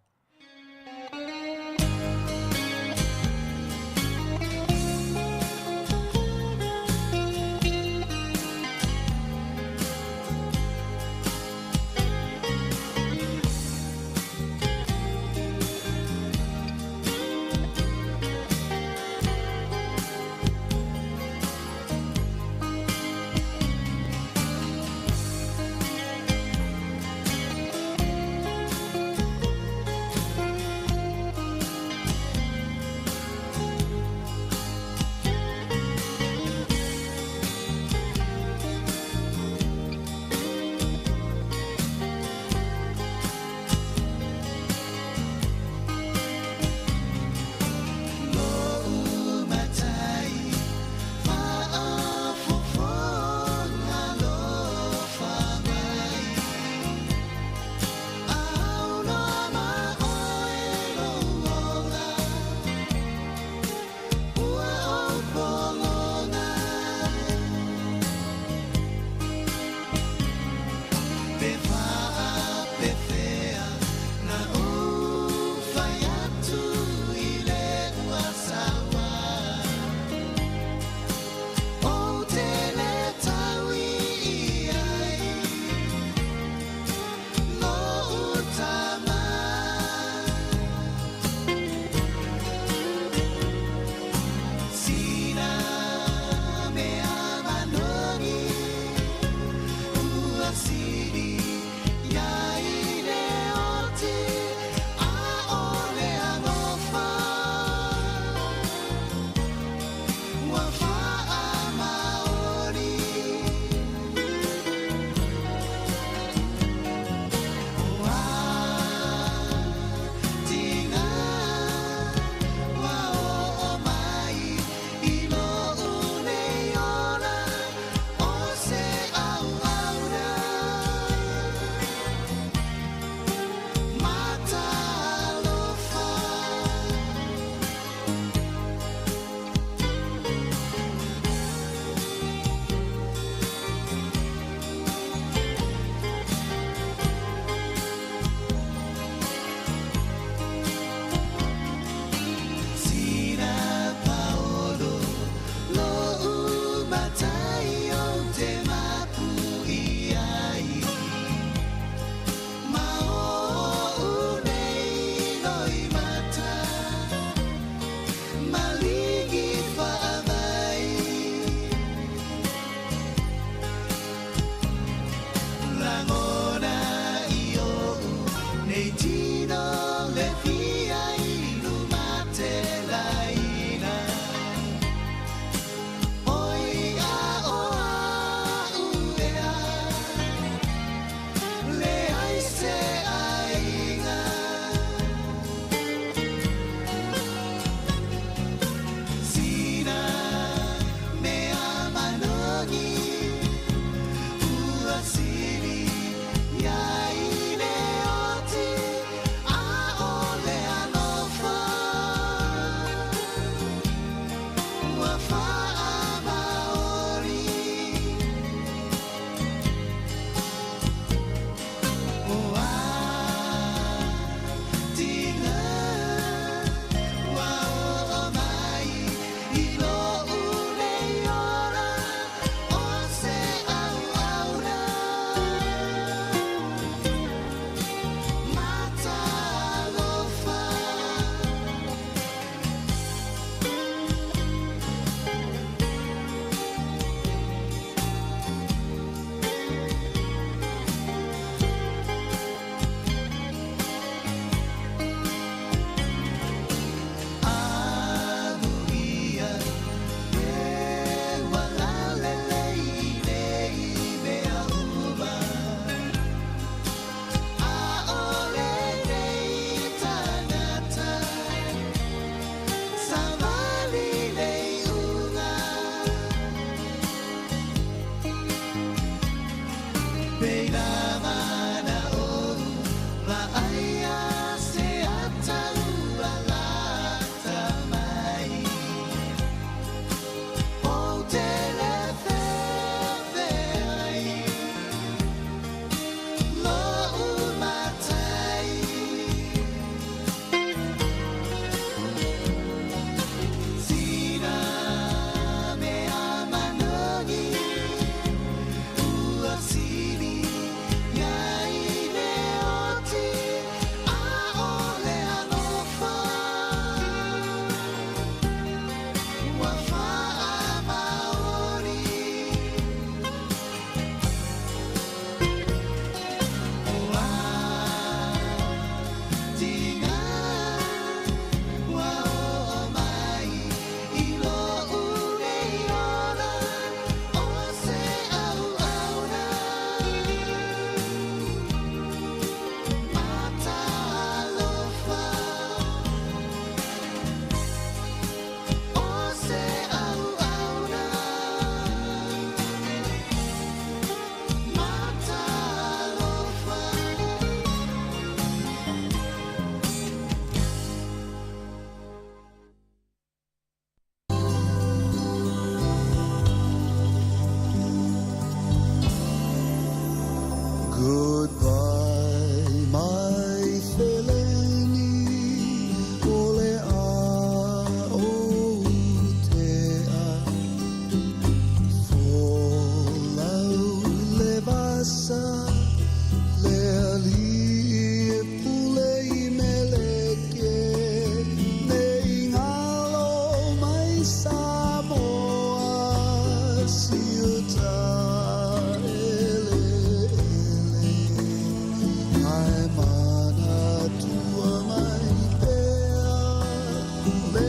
Le.